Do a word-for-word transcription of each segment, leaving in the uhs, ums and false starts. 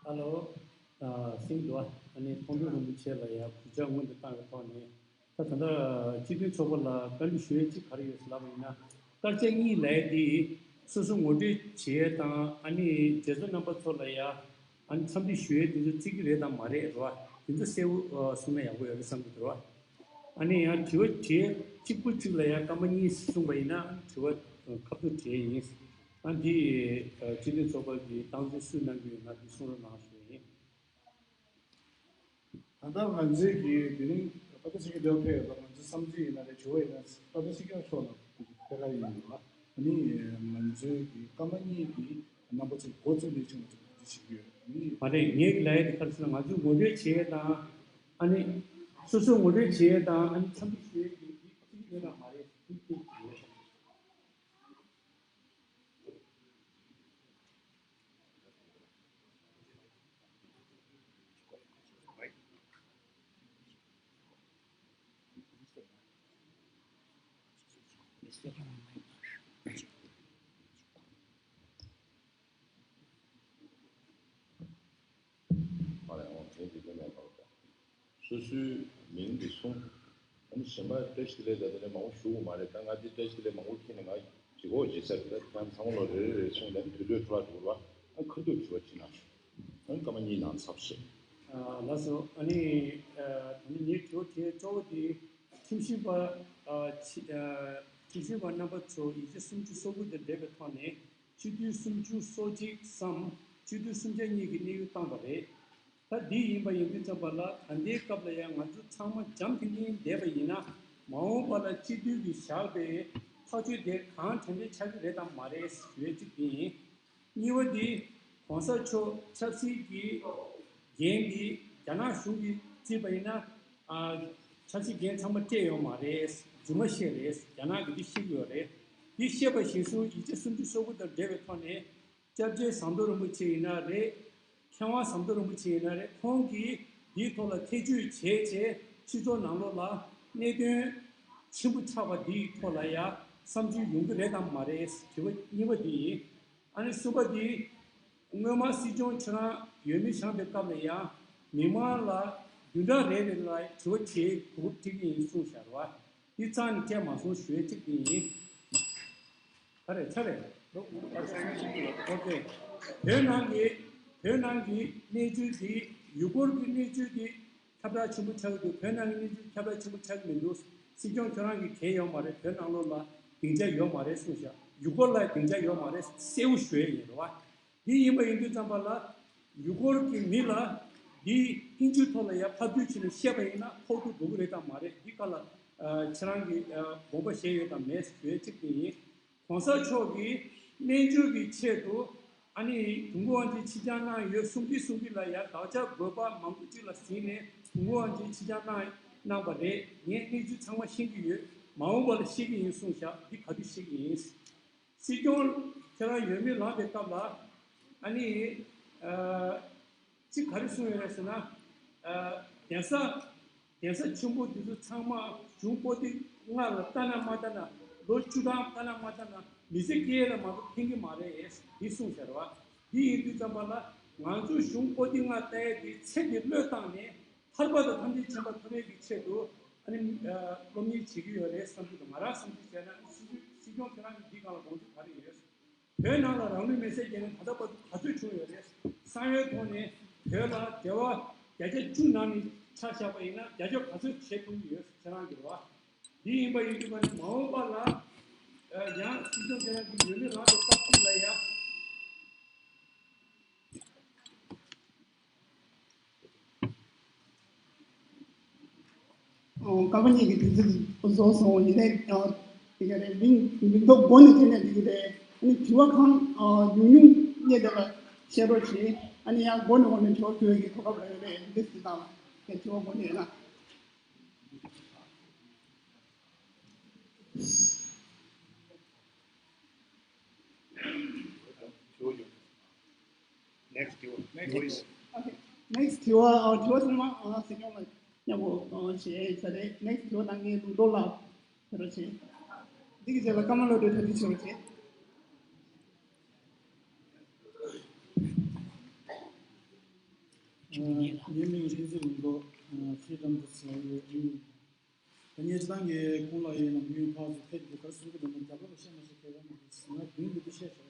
ཧ་ལོ། ཨ། སེང་འདུག་ཨ་ནི་མཐོང་གྲོལ་རིན་པོ་ཆེ་ལ་ཡང་གུས་ཕྱག་སྔོན་དུ་བཏང་བའི་ཐོག་ནས། ད་ད་ལྟ་སྤྱི་མཐུན་ཚོགས་པ་ལ་བཀའ་འདྲི་ཞུ་ཡས་གཅིག་ག་རེ་ཡོད་ཟེར་ལབ་པ་ཡིན་ན། དཀར་ཆག་གཉིས་ལབ་ཡས་དེ་སོ་སོ་ངོ་སྤྲོད་བྱེད་ཡས་དང་ཨ་ནི་མཛད་གཙོ་རྣམ་པ་ཚོ་ལ་ཡང་ཨ་ནི་འཚམས་འདྲི་ཞུ་ཡས་དེ་ཚོ་བརྩི་གི་རེད་དམ་མ་རེད་རེད་བ། དེ་ཚོ་གསལ་པོ་གསུངས་ན་ཡག་པོ་ཡོད་རེད་བསམ་གི་འདུག་རེད་བ། ཨ་ནི་ཡང་དྲི་བ་དྲི་ཡས་གཅིག་པོ་གཅིག་ལ་ཡང་སྐར་མ་གཉིས་གསུངས་པ་ཡིན་ན་དྲི་བ་ཁ་ཐུག་དྲི་ཡས་ཡིན། ཨ་འདི་སྤྱི་མཐུན་ཚོགས་པ་གི་སྟངས་འཛིན་སུས་གནང་གི་ཡོད་ན་འདི་གསུང་རོགས་གནང་ཞུ་ཡིན། ད་ལྟ་ང་ཚོའི་གི་དེ་རིང་པ་ཏྲ་སི་ཀི་ལོ་ཕེ་ལ་ང་ཚོ་བསམ་ཚུལ་ཡིན་ན་རེད། དྲི་བ་ཡིན་ན་པ་ཏྲ་སི་ཀི་མཆོག་ལ་ཕེ་ཁ་ཡིན་ཡོད་ལ། ཨ་ནི་ང་ཚོའི་གི་སྐར་མ་གཉིས་ཀྱི་རྣམ་པ་ཚོ་འགོ་བཙུགས་ནས་ཅིག་ང་ཚོ་ང་ཚོ་བྱེད་ཀྱི་ཡོད། ཨ་ནི་མ་རེད། ངས་ལབ་ཡ་དེ་ག་རེ་ཟེར་ན་ང་ཚོས་ངོ་སྤྲོད་བྱེད་ཡ་དང་ཨ་ནི་སོ་སོས་ངོ་སྤྲོད་བྱེད་ཡ་དང་ཨ་ནི་འཚམས་འདྲི་ཞུ་ཡ་གི་དེ་གཅིག་ཡོད་ན་མ་རེད། དེ་གཅིག་ཡོད། མ་རེད། འོང་དེ་འདི་ག་ནས་ལབ་དང་། སོ་སོའི་མིང་འདི་གསུངས། ཨ་ནི་གཞན་པ་བཀྲ་ཤིས་བདེ་ལེགས་དང་དེ་ནས་མང་པོ་ཞུ་དགོས་མ་རེད། ད་ང་འདི་བཀྲ་ཤིས་བདེ་ལེགས་མང་པོ་ཁྱེར་ནས་ང་ལྗིད་ཁོག་ཇེ་ཆེར་ད་ཁྱེད་རང་ཚང་མ་ལོ་རེ་རེ་རེ་གསུངས་ནས་དུས་ཚོད་འཕྲོ་བརླག་འགྲོ་གི་རེད་བ། ཨ་ཁ་ཐུག་དྲི་བ་ཅིག་གནང་ཞུ། ཨ་ནི་སྐར་མ་གཉིས་ནང་ཚབ་བྱེད། ཨ་ལགས་སོ། ཨ་ནི་ཨ་ད་ནི་ངའི་དྲི་བ་དེ་གཙོ་བོ་དེ་ཁྲིམས་ཞིབ་པ་ཨ་ཁྲི་ཨ་ཁྲིམས་ཞིབ་པ་རྣམ་པ་ཚོ་ཡིག་ཆ་སུམ་ཅུ་སོ་དགུ་དང་འབྲེལ་བའི་ཐོག་ནས་སྤྱི་འཐུས་སུམ་ཅུ་སོ་གཅིག་སམ་སྤྱི་འཐུས་སུམ་ཆ་གཉིས་ཀྱི་གནས་ཡུལ་བཏང་བ་རེད། ད་འདི་ཡིན་པ་ཡིན་དུས་ཙམ་པ་ལ་ད་ལྟའི་སྐབས་ལ་ཡང་ང་ཚོ་ཚང་མ་འཇམ་ཐིང་ཐིང་བསྡད་པ་ཡིན་ན་མ་འོངས་པ་ལ་སྤྱི་འཐུས་ཀྱིས་བཞག་པའི་ཐག་གཅོད་དེ་གང་དྲན་དྲན་ཆགས་ཀྱི་རེད་དམ་མ་རེད་ཞུ་ཡས་གཅིག་དེ་ཡིན། གཉིས་པ་དེ་གོང་ས་མཆོག་ཆབ་སྲིད་ཀྱི་འགན་འདི་རྒྱ་ནག་གཞུང་གིས་བརྩིས་པ་ཡིན་ན་ཨ་ཆབ་སྲིད་འགན་ཚང་མ་སྤྲད་ཡོད་མ་རེད། རྫུན་མ་བཤད་རེད། རྒྱ་ནག་གིས་འདི་བཤད་ཀྱི་ཡོད་རེད། འདི་བཤད་པ་གཞིར་བཟུང་ཡིག་ཆ་སུམ་ཅུ་སོ་དགུ་དང་འབྲེལ་བའི་ཐོག་ནས། སྐྱབས་རྗེ་ཟམ་གདོང་རིན་པོ་ཆེ་ཡིན་ན་རེད། མཁས་དབང་ཟམ་གདོང་རིན་པོ་ཆེ་ཡིན་ན་རེད། ཁོང་གིས་འདིའི་ཐོག་ལ་ཐེ་བྱུས་བྱས་བྱས་སྤྱི་ཚོགས་ནང་ལོགས་ལ་གནད་དོན་ཆེན་པོ་ཆགས་པ་འདིའི་ཐོག་ལ་ཡ་བསམ་ཚུལ་ཡོང་གི་རེད་དམ་མ་རེད། དྲི་བ་གཉིས་པ་འདི་ཡིན། ཨ་ནི་གསུམ་པ་འདི་སྔོན་མ་སྲིད་སྐྱོང་ཁྱེད་རང་འོས་མི་བཞེངས་པའི་སྐབས་ལ་ཡ་མི་མང་ལ་བདུན་ཕྲག་རེ་རེ་ལ་དྲི་བ་དྲིས་གོ་སྐབས་སྤྲད་ཀྱི་ཡིན་གསུངས་བཞག་རེད་བ། འདི་རྩ་ནས་བཤད་མ་སོང་ཞུ་ཡས་གཅིག་དེ་ཡིན། ག་རེ་ཆ་རེད། ཨོ་ཀེ། བོད་ནང་གི་བོད་ནང་གི་གནས་ཚུལ་དེ་ཡུལ་སྐོར་གྱི་གནས་ཚུལ་དེ་ཁྱབ་བསྒྲགས་ཆེན་པོ་ཆགས་ཀྱི་འདུག་བོད་ནང་གི་གནས་ཚུལ་ཁྱབ་བསྒྲགས་ཆེན་པོ་ཆགས་ཀྱི་མི་འདུག་སྲིད་སྐྱོང་ཁྱོད་རང་གི་འགན་ཡོད་མ་རེད། བོད་ནང་ལོགས་ལ་སྡིངས་ཆ་ཡོད་མ་རེད་གསུངས་ཤག་ཡུལ་སྐོར་ལ་སྡིངས་ཆ་ཡོད་མ་རེད་གསལ་པོ་ཞུ་ཡས་ཡིན་རེད་བ། འདི་ཡིན་པ་ཡིན་དུས་ཙམ་པ་ལ་ཡུལ་སྐོར་གྱི་མི་ལ་འདི་ཨིན་ཇིའི་ཐོག་ལ་ཡང་ཕབ་བསྒྱུར་བྱས་ནས་བཤད་པ་ཡིན་ན་ཕོག་ཐུག་འགྲོ་གི་རེད་དམ་མ་རེད། འདི་སྒང་ལ་ཁྱེད་རང་གིས་དགོངས་པ་བཞེས་ཡོད་དམ་མེད་ཞུ་ཡས་གཅིག་དེ་ཡིན། གོང་ས་མཆོག་གིས་སྨན་བཅོས་ཀྱི་ཆེད་དུ་ཨ་ནི་དུས་འཁོར་དབང་ཆེན་ཕྱིར་འགྱངས་གནང་ཡོད་གསུང་གིན་གསུང་གིན་ལ་ཡང་དགག་བྱ་དགོས་པ་མང་པོ་གཅིག་ལ་གཟིགས་ནས་དུས་འཁོར་དབང་ཆེན་ཕྱིར་འགྱངས་གནང་གནང་པ་རེད། ངས་གནས་ཚུལ་ཚང་མ་ཤེས་ཀྱི་ཡོད། མ་འོངས་པ་ལ་ཤེས་ཀྱི་ཡིན་གསུངས་ཤག་འདི་ག་དུས་ཤེས་ཀྱི་ཡིན། སྲིད་སྐྱོང་ཁྱེད་རང་འོས་མི་ལངས་པའི་སྐབས་ལ་ཨ་ནི་ཨ་གཅིག་ག་རེ་གསུངས་ཡོད་རེད་ཟེར་ན། ཨ་གདན་ས་གདན་ས་ཆེན་པོ་འདི་ཚོ་ཚང་མ་གཞུང་པོ་ཏི་ལྔ་ལ་ལྟ་ན་མ་ལྟ་ན་ལོ་བཅུ་གྲངས་ལྟ་ན་མ་ལྟ་ན་མི་ཚེ་སྐྱེལ་ལ་མ་གཏོགས་ཕན་གྱི་མ་རེད་འདི་གསུངས་ཤག་རེད་བ། འདི་ཡིན་དུས་ཙམ་པ་ལ་ང་ཚོ་གཞུང་པོ་ཏི་ལྔ་ལྟ་ཡས་འདི་ཚེ་འདི་བློས་བཏང་ནས། ཐར་པ་དང་ཐམས་ཅད་མཁྱེན་པ་ཐོབ་ཡས་ཀྱི་ཆེད་དུ་ཨ་ནི་སློབ་གཉེར་བྱེད་ཀྱི་ཡོད་རེད་བསམ་གྱི་འདུག་ང་རང་བསམ་ཚུལ་བྱས་ན་སྲིད་སྐྱོང་ཁྱེད་རང་གིས་འདི་སྒང་ལ་དགོངས་ཚུལ་ག་རེ་ཡོད། བོད་ནང་ལ་རང་ལུས་མེར་སྲེག་བརྒྱབ་ནས་ད་ལྟ་བར་དུ་ག་ཚོད་བྱུང་ཡོད་རེད། གསང་བའི་ཐོག་ནས་བོད་ལ་འབྲེལ་བ་བརྒྱ་ཆ་བཅུ་ནང་ནས་ཆ་བཞག་པ་ཡིན་ན་བརྒྱ་ཆ་ག་ཚོད་བྱེད་ཐུབ་ཀྱི་ཡོད་ཁྱེད་རང་གི་རེད་བ། འདི་ཡིན་པ་ཡིན་དུས་ཀ་ནས་མ་འོངས་པ་ལ་ཡང་སྲིད་སྐྱོང་ཁྱེད་རང་གི་འོས་མི་ལངས་པའི་སྐབས་ཤིག་ལ་ཡང་། ཨོ། སྐར་མ་གཉིས་ཀྱི་དུས་ཚོད་རྫོགས་སོང་། ཡིན་ནའི་ཨ་དེ་ག་རེད། མིང་མིང་ཐོ་འགོ་ནས་འཐེན་ནས་འགྲིག་གི་རེད། ཨ་ནི་དྲི་བ་གང་ཨ་ཉུང་ཉུང་རྙེད་བསྡད་པ་བཤད་རོགས་བྱེད། ཨ་ནི་ཡང་འགོ་ནས་འགོ་ནས་དྲི་བ་ཕུལ་གྱི་གོ་སྐབས་རག་གི་རེད། འདི་འདྲ་ཞིག་དང་དྲི་བ་འགོ་ནས་ཡིན་ན། Next དྲི་བ། Next དྲི་བ། Okay. Next དྲི་བ། ཨ་དྲི་བ་ཚང་མ་ཨ་སྲིད་སྐྱོང་ལ་མཉམ་པོ་ཨ་བྱེད་ས་རེད། Next དྲི་བ་གནང་མཁན་ལུང་རྟོགས་ལགས་ཕེབས་རོགས་བྱེད། འདི་གི་རྗེས་ལ་ཀརྨ་བློ་གྲོས་གྲ་སྒྲིག་བྱེད་རོགས་བྱེད། ངའི་མིང་བསྟན་འཛིན་ལུང་རྟོགས། Freedom to Serve ཡིན། ད་ངས་སྤྱི་བཏང་གི་ཁོང་ལ་ཡིན་ནམ་ཡུན་ཕར་ཚུར་ཕེབས་ཏེ་ག་རེ་གསུང་གི་འདུག་ན། རྒྱབ་ལོགས་ལ་བཤད་མ་བཤད་ཁྱད་པར་མ་འདུག་ང་རྒྱུན་དུ་འདི་བཤད་ཆོག་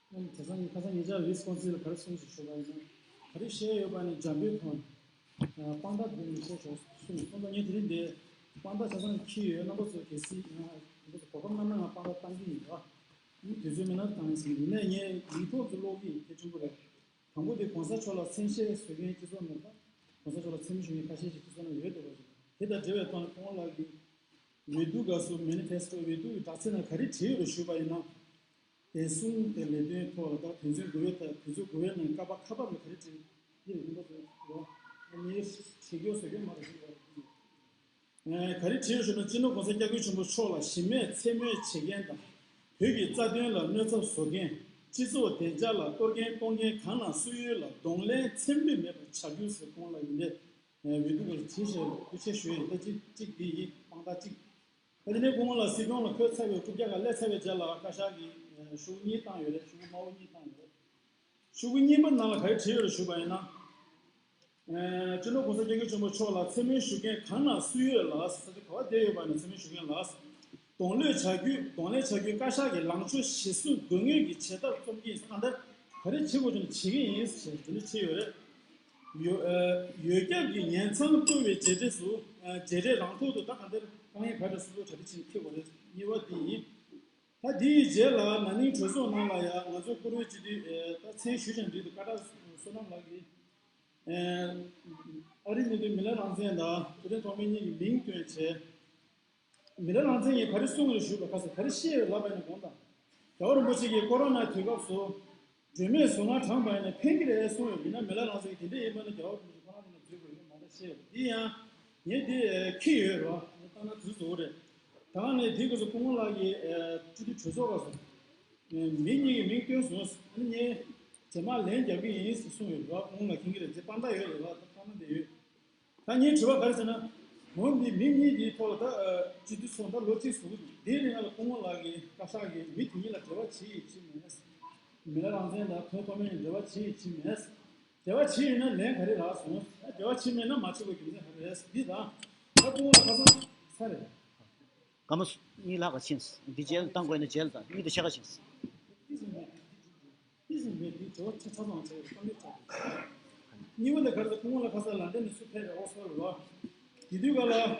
ཨ་ནི་དེང་སང་ངས་ཁ་སང་ཉེ་ཆར་རིས་ཀོན་སིལ་ལ་ག་རེ་གསུངས་ཞེས་ཞུས་པ་ཡིན་ན། ག་རེ་བཤད་ཡོད་པ་ནི་འཇམ་པོའི་ཐོག་ནས་དཔང་རྟགས་བསྡུས་ནས་བཤད་ཆོག་གསུངས། སོང་ཙང་ངས་དེ་རིང་འདི་དཔང་རྟགས་ཆ་ཚང་འཁྱེར་ཡོད། རྣམ་པ་ཚོ་གལ་སྲིད་ཡང་རྣམ་པ་ཚོ་གོ་སྐབས་གནང་ན་ང་དཔང་རྟགས་བཏང་གི་ཡིན་པ། ཨ་ནི་དུས་ཚོད་མེད་ན་བཏང་ཡིན་ཟེར། ཡིན་ནའི་ངས་ཡིག་ཐོག་ཏུ་ཀློག་གི་ཡིན། གལ་ཆེན་པོ་རེད། དང་པོ་དེ་གོང་ས་མཆོག་ལ་མཚན་ཤས་བཟོ་མཁན་སྤྱི་ཚོགས་ནང་ལ། གོང་ས་མཆོག་ལ་མཚན་སྨད་ཞུ་མཁན་ཁ་ཤས་ཤིག་སྤྱི་ཚོགས་ནང་ཡོད་འདུག་པ་ཞིག་དེ་དང་འབྲེལ་བའི་ཐོག་ནས་ཁོང་ལགས་ཀྱིས་འོས་བསྡུ་སྐབས་སུ་མེ་ནི་ཕེ་སི་ཊོ། འོས་བསྡུ་གི་དྲག་རྩལ་ནང་ག་རེ་བྲིས་ཡོད་རེད་ཞུས་པ་ཡིན་ན། བདེ་སྲུང་དེ་ལས་དོན་ཐོག་ལ་ད་དོན་ཚན་དགུ་པའི་ཐད། དོན་ཚན་དགུ་པའི་ནང་ཀ་པ་ཁ་པར་ལ་ག་རེ་བྲིས་ཡོད་རེད། ངས་བྲིས་རྒྱུ་བཟོ་རྒྱུ་མ་རེད་ཞུས་པ་རེད། ག་རེ་བྲིས་ཡོད་ཞུ་ན། སྤྱི་ནོར་གོང་ས་སྐྱབས་མགོན་ཆེན་པོ་མཆོག་ལ་གཞི་མེད་མཚན་སྨོད་བྱེད་མཁན་དང་། བོད་ཀྱི་རྩ་དོན་ལ་གནོད་འཚེ་བཟོ་མཁན། སྤྱི་ཚོགས་བདེ་འཇགས་ལ་གཏོར་སྐྱོན་གཏོང་མཁན་གང་ལ་སུ་ཡོད་ལ་གདོང་ལེན་མཚན་སྨོད་མེད་པར་བྱ་རྒྱུ་ཟེར་ཁོང་ལ་ཡིན་པས། འོས་བསྡུ་སྐབས་ཇི་བཞིན་ཐུགས་རྗེ་ཆེ་ཞུ་ཡི། ད་གཅིག་གཅིག་འདི་ཡིན། དཔང་རྟགས་གཅིག་ད་དེ་ནས་ཁོང་ལ་སྲིད་སྐྱོང་ལ་འཁོད་ཚར་བའི་རྐུབ་བཀྱག་ལ་སླེབས་ཚར་བའི་རྗེས་ལ་བཀའ་ཤག་གིས་ཤོག་གུ་གཉིས་བཏང་ཡོད་རེད། ཤོག་གུ་དམར་པོ་གཉིས་བཏང་ཡོད་རེད། ཤོག་གུ་གཉིས་པ་ནང་ལ་ག་རེ་བྲིས་ཡོད་རེད་ཞུས་པ་ཡིན་ན། སྤྱི་ནོར་གོང་ས་སྐྱབས་མགོན་ཆེན་པོ་མཆོག་ལ་མཚན་སྨོད་ཞུ་མཁན་གང་ལ་སུ་ཡོད་ལ་ཟེར་ཏེ་ག་པར་བསྡད་ཡོད་པ་ནི། མཚན་སྨོད་ཞུ་མཁན་ལ་གདོང་ལེན་བྱ་རྒྱུ། གདོང་ལེན་བྱ་རྒྱུའི་བཀའ་ཤག་གི་ལངས་ཕྱོགས་གཞིར་བཟུང་དགོས་ངེས་ཀྱི་བྱེད་ཐབས་རྩོམ་གྱི་ཡིན། གང་ལྟར་ག་རེ་བྱེད་དགོས་ཀྱང་བྱེད་ཀྱི་ཡིན་ཞེས་འདི་འདྲ་བྲིས་ཡོད་རེད། ཡོ་ཨ་ཡོ་རྒྱབ་ཀྱི་ཉེན་ཚང་གཏོར་བའི་རྗེས་འབྲས་སུ། ཨ་རྗེས་འབྲས་རང་ཐོག་ཏུ་ད་གང་ལྟར་དཀའ་ངལ་ག་འདྲ་སོ་སོ་གྲ་སྒྲིག་བྱེད་འཁྱེར་དགོས་རེད། གཉིས་པ་འདི་ཡིན། ད་འདིའི་རྗེས་ལ་ན་ནིང་གྲོས་ཚོགས་ནང་ལ་ཡང་ང་ཚོ་བཀུར་འོས་སྤྱི་འཐུས་ཨེ་ད་མཚན་ཞུས་ཀྱང་འགྲིག་འདུག་བཀའ་ཤག་བསོད་ནམས་ལགས་ཀྱིས་ཨེ་ཨ་རིའི་སྨན་དོན་མི་ལ་རང་བཙན་དང་བོད་དོན་ཐོག་མའི་གཉིས་ཀྱི་མིང་བཏོན་བྱས། མི་ལ་རང་བཙན་གྱིས་ག་རེ་གསུངས་རེད་ཞུས་པ། ཁ་སང་ག་རེ་བཤད་ཡོད་ལབ་པ་ཡིན་ན། དགོངས་དག་རྒྱལ་བ་རིན་པོ་ཆེ་གིས་ཀོ་རོ་ན་དུས་སྐབས་སུ་སྒྲོལ་མའི་གཟུངས་སྔགས་བགྲངས་པ་ཡིན་ན་ཕན་གྱི་རེད་གསུངས་ཡོད། ཡིན་ན་མི་ལ་རང་བཙན་གྱིས་དེ་འདྲ་ཡིན་པ་ན་རྒྱལ་བ་རིན་པོ་ཆེ་ཁོ་རང་ཚོ་ལ་འཛུལ་དགོས་ཡོད་མ་རེད་བཤད་ཡོད། འདི་ཡང་ངས་འདི་འཁྱེར་ཡོད་རེད་བ། ངས་བཏང་ན་འཛུལ་བཟོ་གི་རེད། ད་ནས་དེའི་སྐབས་སུ་སྐུ་ངོ་ལགས་ཀྱིས་སྤྱི་འཐུས་གྲོས་ཚོགས་སྐབས་སུ་མི་གཉིས་ཀྱི་མིང་བཏོན་སོང་། ཨ་ནི་ངས་རྗེས་མ་ལན་རྒྱག་གི་ཡིན་ཟེར་གསུངས་ཡོད་རེད་བ། སྐུ་ངོ་ལགས་མཁྱེན་གྱི་རེད། དེ་དཔང་རྟགས་ཡོད་རེད་བ། དཔང་རྟགས་དེ་ཡོད། ད་ངའི་དྲི་བ་ག་རེ་ཟེར་ན། འོ་འདི་མི་གཉིས་འདིའི་ཐོག་ལ་ད་སྤྱི་འཐུས་ཚོགས་ད་ལོ་གཅིག་ཟུར་འདུག་འདིའི་རིང་ལ་སྐུ་ངོ་ལགས་ཀྱིས་བཀའ་ཤག་གིས་མི་དེ་གཉིས་ལ་འབྲེལ་བ་བྱེད་ཡིན་བྱེད་མེད། མི་ལ་རང་བཙན་དང་ཐོན་ཐོག་མའི་འབྲེལ་བ་བྱེད་ཡིན་བྱེད་མེད། འབྲེལ་བ་བྱེད་ཡོད་ན་ལན་ག་རེ་རག་སོང་། འབྲེལ་བ་བྱེད་མེད་ན་མ་བྱེད་དགོས་རྒྱུ་མཚན་ག་རེ་རེད། འདི་དང་། ད་སྐུ་ངོ་ལ་ཁ་སང་ཚར་རེད། སྐར་མ་གཉིས་ལྷག་ཕྱིན། འདི་རྗེས་ལ་བཏང་དགོས་ན་རྗེས་ལ་དང་གཉིས་དང་ཕྱེད་ཀ་ཕྱིན། ཏིས་མེད་ཏིས་མེད་ཏིས་དྲི་བ་ཆ་ཚང་བྱས་བསམ་འཆར་ཆགས། གཉིས་པ་དེ་ག་རེ་ཟེར། སྐུ་ངོ་ལགས་ཁ་སང་ལན་ཌན་ནས་སུ་ཕེབས་རེད། ཨོག་སི་ཕོར་ཌ་རེད་བ། དེ་དུས་ག་ལ་དྲ་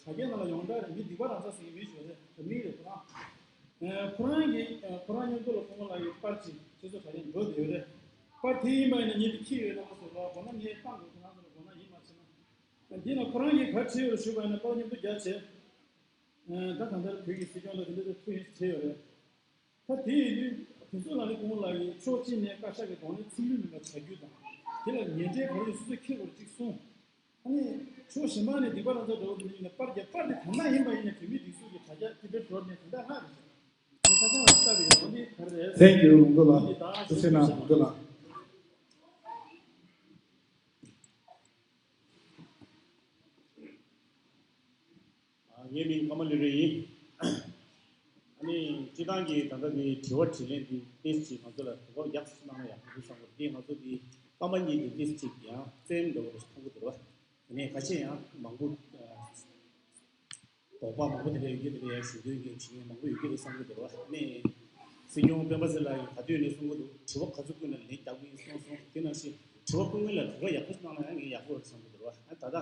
རྒྱའི་ནང་ལ་ཡོངས་གྲགས་རེད། མི་སྡིག་པ་རང་ཚ་ཟེར་གྱི་མི་ཞིག་ཡོད་རེད། དྲ་མིག་རེད་ཁོ་རང་། ཁོ་རང་གི་ཁོ་རང་མཉམ་དུ་ལ་སྐུ་ངོ་ལགས་ཀྱི་པར་ཅིག་སྤྱི་ཚོགས་དྲ་རྒྱ་འགྲོ་བསྡད་ཡོད་རེད། པར་དེ་ཡིན་པ་ཡིན་ན་ངས་དེ་འཁྱེར་ཡོད་རེད་བ། ཟེར་བ་དགོངས་ན་ངས་བཏང་དགོས། ཁོ་རང་ཚོ་ལ་དགོངས་ན་ཡིན་མ་བྱས་ན། འདི་ན་ཁོ་རང་གིས་ག་རེ་བྲིས་ཡོད་རེད་ཞུས་པ་ཡིན་ན། པར་མཉམ་དུ་རྒྱག་བྱས། ད་གང་ལྟར་བོད་ཀྱི་སྲིད་སྐྱོང་ལ་དེ་འདྲ་ཐུགས་ཡིད་ཆེས་ཡོད་རེད། ད་དེ་ཡིན་དུས་དེ་ཚོ་ལ་ནི་སྐུ་ངོ་ལགས་ཀྱིས་ཕྱོགས་གཅིག་ནས་བཀའ་ཤག་གི་གདོང་ལེན་ཚིག་ལྷུག་མིན་པ་བྱ་རྒྱུ་དང་། དེ་ལ་ངན་འབྲས་ག་རེ་ཡོད་སོ་སོས་འཁྱེར་དགོས་རེད་གཅིག་གསུངས། ཨ་ནི་ཕྱོགས་གཞན་པ་ནས་སྡིག་པ་རང་ཚ་འགྲོ་བ་དེ་འདྲ་ཡིན་ན། པར་རྒྱག་པར་དེ་གང་འདྲ་ཡིན་པ་ཡིན་ན་བོད་མི་སྒྲིག་འཛུགས་ཀྱི་དྲ་རྒྱ་ཏི་པེ་ཊི་ཌོཊ་ནེ་ཊི་དེ་འདྲ་ལྷག་རེད་ཟེར། ངས་ཁ་སང་ལ་ལྟ་བའི་འོ་འདི་ག་རེ་རེད། Thank you ལུང་རྟོགས་ལགས། ཐུགས་རྗེ་གནང་ལུང་རྟོགས་ལགས། ངའི་མིང་ཀརྨ་ལི་རེ་ཡིན། ཨ་ནི་སྤྱི་བཏང་གི་ད་ལྟ་འདི་དྲི་བ་དྲིས་ལན་འདི་ཏོག་ཙམ་ང་ཚོ་ལ་གོ་སྐབས་ཡག་ཙམ་གནང་ན་ཡག་པོ་འདུག་བསམ་གི་འདུག་འདི་ང་ཚོ་འདི་སྐར་མ་གཉིས་ཀྱི་ཏོག་ཙམ་ཅིག་ཡང་རྩེད་མོ་འདྲ་བོ་མཐོང་གི་འདུག་བ། དེ་ནས་ཁ་ཤས་ཡང་མང་པོ་དོགས་པ་མང་པོ་དེ་འདྲ་ཡོད་ཀྱི་དེ་འདྲ་ཡང་ཞུ་འདོད་ཀྱི་བྱེད་མཁན་མང་པོ་ཡོད་ཀྱི་རེད་བསམ་གི་འདུག་བ། ནས་སྲིད་སྐྱོང་སྤེན་པ་ཚེ་ལགས་ཀྱིས་ག་དུས་ནས་གསུང་གི་འདུག་དྲི་བ་ག་ཚོད་བཀོད་ན་ལན་རྒྱག་གི་ཡིན་གསུངས་སོང་། དེ་ནང་བཞིན་དྲི་བ་སྐུ་ངོ་ལ་དྲི་བ་ཡག་པོ་ཞིག་གནང་ན་ཡང་ངས་ཡག་པོ་རེད་བསམ་གི་འདུག་བ། ཨ་ད་ལྟ་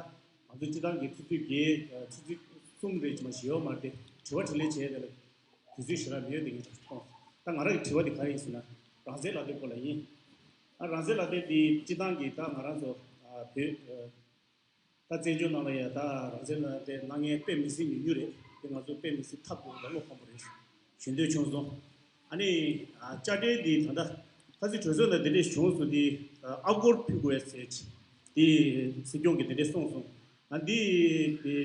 ང་ཚོ་སྤྱི་བཏང་གི་ཆུ་ཚོད་བརྒྱད་ཆུ་ཚོད་གསུམ་རེ་ཅིག་མ་ཞིག་ཡོད་མ་རེད་དེ། དྲི་བ་དྲིས་ལན་བྱས་དེ་ལ་དུས་ཚོད་ཞེ་དྲག་མི་ཡོད་དེ་ངས་མཐོང་། ད་ང་རང་གི་དྲི་བ་དེ་ག་རེ་ཡིན་ཟེར་ན། རང་བཙན་ལག་དེབ་སྐོར་ལ་ཡིན། ཨ་རང་བཙན་ལག་དེབ་དེ་སྤྱི་བཏང་གི་ད་ང་རང་ཚོ་ཨ་བོད་ད་བཙན་བྱོལ་ནང་ལ་ཡ་ད་རང་བཙན་ལག་དེབ་གནང་མཁན་དཔེ་མི་སྲིད་ཉུང་ཉུང་རེད། དེ་ང་ཚོ་དཔེ་མི་སྲིད་ཐབས་སྐྱོ་བོ་བློ་ཕམ་པོ་རེད། ཞུ་འདོད་བྱུང་སོང་། ཨ་ནི་ཨ་དཔྱ་ཁྲལ་འདི་ད་ལྟ་ཁ་སང་གྲོས་ཚོགས་ནང་འདི་འདྲས་བྱུང་སོང་། འདི་ཨ་ཨ་སྒོར་ཕུལ་དགོས་ཟེར་འདི་སྲིད་སྐྱོང་གིས་འདི་འདྲས་གསུངས་སོང་། ཨ་འདི་འདི་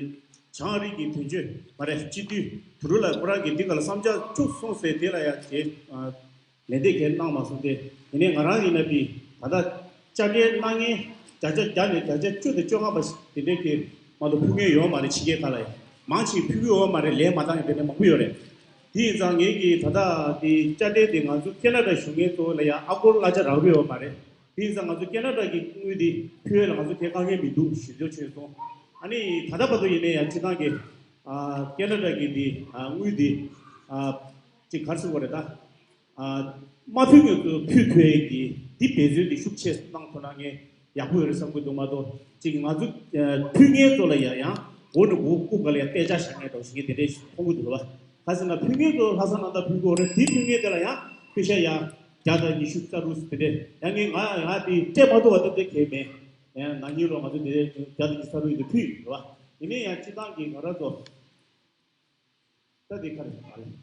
བྱང་ཨ་རི་གི་དོན་གཅོད་མ་རེད། སྤྱི་འཐུས་བུ་རུ་ལ་ཁོ་རང་གིས་འདི་ག་ལ་བསམ་འཆར་བཅུག་སོང་ཟེར། དེ་ལ་ཡ་དེ་ཨ། ལན་འདེབས་གལ་གནང་མ་སོང་སྟེ། དེ་ནས་ང་རང་ཡིན་ན་པི་ད་ལྟ་དཔྱ་ཁྲལ་གནང་མཁན་བརྒྱ་ཆ་བརྒྱ་ནས་བརྒྱ་ཆ་བཅུ་དང་བཅོ་ལྔ་པ་ཞིག་དེ་འདྲའི་གི་མ་གཏོགས་ཕུལ་མཁན་ཡོད་མ་རེད། ཕྱི་རྒྱལ་ཁག་ལ་ཡང་མང་ཆེ་ཕུལ་གྱི་ཡོད་མ་རེད། ལན་མ་བཏང་མཁན་དེ་འདྲ་མང་པོ་ཡོད་རེད། དེ་ཡིན་ཙང་ངེད་ཀྱིས་ད་ལྟ་དེ་དཔྱ་ཁྲལ་དེ་ང་ཚོ་ཁེ་ན་ཌ་བཞུགས་མཁན་ཚོ་ལ་ཡང་ཨ་སྒོར་གླ་ཆ་རག་གི་ཡོད་མ་རེད། དེ་ཡིན་ཙང་ང་ཚོ་ཁེ་ན་ཌ་གི་དངུལ་དེ་ཕུལ་ཡས་ལ་ང་ཚོ་དེ་དཀའ་ངལ་མི་འདུག་ཞུ་འདོད་བྱུང་སོང་། ཨ་ནི་ད་ལྟ་བར་དུ་ཡིན་ནའི་ཡང་སྤྱི་བཏང་གི་ཨ་ཁེ་ན་ཌ་གི་དེ་ཨ་དངུལ་དེ་ཨ་ཅིག་ག་རེ་ཟེར་དགོས་རེད་ད། ཨ་མ་ཕུལ་མཁན་ཚོ་ཕུལ་ཐུབ་ཡས་ཀྱི་འདི་འབད་བརྩོན་འདི་ཤུགས་ཆེ་གནང་ཐུབ་ན་ངས་ཡག་པོ་ཡོད་རེད་བསམ་གྱི་འདུག་མ་གཏོགས་ཅིག་ང་ཚོ་ཨ་ཕུལ་མཁན་ཚོ་ལ་ཡང་ཡང་མགོ་ནས་མགོ་རྐུབ་ག་ལ་ཡང་པད་ཆག་བཞག་མཁན་འདྲ་བོ་ཞིག་ངས་དེ་འདྲས་མཐོང་གི་འདུག་ལ། ག་ཟེར་ན་ཕུལ་མཁན་ཚོ་ལྷག་བསམ་རྣམ་དག་ཕུལ་དགོས་རེད། དེ་ཕུལ་མཁན་དེ་ལ་ཡང་པེ་ཤ་ཡ་བརྒྱ་དང་ཉི་ཤུ་རྩ་དྲུག་ཟེར་དེ་འདྲས་ཡང་ངས་ང་ཡང་དེ་སྤྲད་མ་ཐུབ་པ་ལྟ་བུ་དེ་གལ་མེད། ཡང་ན་ནིང་ལོ་ང་ཚོ་དེ་འདྲས་བརྒྱ་དང་ཉི་ཤུ་རྩ་དྲུག་དེ་ཕུལ་ཡོད་རེད་བ། ཡིན་ནའི་ཡང་སྤྱི་བཏང་གི་ང་རང་ཚོ་ད་དེ་ག་རེ་ཟེར་བ་རེད།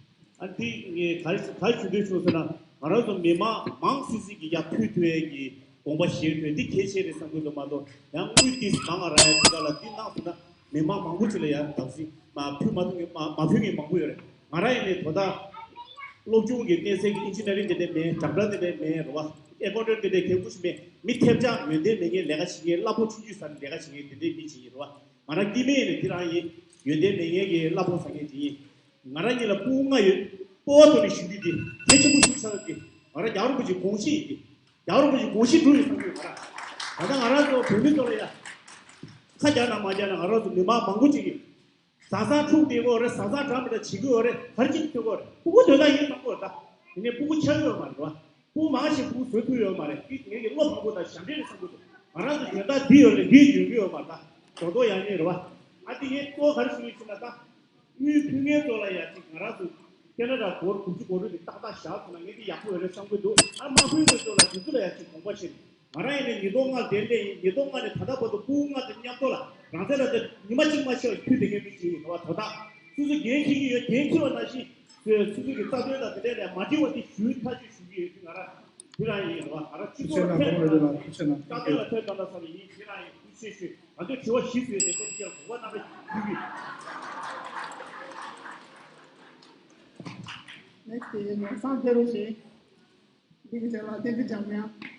ཨ་འདི་ངས་ག་རེ་ག་རེ་ཞུ་འདོད་བྱུང་ཟེར་ན་ང་རང་ཚོ་མི་མང་མང་སིལ་སིལ་གྱི་ཡར་ཕུལ་ཐུབ་ཡས་ཀྱི་དགོངས་པ་བཞེས་དགོས་འདི་གལ་ཆེ་རེད་བསམ་གྱི་འདུག་མ་གཏོགས་ཡང་དངུལ་ཏིས་མང་ང་རག་ཡས་དེ་ག་ལ་འདི་གནང་ཟེར་ན་མི་མང་མང་པོ་ཅིག་ལ་ཡང་བདག་འཛིན་མ་ཕུལ་མ་ཐུབ་མཁན་མ་མ་ཕུལ་མཁན་མང་པོ་ཡོད་རེད། ང་རང་ཡིན་ནའི་དོ་བདག་སློབ་སྦྱོང་གི་གནས་ཚད་ཀྱི་ཨིན་ཇི་ནི་ཡ་རིང་དེ་འདྲ་མེད། འཇམ་དྲ་དེ་འདྲ་མེད་རེད་བ། ཨེ་ཀའུན་ཊན་དེ་འདྲ་མཁས་པོ་ཞིག་མེད། མི་ཐབས་ཆག་ཡོན་ཏན་མེད་མཁན་ལས་ཀ་བྱེད་མཁན་གླ་ཕོགས་ཆུང་ཆུང་ཟ་ནས་ལས་ཀ་བྱེད་མཁན་དེ་འདྲའི་མི་ཞིག་ཡིན་རེད་བ། ང་རང་སྐྱེ་དམན་ཡིན་ནའི་དེ་རང་ཡིན། ཡོན་ཏན་མེད་མཁན་གྱི་གླ་ཕོགས་ཟ་མཁན་ཅིག་ཡིན། ང་རང་གཉིས་ལ་སྤུ་གུ་ལྔ་ཡོད། སྤོ་བོ་ཐོག་ནས་ཞུ་རྒྱུ་དེ་གལ་ཆེན་པོ་ཞིག་ཆགས་ཀྱི། ང་རང་རྒྱལ་བ་རིན་པོ་ཆེའི་དགོངས་གཞི་ཡིན་གྱི། རྒྱལ་བ་རིན་པོ་ཆེའི་དགོངས་གཞི་འགྲུབ་ཡོད་བསམ་གྱི་ཡོད་ང་རང་། ད་ལྟ་ང་རང་ཚོ་བོད་མི་ཚོ་ལ་ཡ། ཁ་རྒྱག་ན་མ་རྒྱག་ན་ང་རང་ཚོ་མི་མང་མང་པོ་ཅིག་གིས། བཟའ་ཚང་འཁྲུག་བསྡད་ཀྱི་ཡོད་རེད། བཟའ་ཚང་འདྲ་མི་འདྲ་བྱེད་ཀྱི་ཡོད་རེད། ག་རེ་བྱེད་ཀྱི་ཡོད་རེད། སྤུ་གུ་དོན་དག་ཡིན་བསམ་གྱི་ཡོད་ད། དེ་ནས་སྤུ་གུ་ཆགས་ཀྱི་ཡོད་མ་རེད་བ། སྤུ་གུ་མང་ཞིག་སྤུ་གུ་བཟོ་ཐུབ་ཡོད་མ་རེད། འདི་ངེད་ཀྱི་བློ་ཕམ་པོ་དང་ཞབས་འདྲེན་རེད་བསམ་གྱི་འདུག་ང་རང་ཚོ་དོན་དག་འདི་ཡོད་རེད། འདི་ཡོང་གི་ཡོད་མ་རེད་ད། རྡོག་རྡོག་ཡང་ཉེ་རེད་བ། ཨ་འདི་ངས་གཙོ་བོ་ག་རེ་ཞུ་ཡིན་ཟེར་ན་ད། དངུལ་ཕུལ་མཁན་ཚོ་ལ་ཡང་ཅིག་ང་རང་ཚོ་ཁེ་ན་ཌ་སྒོར་དགུ་བཅུ་སྒོར་རུ་དེ་ཏག་ཏག་བཞག་ཐུབ་ན་ངས་འདི་ཡག་པོ་ཡོད་རེད་བསམ་གྱི་འདུག་ཨ་མ་ཕུལ་མཁན་ཚོ་ལ་དེ་ཚོ་ལ་ཡང་ཅིག་དགོངས་པ་བཞེས་ནས། ང་རང་ཡིན་ནའི་ཉིས་སྟོང་ལྔ་དེ་སླེབས་ཡིན། ཉིས་སྟོང་ལྔ་ནས་ད་ལྟ་བར་དུ་སྤུ་གུ་ལྔ་དང་མཉམ་དུ་ལ་རང་བཙན་ལ་དེ་ཉི་མ་གཅིག་མ་ཤི་བར་ཕུལ་བསྡད་མཁན་མི་ཞིག་ཡིན་རེད་བ། དོ་བདག་སོ་སོ་འགན་འཁྱེར་གྱི་ཡོད། འགན་འཁྱེར་བ་ནང་བཞིན་སོ་སོ་གི་རྩ་དོན་དང་དེ་འདྲ་ལས་མ་འགྲིག་པ་དེ་ཞུ་ཐག་གཅོད་ཞུ་གི་ཡོད་དུས་ང་རང་འདི་རང་ཡིན་རེད་བ། ང་རང་སྤྱི་ཚོགས་ལ་ཕན་པ་རྩ་དོན་ལ་ཕན་པ་ཙམ་ལ་ཡིན། འདི་རང་ཡིན། ཐུགས་རྗེ་ཆེ་ཞུ། ང་ཚོས་དྲི་བ་བཞི་ཙམ་ཡོད་དེ་ཁོ་ཚོ་ལ་གོ་བ་གནང་རོགས་ཞུ་གི། Next is ནོར་བཟང་ཕེ་རོ་ཞིག་འདི་གི་རྗེས་ལ་བསྟན་འཛིན་འཇམ་དབྱངས།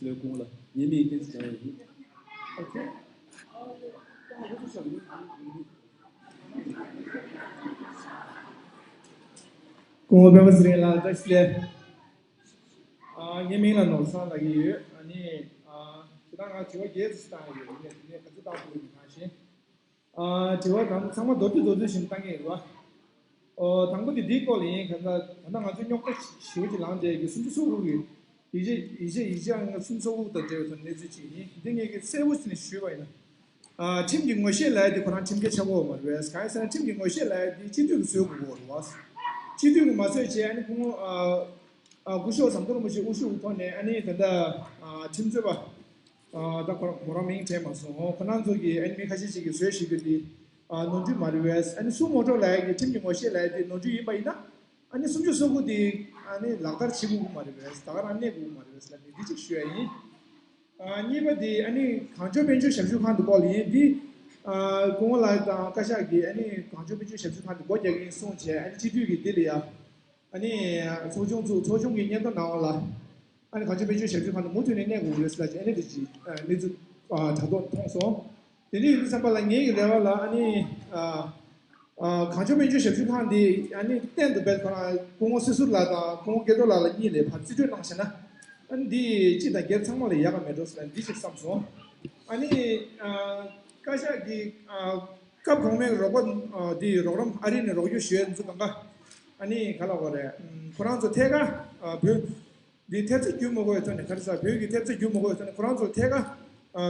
ལས་ཁུངས་ལ་ཉེས་མེད་སྐྱོན་ཆ་བྱ་ཡ་ཡིན། སྐུ་ངོ་སྤེན་པ་ཚེ་རིང་ལགས་བཀྲ་ཤིས་བདེ་ལེགས། ཨ་ངའི་མིང་ལ་ནོར་བཟང་ལབ་ཀྱི་ཡོད། ཨ་ནི་ཨ་ཁྱེད་རང་ང་དྲི་བ་བརྒྱད་ཙམ་བཏང་ཡོད། ཡིན་ནའི་དེ་ནས་ག་ཚོད་བཏང་ཐུབ་ཡོད་མེད་གང་ཤེས། ཨ་དྲི་བ་དང་ཚང་མ་མདོར་བསྡུས་མདོར་བསྡུས་ཤིག་བཏང་གི་ཡིན་རེད་བ། ཨོ་དང་པོ་དེ་འདིའི་སྐོར་ལ་ཡིན། གང་ལྟར་ད་ལྟ་ང་ཚོའི་རྙོག་དྲ་ཞེ་པོ་ཅིག་ལངས་བསྡད་ཀྱི་སུམ་ཅུ་སོ་དགུ་གི་ཡིག་ཆ་ཡིག་ཆ་ཡིག་ཆ་ལྔ་སུམ་ཅུ་སོ་དགུ་དང་འབྲེལ་བའི་ཐོག་གནས་ཚུལ་ཅིག་ཡིན། འདི་ངས་ཀྱི་གསལ་པོ་བྱས་ནས་ཞུས་པ་ཡིན་ན། ཨ་ཁྲིམས་ཀྱི་ངོ་ཤེས་ལབ་ཡ་དེ་ཁོ་རང་ཁྲིམས་འགལ་ཆགས་ཀྱི་ཡོད་མ་རེད་པས། གང་ཡིན་ཟེར་ན་ཁྲིམས་ཀྱི་ངོ་ཤེས་ལབ་ཡ་དེ་སྤྱི་འཐུས་ཀྱིས་བཟོས་དགོས་ཀྱི་ཡོད་རེད་བ། སྤྱི་འཐུས་ཀྱིས་མ་བཟོས་བྱས་ཨ་ནི་ཁོང་ཨ་ཨ་སྐུ་ཞབས་ཟམ་གདོང་རིན་པོ་ཆེ་དབུ་བཞུགས་ཐོག་ནས་ཨ་ནི་ད་ལྟ་ཨ་ཁྲིམས་རྩོད་པ། ཨ་ད་ཁོ་རང་མོ་རང་མིང་དྲན་མ་སོང་། ཁོ་རང་ཚོ་གིས་ཨ་ནི་མི་ཁ་ཤས་ཤིག་གིས་བཟོས་བཞག་གི་དེ་ཨ་ནོར་འཁྲུལ་མ་རེད་པས། ཨ་ནི་སུ་ངོ་སྤྲོད་ལབ་ཡ་གི་ཁྲིམས་ཀྱི་ངོ་ཤེས་ལབ་ཡ་དེ་ནོར་འཁྲུལ་ཡིན་པ་ཡིན་ན་ཨ་ནི་སུམ་ཅུ་སོ་དགུ་དེ་ཨ་ནི་ལག་བསྟར་བྱེད་དགོས་ཀྱི་མ་རེད་པས། ད་ག་རང་གནས་དགོས་ཀྱི་མ་རེད་པས་ལབ་ནས་འདི་གཅིག་ཞུ་ཡ་ཡིན། ཨ་གཉིས་པ་དེ་ཨ་ནི་གངས་ལྗོངས་དཔལ་འབྱོར་ཞབས་ཞུ་ཁང་དེ་སྐོར་ལ་ཡིན། འདི་ཨ་སྐུ་ངོ་ལགས་དང་བཀའ་ཤག་གིས་ཨ་ནི་གངས་ལྗོངས་དཔལ་འབྱོར་ཞབས་ཞུ་ཁང་དེ་སྒོ་རྒྱག་གི་ཡིན་གསུངས་བྱས་ཨ་ནི་སྤྱི་འཐུས་ཀྱིས་འདི་ལ་ཡ། ཨ་ནི་ཚོགས་ཆུང་བཙུགས། ཚོགས་ཆུང་གི་སྙན་ཐོ་གནང་བ་ལ། ཨ་ནི་གངས་ལྗོངས་དཔལ་འབྱོར་ཞབས་ཞུ་ཁང་དུ་མུ་མཐུད་ནས་གནས་དགོས་རེད་ཟེར་ལབ་ཅིག་ཨ་ནི་དེ་ཅིག་གནས་ཚུལ་དྲ་ཐོག་མཐོང་སོང་། དེ་འདྲ་ཡིན་དུས་ཙམ་པ་ལ་ངེད་ཀྱི་རེ་བ་ལ་ཨ་ནི་གངས་ལྗོངས་དཔལ་འབྱོར་ཞབས་ཞུ་ཁང་འདི་ཨ་ནི་གཏན་དུ་བེད་ཁོ་རང་སྐུ་ངོ་སྲིད་ཟུར་ལགས་དང་སྐུ་ངོ་སྐལ་རྡོར་ལགས་ལ་གཉིས་ལ་ཕར་རྩིས་སྤྲོད་གནང་ཤེ་ན། ཨ་ནི་འདི་སྤྱི་དང་སྒེར་ཚང་མ་ལ་ཡག་ག་མེད་འགྲོ་ཟེར་ན་འདི་ཞིག་བསམ་སོང་། ཨ་ནི་བཀའ་ཤག་གི་སྐབས་གོང་མའི་རོགས་པ་འདི་རོགས་རམ་ཨ་རི་ནས་རོགས་སྐྱོར་ཞུ་ཡས་འཛུགས་གང་ག་ཨ་ནི་ག་ལ་གོ་རེད། ཁོ་རང་ཚོ་ཐད་ཀར་བོད་འདི་ཐེབས་རྩ་བརྒྱུད་མ་དགོས་པའི་ཐོག་ནས་ག་རེ་ཟ་བོད་ཀྱི་ཐེབས་རྩ་བརྒྱུད་མ་དགོས་པའི་ཐོག་ནས་ཁོ་རང་ཚོ་ཐད་ཀར་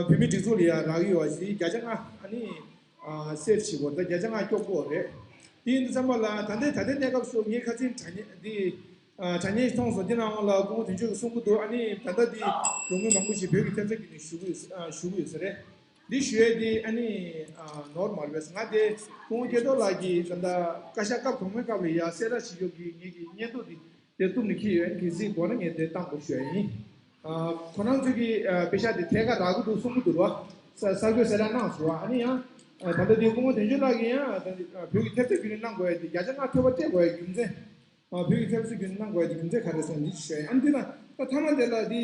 བོད་མིའི་སྒྲིག་འཛུགས་ལ་ཡ་རག་གི་ཡོད་པ་ཞིག་བརྒྱ་ཆ་ལྔ་ཨ་ནི་སེབ་བྱེད་དགོས་རེད། བརྒྱ་ཆ་ལྔ་སྐྱོབ་དགོས་རེད། དེ་ཡིན་དུས་ཙམ་པ་ལ་ད་ལྟའི་ད་ལྟའི་གནས་སྐབས་སུ་ངས་ཁ་སང་དྲ་བརྙན་འདི་དྲ་བརྙན་ཞིག་མཐོང་སོང་། འདི་ནང་ལ་སྐུ་ངོ་དོན་གཅོད་ཀྱིས་གསུང་གི་འདུག་ཨ་ནི་ད་ལྟ་འདི་ལོ་ངོ་མང་པོ་ཞིག་བོད་ཀྱི་ཐེབས་རྩ་བརྒྱུད་ནས་ཞུ་གི་ཡོད་ཞུ་གི་ཡོད་ས་རེད། འདི་ཞུ་ཡས་དེ་ཨ་ནི་ནོར་མ་རེད་པས། ང་དེ་སྐུ་ངོ་སྐལ་རྡོར་ལགས་ཀྱིས་ད་ལྟ་བཀའ་ཤག་སྐབས་གོང་མའི་སྐབས་ལ་ཡ་གསལ་བསྒྲགས་བྱེད་ཕྱོགས་ཀྱི་ངེད་ཀྱི་སྙན་ཐོ་འདི་དེ་བཏུབ་ནས་འཁྱེར་ཡོད། ཨ་ནི་གལ་སྲིད་དགོས་ན་ངས་དེ་བཏང་དགོས་ཞུ་ཡ་ཡིན། ཁོ་རང་ཚོ་གིས་པེ་ཤག་དེ་ཐད་ཀར་རག་གི་འདུག་གསུང་གི་འདུག་ར། གསར་འགོད་གསལ་བསྒྲགས་གནང་སོང་བ། ཨ་ནི་ཡང་ད་ལྟ་དེ་སྐུ་ངོ་དོན་གཅོད་ལགས་ཀྱིས་ཡང་བོད་ཀྱི་ཐེབས་རྩ་བརྒྱུད་ནས་གནང་དགོས་ཡ་དེ་བརྒྱ་ཆ་ལྔ་ཐོབ་པ་སྤྲད་དགོས་ཡ་རྒྱུ་མཚན། ཨ་བོད་ཀྱི་ཐེབས་རྩ་བརྒྱུད་ནས་གནང་དགོས་ཡ་དེ་རྒྱུ་མཚན་ག་རེ་ཟེར་ན་འདི་ཞུ་ཡ་ཡིན། ཨ་ནི་འདི་ན་ད་མཐའ་མ་དེ་ལ་འདི་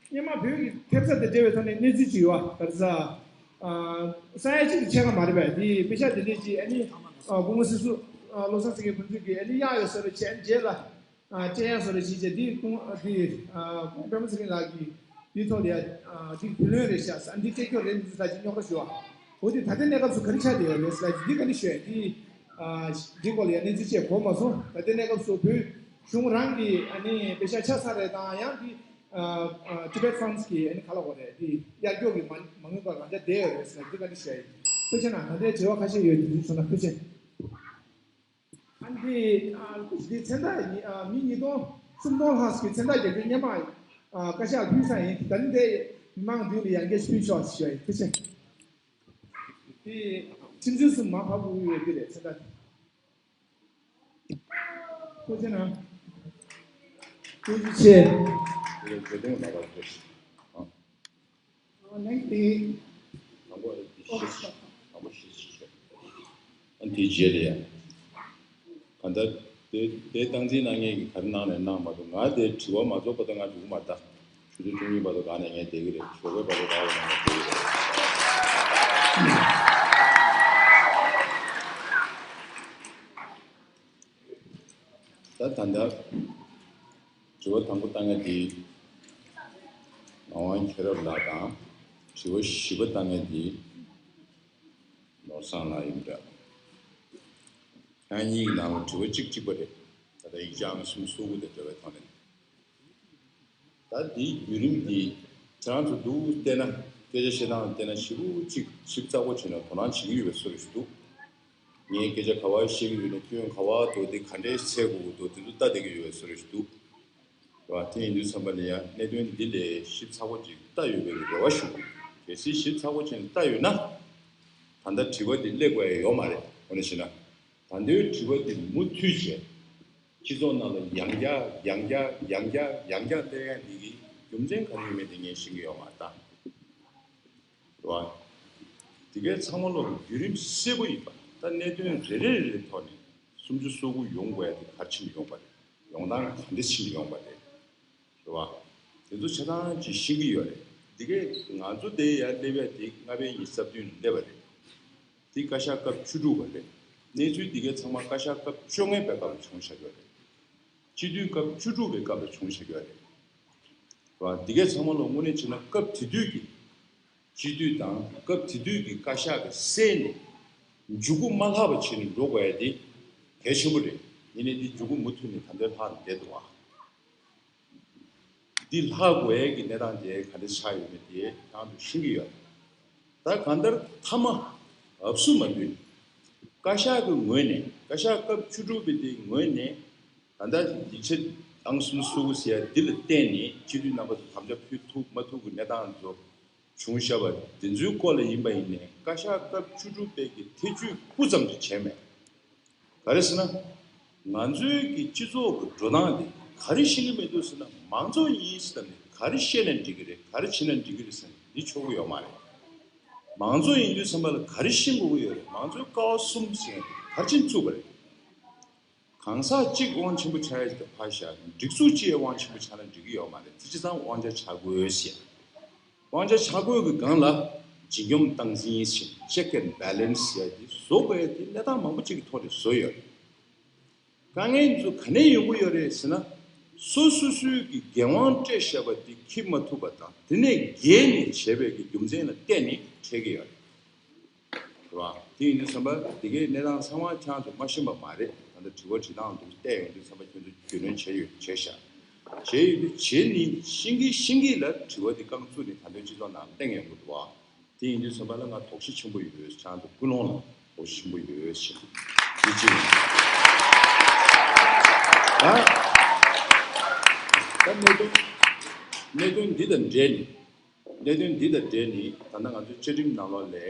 སྔོན་མ་བོད་ཀྱི་ཐེབས་རྩ་དེ་འབྲེལ་བའི་ཐོག་ནས་གནས་ཚུལ་ཅིག་ཡོད་པ་ག་རེ་ཟ། ས་ཡ་གཅིག་གི་ཕྱེད་ཀ་མ་རེད་པས། འདི་པེ་ཤག་དེ་འདྲས་ཅིག་ཨ་ནི་སྐུ་ངོ་སྲིད་ཟུར་ བློ་བཟང་སེང་གེ་ཕུན་ཚོགས་ཀྱིས་ཨ་ནི་གཡག་ཡོད་ས་རེད་བྱས། རྗེས་ལ་ཨ་སྤྲད་ཡག་བཟོ་རེད་བྱས་བྱས། འདི་ཁོང་འདི་ཨ་ཁོང་པད་མ་ཚེ་རིང་ལགས་ཀྱིས་འདི་ཐོག་ལ་ཡ་ཨ་འདི་བུ་ལོན་རེད་ཤག་ཟེར། ཨ་འདི་སྤྲད་རྒྱུ་རེད། འདི་ལ་ཅིག་རྙོག་དྲ་ཞུ་བ། འོ་འདི་ད་ལྟའི་གནས་སྐབས་སུ་ག་རེ་ཆགས་བསྡད་ཡོད་རེད་ཟེར་ལ་འདི་ག་ནས་ཤོད་འདི་ཨ་འདི་སྐོར་ལ་ཡ་གནས་ཚུལ་བཅས་གོ་མ་སོང་། ད་ལྟའི་གནས་སྐབས་སུ་བོད་གཞུང་རང་གིས་ཨ་ནི་པེ་ཤག་ཆ་ཚང་རེད་དང་ཡང་འདི་ཨ་ཨ་Tibet Funds་གིས་ཨ་ནི་ག་ལ་གོ་རེད། འདི་གཡར་རྒྱུ་གི་མ་མ་དངུལ་པ་རང་འཇགས་བསྡད་ཡོད་རེད་ཟེར་ལ་འདི་ག་ནས་ཤོད་ཡིན། ཐུགས་རྗེ་གནང་། ད་ལྟའི་དྲི་བ་ཁ་ཤས་ཡོད་འདི་འདི་ཚོ་ན་ཐུགས་རྗེ། ཨ་འདི་ཨ་འདི་མཚན་རྟགས་ཉི་ཨ་མི་ཉིས་སྟོང་སུམ་སྟོང་ལྷག་གི་མཚན་རྟགས་རྒྱག་རྒྱུ་སྔོན་མ་ཨ་བཀའ་ཤག་ཕུལ་ས་ཡིན། ད་ནི་དེ་མི་མང་མདུན་ལ་ཡང་བསྐྱར་ཕུལ་ཆོག་ཞུ་ཡ་ཡིན། ཐུགས་རྗེ་ཆེ། དེ་ཁྲིམས་རྩོད་གསུམ་མ་ཕབ་དགོས་ཡོད་དེ་རེད་མཚན་རྟགས། ཐུགས་རྗེ་གནང་། ཐུགས་རྗེ་ཆེ། དེ་ལ་བརྗོད་དོན་མ་ཕར་ཐོས་ཤིག་ཨ། ཨ་ནི་དེ། དང་པོ་ཨ་ནི་དེ་ཤེས་ཤིག་དང་པོ་ཤེས་ཤིག་ཨ་ནི་དེའི་རྗེས་ལ་ཡ། གང་ལྟར་དེ་དེ་སྟངས་འཛིན་གནང་མཁན་གྱིས་ག་རེ་གནང་ནས་གནང་མ་གཏོགས། ང་དེ་དྲི་བ་མ་རྫོགས་བར་དུ་ང་འགྲོ་གི་མ་རེད་ད། ཆུ་ཚོད་བཅུ་གཉིས་བར་དུ་གང་ནས་ངས་བསྡད་ཀྱི་རེད། ཞོགས་པའི་བར་དུ་གང་ནས་ངས་བསྡད་ཀྱི་རེད། ད་ད་ལྟ་དྲི་བ་དང་པོ་བཏང་མཁན་དེ་ངག་དབང་མཁྱེན་རབ་ལགས་དང་། དྲི་བ་བཞི་པ་བཏང་མཁན་དེ་ནོར་བཟང་ལགས་ཡིན་འདྲ། ཁྱེད་གཉིས་ཀྱི་ནང་ལ་དྲི་བ་གཅིག་གཅིག་པ་རེད། ད་ལྟ་ཡིག་ཆ་ཨང་གསུམ་སོ་དགུ་དང་འབྲེལ་བའི་ཐོག་ནས། ད་འདིའི་བརྒྱུད་རིམ་འདི་ཁྱེད་རང་ཚོ་འདུག་བལྟས་ན། སྐད་ཆ་བཤད་སྟངས་བལྟས་ན་ཞེ་པོ་ཅིག་ཞིབ་ཚགས་པོ་བྱས་ནས་དོ་སྣང་བྱེད་ཀྱི་ཡོད་པའི་བཟོ་འདྲ་ཞིག་འདུག་ངས་སྐད་ཆ་ག་པར་བཤད་ཀྱི་ཡོད་ན། སྐྱོན་ག་པར་འདུག་དེ་ག་འདྲའི་འཚོལ་དགོས་ཀྱི་འདུག་དེ་ཚོ་ལྟ་བསྡད་ཀྱི་ཡོད་པའི་བཟོ་འདྲ་ཞིག་འདུག་རེད་བ། དེ་ཡིན་དུས་ཙམ་པ་ལ་ཡང་གནད་དོན་འདི་ལས་ཞིབ་ཚགས་པོ་ཅིག་ལྟ་ཡོད་པའི་རེ་བ་ཞུ་གི་ཡོད། གལ་སྲིད་ཞིབ་ཚགས་པོ་ཅིག་ལྟ་ཡོད་ན། ད་ལྟ་དྲི་བ་འདི་སླེབས་དགོས་ཡ་ཡོད་མ་རེད། འོ་ན་ཞེ་ན། ད་ལྟའི་དྲི་བ་འདི་མུ་མཐུད་བྱས། སྤྱི་ཚོགས་ནང་ལ་ཡང་བསྐྱར་ཡང་བསྐྱར་ཡང་བསྐྱར་ཡང་བསྐྱར་སླེབས་ཡ་འདི་གི་རྒྱུ་མཚན་ག་རེ་ཡོད་མེད་དེ་ངས་ཤེས་ཀྱི་ཡོད་མ་རེད་ད། རེད་བ། འདི་གའི་ཚང་མ་ལོག་བརྒྱུད་རིམ་གསལ་པོ་ཡིན་པ། ད་གནད་དོན་རེ་རེ་རེ་རེའི་ཐོག་ནས་སུམ་ཅུ་སོ་དགུ་ཡོང་དགོས་ཡ་དེ་ག་རེ་ཕྱིན་ཡོང་པ་རེད། ཡོང་སྟངས་ག་འདྲ་ཕྱིན་ཡོང་པ་རེད། རེད་བ། དེ་ཚོ་ཆ་ཚང་ཅིག་ཤེས་ཀྱི་ཡོད་རེད། འདི་གའི་ང་ཚོ་དེ་ཡར་སླེབས་ཡ་དེ་ལྔ་པའི་ཉི་ཤུ་རྩ་བདུན་ལ་སླེབས་པ་རེད། དེ་བཀའ་ཤག་སྐབས་བཅུ་དྲུག་པ་རེད། གནས་ཚུལ་འདི་གའི་ཚང་མ་བཀའ་ཤག་སྐབས་བཅོ་ལྔ་པའི་སྐབས་ལ་བྱུང་བཞག་ཡོད་རེད། སྤྱི་འཐུས་སྐབས་བཅུ་དྲུག་པའི་སྐབས་ལ་བྱུང་བཞག་ཡོད་རེད། རེད་བ། འདི་གའི་ཚང་མ་ལ་དངོས་གནས་བྱས་ན་སྐབས་དེ་དུས་ཀྱི་སྤྱི་འཐུས་དང་སྐབས་དེ་དུས་ཀྱི་བཀའ་ཤག་གི་སྲས་ནས་མཇུག་གུ་མ་ལྷག་པ་བྱས་ནས་འགྲོ་དགོས་ཡ་དེ་གལ་ཆེན་པོ་རེད། ཡིན་ནའི་འདི་མཇུག་གུ་མུ་མཐུད་ནས་ད་ལྟའི་ལྷག་ནས་བསྡད་འདུག་བ། འདི་ལྷག་དགོས་ཡས་ཀྱི་གནས་སྟངས་དེ་ག་འདྲ་ཆགས་ཡོད་མེད་དེ་ཁྱེད་རང་ཚོས་ཤེས་ཀྱི་ཡོད། ད་གང་ལྟར་མཐའ་མ་འབབ་སུ་མ་འདུས། བཀའ་ཤག་གི་ངོས་ནས་བཀའ་ཤག་སྐབས་བཅུ་དྲུག་པའི་དེའི་ངོས་ནས་ད་ལྟ་ཡིག་ཆ་ཨང་གསུམ་སོ་དགུ་ཟེར་ཡ་འདི་ལ་བརྟེན་ནས་སྤྱི་འཐུས་རྣམ་པ་ཚོ་དམ་བཅའ་ཕུལ་ཐུབ་མ་ཐུབ་ཀྱི་གནས་སྟངས་ཚོ་བྱུང་བཞག་པ་འདི་ཚོའི་སྐོར་ལ་ཡིན་པ་ཡིན་ནའི་བཀའ་ཤག་སྐབས་བཅུ་དྲུག་པའི་གི་ཐེ་བྱུས་སྤུ་ཙམ་ཅིག་བྱས་མེད། ག་རེ་ཟེར་ན། ང་ཚོའི་གི་སྤྱི་ཚོགས་ཀྱི་འགྲོ་སྟངས་དེ་ག་རེ་ཤེས་ཀྱི་མི་འདུག་ཟེར་ན། མང་གཙོ་ཡིན་ཟེར་ནས་ག་རེ་བཤད་ན་འགྲིག་གི་རེད། ག་རེ་བྱས་ན་འགྲིག་གི་རེད་ཟེར་ནས་འདི་ཆོག་གི་ཡོད་མ་རེད། མང་གཙོ་ཡིན་དུས་ཙམ་པ་ལ་ག་རེ་ཤེས་དགོས་ཀྱི་ཡོད་རེད། མང་གཙོའི་ཀ་བ་གསུམ་ཟེར་ཡ་དེ་ག་རེ་བྱས་ནས་བཙུགས་པ་རེད། གང་ཟག་གཅིག་དབང་ཆེན་པོ་ཆགས་ཡ་དེ་ཕར་བཞག་སྒྲིག་འཛུགས་གཅིག་དབང་ཆེན་པོ་ཆགས་ན་འགྲིག་གི་ཡོད་མ་རེད། དེ་བྱས་ཙང་དབང་ཆ་ཆ་བགོས་ཟེར་ཡ། དབང་ཆ་ཆ་བགོས་ཀྱི་སྒང་ལ་བརྗིད་སྙོམས་སྟངས་འཛིན་ཞིང་check and balance་ཟེར་ཡ་དེ་བཟོ་དགོས་ཡ་དེ་གནས་སྟངས་མང་པོ་ཅིག་གི་ཐོག་ནས་བཟོ་ཡོད་རེད། དཀའ་ངལ་ཚོ་ག་ནས་ཡོང་གི་ཡོད་རེད་ཟེར་ན། སོ་སོ་སོའི་གི་འགན་དབང་སྤྲད་བཞག་པ་དེ་འཁྱེར་མ་ཐུབ་པ་དང་། དེ་ནས་བརྒལ་ནས་བྱས་པའི་གི་རྒྱུ་མཚན་ལ་བརྟེན་ནས་འཕྲད་ཀྱི་ཡོད་རེད། རེད་བ། དེ་ཡིན་དུས་ཙམ་པ་དེ་གའི་གནས་སྟངས་ཚང་མ་ཁྱེད་རང་ཚོ་མ་ཤེས་པ་མ་རེད། ད་ལྟ་དྲི་བ་དྲི་སྟངས་འདུག་བལྟས་ཡོང་དུས་ཙམ་པ་ཁྱེད་ཚོ་རྒྱུས་ལོན་བྱས་ཡོད་བྱས་ཤག་བྱས་ཡོད་དུས་བྱས་ནི་ཤེས་ཀྱི་ཤེས་ཀྱི་ལ་དྲི་བ་དེ་རྐང་བཙུགས་ནས་ད་ལྟའི་སྤྱི་ཚོགས་ནང་བསྟན་ཡོང་གི་འདུག་བ། དེ་ཡིན་དུས་ཙམ་པ་ལ་ང་དོགས་གཞི་ཆེན་པོ་ཡོད། ཁྱེད་རང་ཚོ་ཀུན་སློང་ལ་དོགས་གཞི་ཆེན་པོ་ཡོད་ཞེས་འདི་གཅིག་ཡིན། ད་ད་གནད་དོན་གནད་དོན་འདི་དང་འབྲེལ་ནས། གནད་དོན་འདི་དང་འབྲེལ་ནས་ད་ལྟ་ང་ཚོའི་བཅའ་ཁྲིམས་ནང་ལོགས་ལས་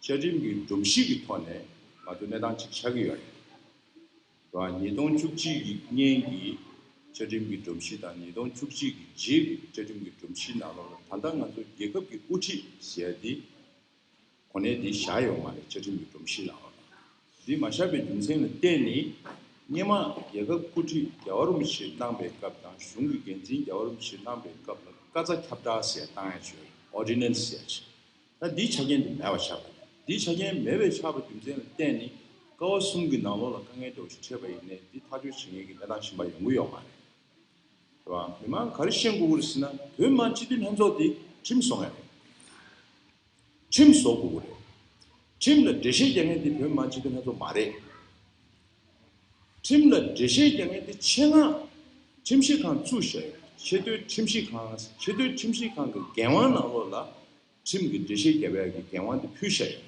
བཅའ་ཁྲིམས་ཀྱི་སྒྲོམ་གཞི་གི་ཐོག་ནས་ང་ཚོ་གནས་སྟངས་གཅིག་ཆགས་ཀྱི་ཡོད་རེད། ཉིས་སྟོང་བཅུ་གཅིག་གི་སྔོན་གྱི་བཅའ་ཁྲིམས་ཀྱི་སྒྲོམ་གཞི་དང་ཉིས་སྟོང་བཅུ་གཅིག་གི་རྗེས་ཀྱི་བཅའ་ཁྲིམས་ཀྱི་སྒྲོམ་གཞི་ནང་ལོགས་ལ་ད་ལྟ་ང་ཚོ་རྒྱལ་ཁབ་ཀྱི་དབུ་ཁྲིད་ཟེར་ཡ་འདི་གོ་གནས་འདི་བཞག་ཡོད་མ་རེད། བཅའ་ཁྲིམས་ཀྱི་སྒྲོམ་གཞི་ནང་ལོགས་ལ། འདི་མ་བཞག་པའི་རྒྱུ་མཚན་ལ་བརྟེན་ནས་སྔོན་མ་རྒྱལ་ཁབ་དབུ་ཁྲིད་རྒྱལ་བ་རིན་པོ་ཆེ་གནང་པའི་སྐབས་དང་གཞུང་གི་འགན་འཛིན་རྒྱལ་བ་རིན་པོ་ཆེ་གནང་པའི་སྐབས་ལ་བཀའ་རྩ་ཁྱབ་བསྒྲགས་ཟེར་བཏང་ཡ་ཅིག་ཡོད་རེད། ཨོར་ཌི་ནན་སི་ཟེར་ཡ་ཅིག་ད་འདིའི་ཆ་རྐྱེན་དེ་མེད་པ་ཆགས་པ་རེད། འདིའི་ཆ་རྐྱེན་མེད་པའི་ཆགས་པའི་རྒྱུ་མཚན་ལ་བརྟེན་ནས་ ཀ་བ་གསུམ་གྱི་ནང་ལོགས་ལ་དཀའ་ངལ་འདྲ་བོ་ཞིག་འཕྲད་པ་ཡིན་ནའི་འདི་ཐག་གཅོད་བྱེད་མཁན་གྱི་གནས་སྟངས་གཞན་པ་ཡོང་གི་ཡོད་མ་རེད། རེད་བ། མི་མང་ག་རེ་ཤེས་དགོས་ཀྱི་རེད་ཟེར་ན། བོད་མི་མང་སྤྱི་འཐུས་ལྷན་ཚོགས་འདི་ཁྲིམས་བཟོ་མཁན་རེད། ཁྲིམས་བཟོ་དགོས་ཀྱི་རེད། ཁྲིམས་ལ་འགྲེལ་བཤད་རྒྱག་མཁན་འདི་བོད་མི་མང་སྤྱི་འཐུས་ལྷན་ཚོགས་མ་རེད། ཁྲིམས་ལ་འགྲེལ་བཤད་རྒྱག་མཁན་དེ་ཆེད་མངགས་ཁྲིམས་ཞིབ་ཁང་བཙུགས་བཞག་ཡོད། ཆེས་མཐོའི་ཁྲིམས་ཞིབ་ཁང་། ཆེས་མཐོའི་ཁྲིམས་ཞིབ་ཁང་གི་འགན་དབང་ནང་ལོགས་ལ་ཁྲིམས་ཀྱི་འགྲེལ་བཤད་རྒྱབ་ཡག་གི་འགན་དབང་དེ་ཕུལ་བཞག་ཡོད།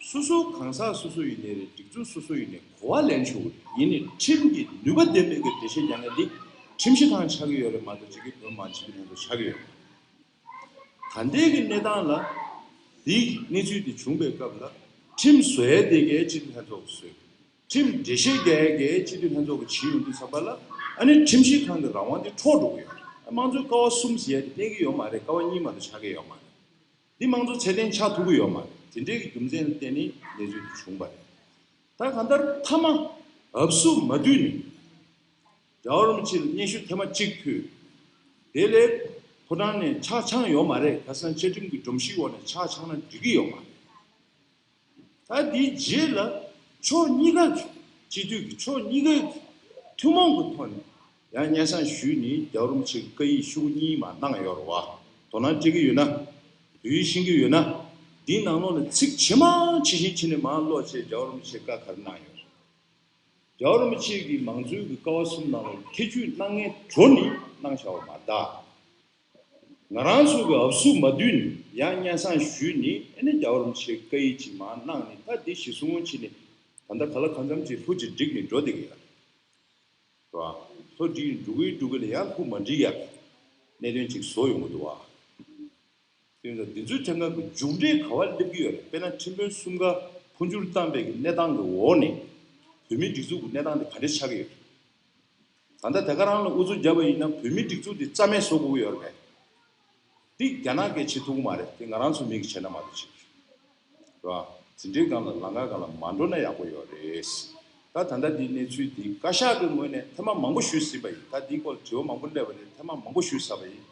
སོ་སོ་གང་ཟག་སོ་སོ་ཡིན་ནའི་རེད། སྒྲིག་འཛུགས་སོ་སོ་ཡིན་ནའི་གོ་བ་ལེན་ཆོག་གི་རེད། ཡིན་ནའི་ཁྲིམས་ཀྱི་ནུས་པ་ལྡན་པའི་གི་འགྲེལ་བཤད་རྒྱག་མཁན་དེ་ཁྲིམས་ཞིབ་ཁང་ཆགས་ཀྱི་ཡོད་རེད་མ་གཏོགས་ཅིག་གི་བོད་མི་མང་སྤྱི་འཐུས་ལྷན་ཚོགས་ཆགས་ཀྱི་ཡོད་མ་རེད། ད་ལྟའི་གི་གནས་སྟངས་ལ་འདིའི་གནས་ཚུལ་འདི་བྱུང་པའི་སྐབས་ལ་ཁྲིམས་བཟོ་ཡས་དེ་གའི་སྤྱི་འཐུས་ལྷན་ཚོགས་ཀྱིས་བཟོས། ཁྲིམས་འགྲེལ་བཤད་རྒྱག་ཡས་དེ་གའི་སྤྱི་འཐུས་ལྷན་ཚོགས་ཀྱིས་བྱས་ཡོང་དུས་ཙམ་པ་ལ། ཨ་ནི་ཁྲིམས་ཞིབ་ཁང་གི་རང་དབང་དེ་འཕྲོག་འགྲོ་གི་ཡོད་རེད། དམངས་གཙོའི་ཀ་བ་གསུམ་ཟེར་ཡས་དེ་གནས་ཀྱི་ཡོད་མ་རེད། ཀ་བ་གཉིས་མ་གཏོགས་ཆགས་ཀྱི་ཡོད་མ་རེད། འདི་དམངས་གཙོ་ཚད་ལྡན་ཆགས་ཐུབ་ཀྱི་ཡོད་མ་རེད། དེ་འདྲའི་གི་རྒྱུ་མཚན་ལ་བརྟེན་ནས་གནས་ཚུལ་དེ་བྱུང་བ་རེད། ད་གང་ལྟར་མཐའ་མ་ཨབ་སུ་མ་བསྡུས་ནས་རྒྱལ་བ་རིན་པོ་ཆེ་ལ་སྙན་ཞུ་ཐེངས་མ་གཅིག་ཕུལ། དེ་ལས་ཕོ་བྲང་ནས་ཆ་ཚང་ཡོད་མ་རེད། ཁ་སང་བཅའ་ཁྲིམས་ཀྱི་སྒྲོམ་གཞིའི་འོག་ནས་ཆ་ཚང་ན་འགྲིག་གི་ཡོད་མ་རེད། ད་དེའི་རྗེས་ལ་ཕྱོགས་གཉིས་ཀ་གི་སྤྱི་འཐུས་ཀྱི་ཕྱོགས་གཉིས་ཀ་གི་ཐུན་མོང་གི་ཐོག་ནས་ཡང་སྙན་སེང་ཞུས་ནས་རྒྱལ་བ་རིན་པོ་ཆེ་གི་བཀའ་ཡིག་ཤོག་གུ་གཉིས་མར་གནང་ཡོད་རེད་བ། དོ་སྣང་སྤྲད་ཀྱི་ཡོད་ན། བོད་ཡིག་ཤེས་ཀྱི་ཡོད་ན། འདིའི་ནང་ལོགས་ལ་ཚིག་ཇི་མང་ཇི་བཞིན་བྱས་ནས་མར་ཀློག་བྱས། རྒྱལ་བ་རིན་པོ་ཆེ་བཀའ་ག་རེ་གནང་ཡོད་རེད། རྒྱལ་བ་རིན་པོ་ཆེ་གིས་མང་གཙོའི་གི་ཀ་བ་གསུམ་ནང་ལ་ཐེ་བྱུས་གནང་མཁན་གྲོགས་ནི་གནང་བཞག་པ་མ་གཏོགས། ང་རང་ཚོ་གི་ཨབ་སུ་མ་བསྡུས་ནས་ཡང་སྙན་སེང་ཞུས་ནས། ཨ་ནི་རྒྱལ་བ་རིན་པོ་ཆེ་བཀའ་ཡིག་ཅིག་མར་གནང་ནས། ད་འདི་གཞི་བཟུང་བྱས་ནས་ད་ལྟ་ག་ལ་གང་འཚམ་ཅིག་ལྷུ་ཅིག་བསྒྲིགས་ནས་འགྲོ་བསྡད་ཀྱི་ཡོད་རེད་བ། ལྷུ་བསྒྲིགས་ནས་འགྲོ་གི་འགྲོ་གི་ལ་ཡང་ལྷུ་མ་བསྒྲིགས་ཡག་གི་གནད་དོན་ཅིག་བཟོ་ཡོང་གི་འདུག་བ། དེ་ཡིན་ཙང་འདི་ཚོའི་ཐད་ཀར་གྱི་མཇུག་འབྲས་ག་པར་སླེབས་ཀྱི་ཡོད་རེད། དཔེར་ན་ཁྲིམས་དཔོན་གསུམ་ཀ་འཕོ་འགྱུར་བཏང་པའི་གི་གནས་སྟངས་ཀྱི་འོག་ནས་བོད་མིའི་སྒྲིག་འཛུགས་ཀྱི་གནས་སྟངས་དེ་ག་འདྲས་ཆགས་ཀྱི་ཡོད་རེད། ད་ལྟ་དེ་ག་རང་ལ་ཨུ་ཚུགས་བརྒྱབ་པ་ཡིན་ན་བོད་མིའི་སྒྲིག་འཛུགས་དེ་རྩ་མེད་བཟོ་དགོས་ཀྱི་ཡོད་རེད་པས། འདི་རྒྱ་ནག་གིས་བྱེད་ཐུབ་ཀྱི་མ་རེད། དེ་ང་རང་ཚོ་མི་གིས་བྱས་ན་མ་གཏོགས་བྱེད། རེད་བ། འཛིན་གྲྭའི་སྒང་ལ་ལམ་ཁ་སྒང་ལ་མ་འགྲོ་ན་ཡག་པོ་ཡོད་རེད། ད་ད་ལྟ་འདིའི་གནས་ཚུལ་འདི་བཀའ་ཤག་གི་ངོས་ནས་ཐེངས་མ་མང་པོ་ཞུས་ཟིན་པ་ཡིན། ད་འདིའི་སྐོར་ལ་དྲི་བ་མང་པོ་སླེབས་པ་རེད། ཐེངས་མ་མང་པོ་ཞུས་ཚར་བ་ཡིན།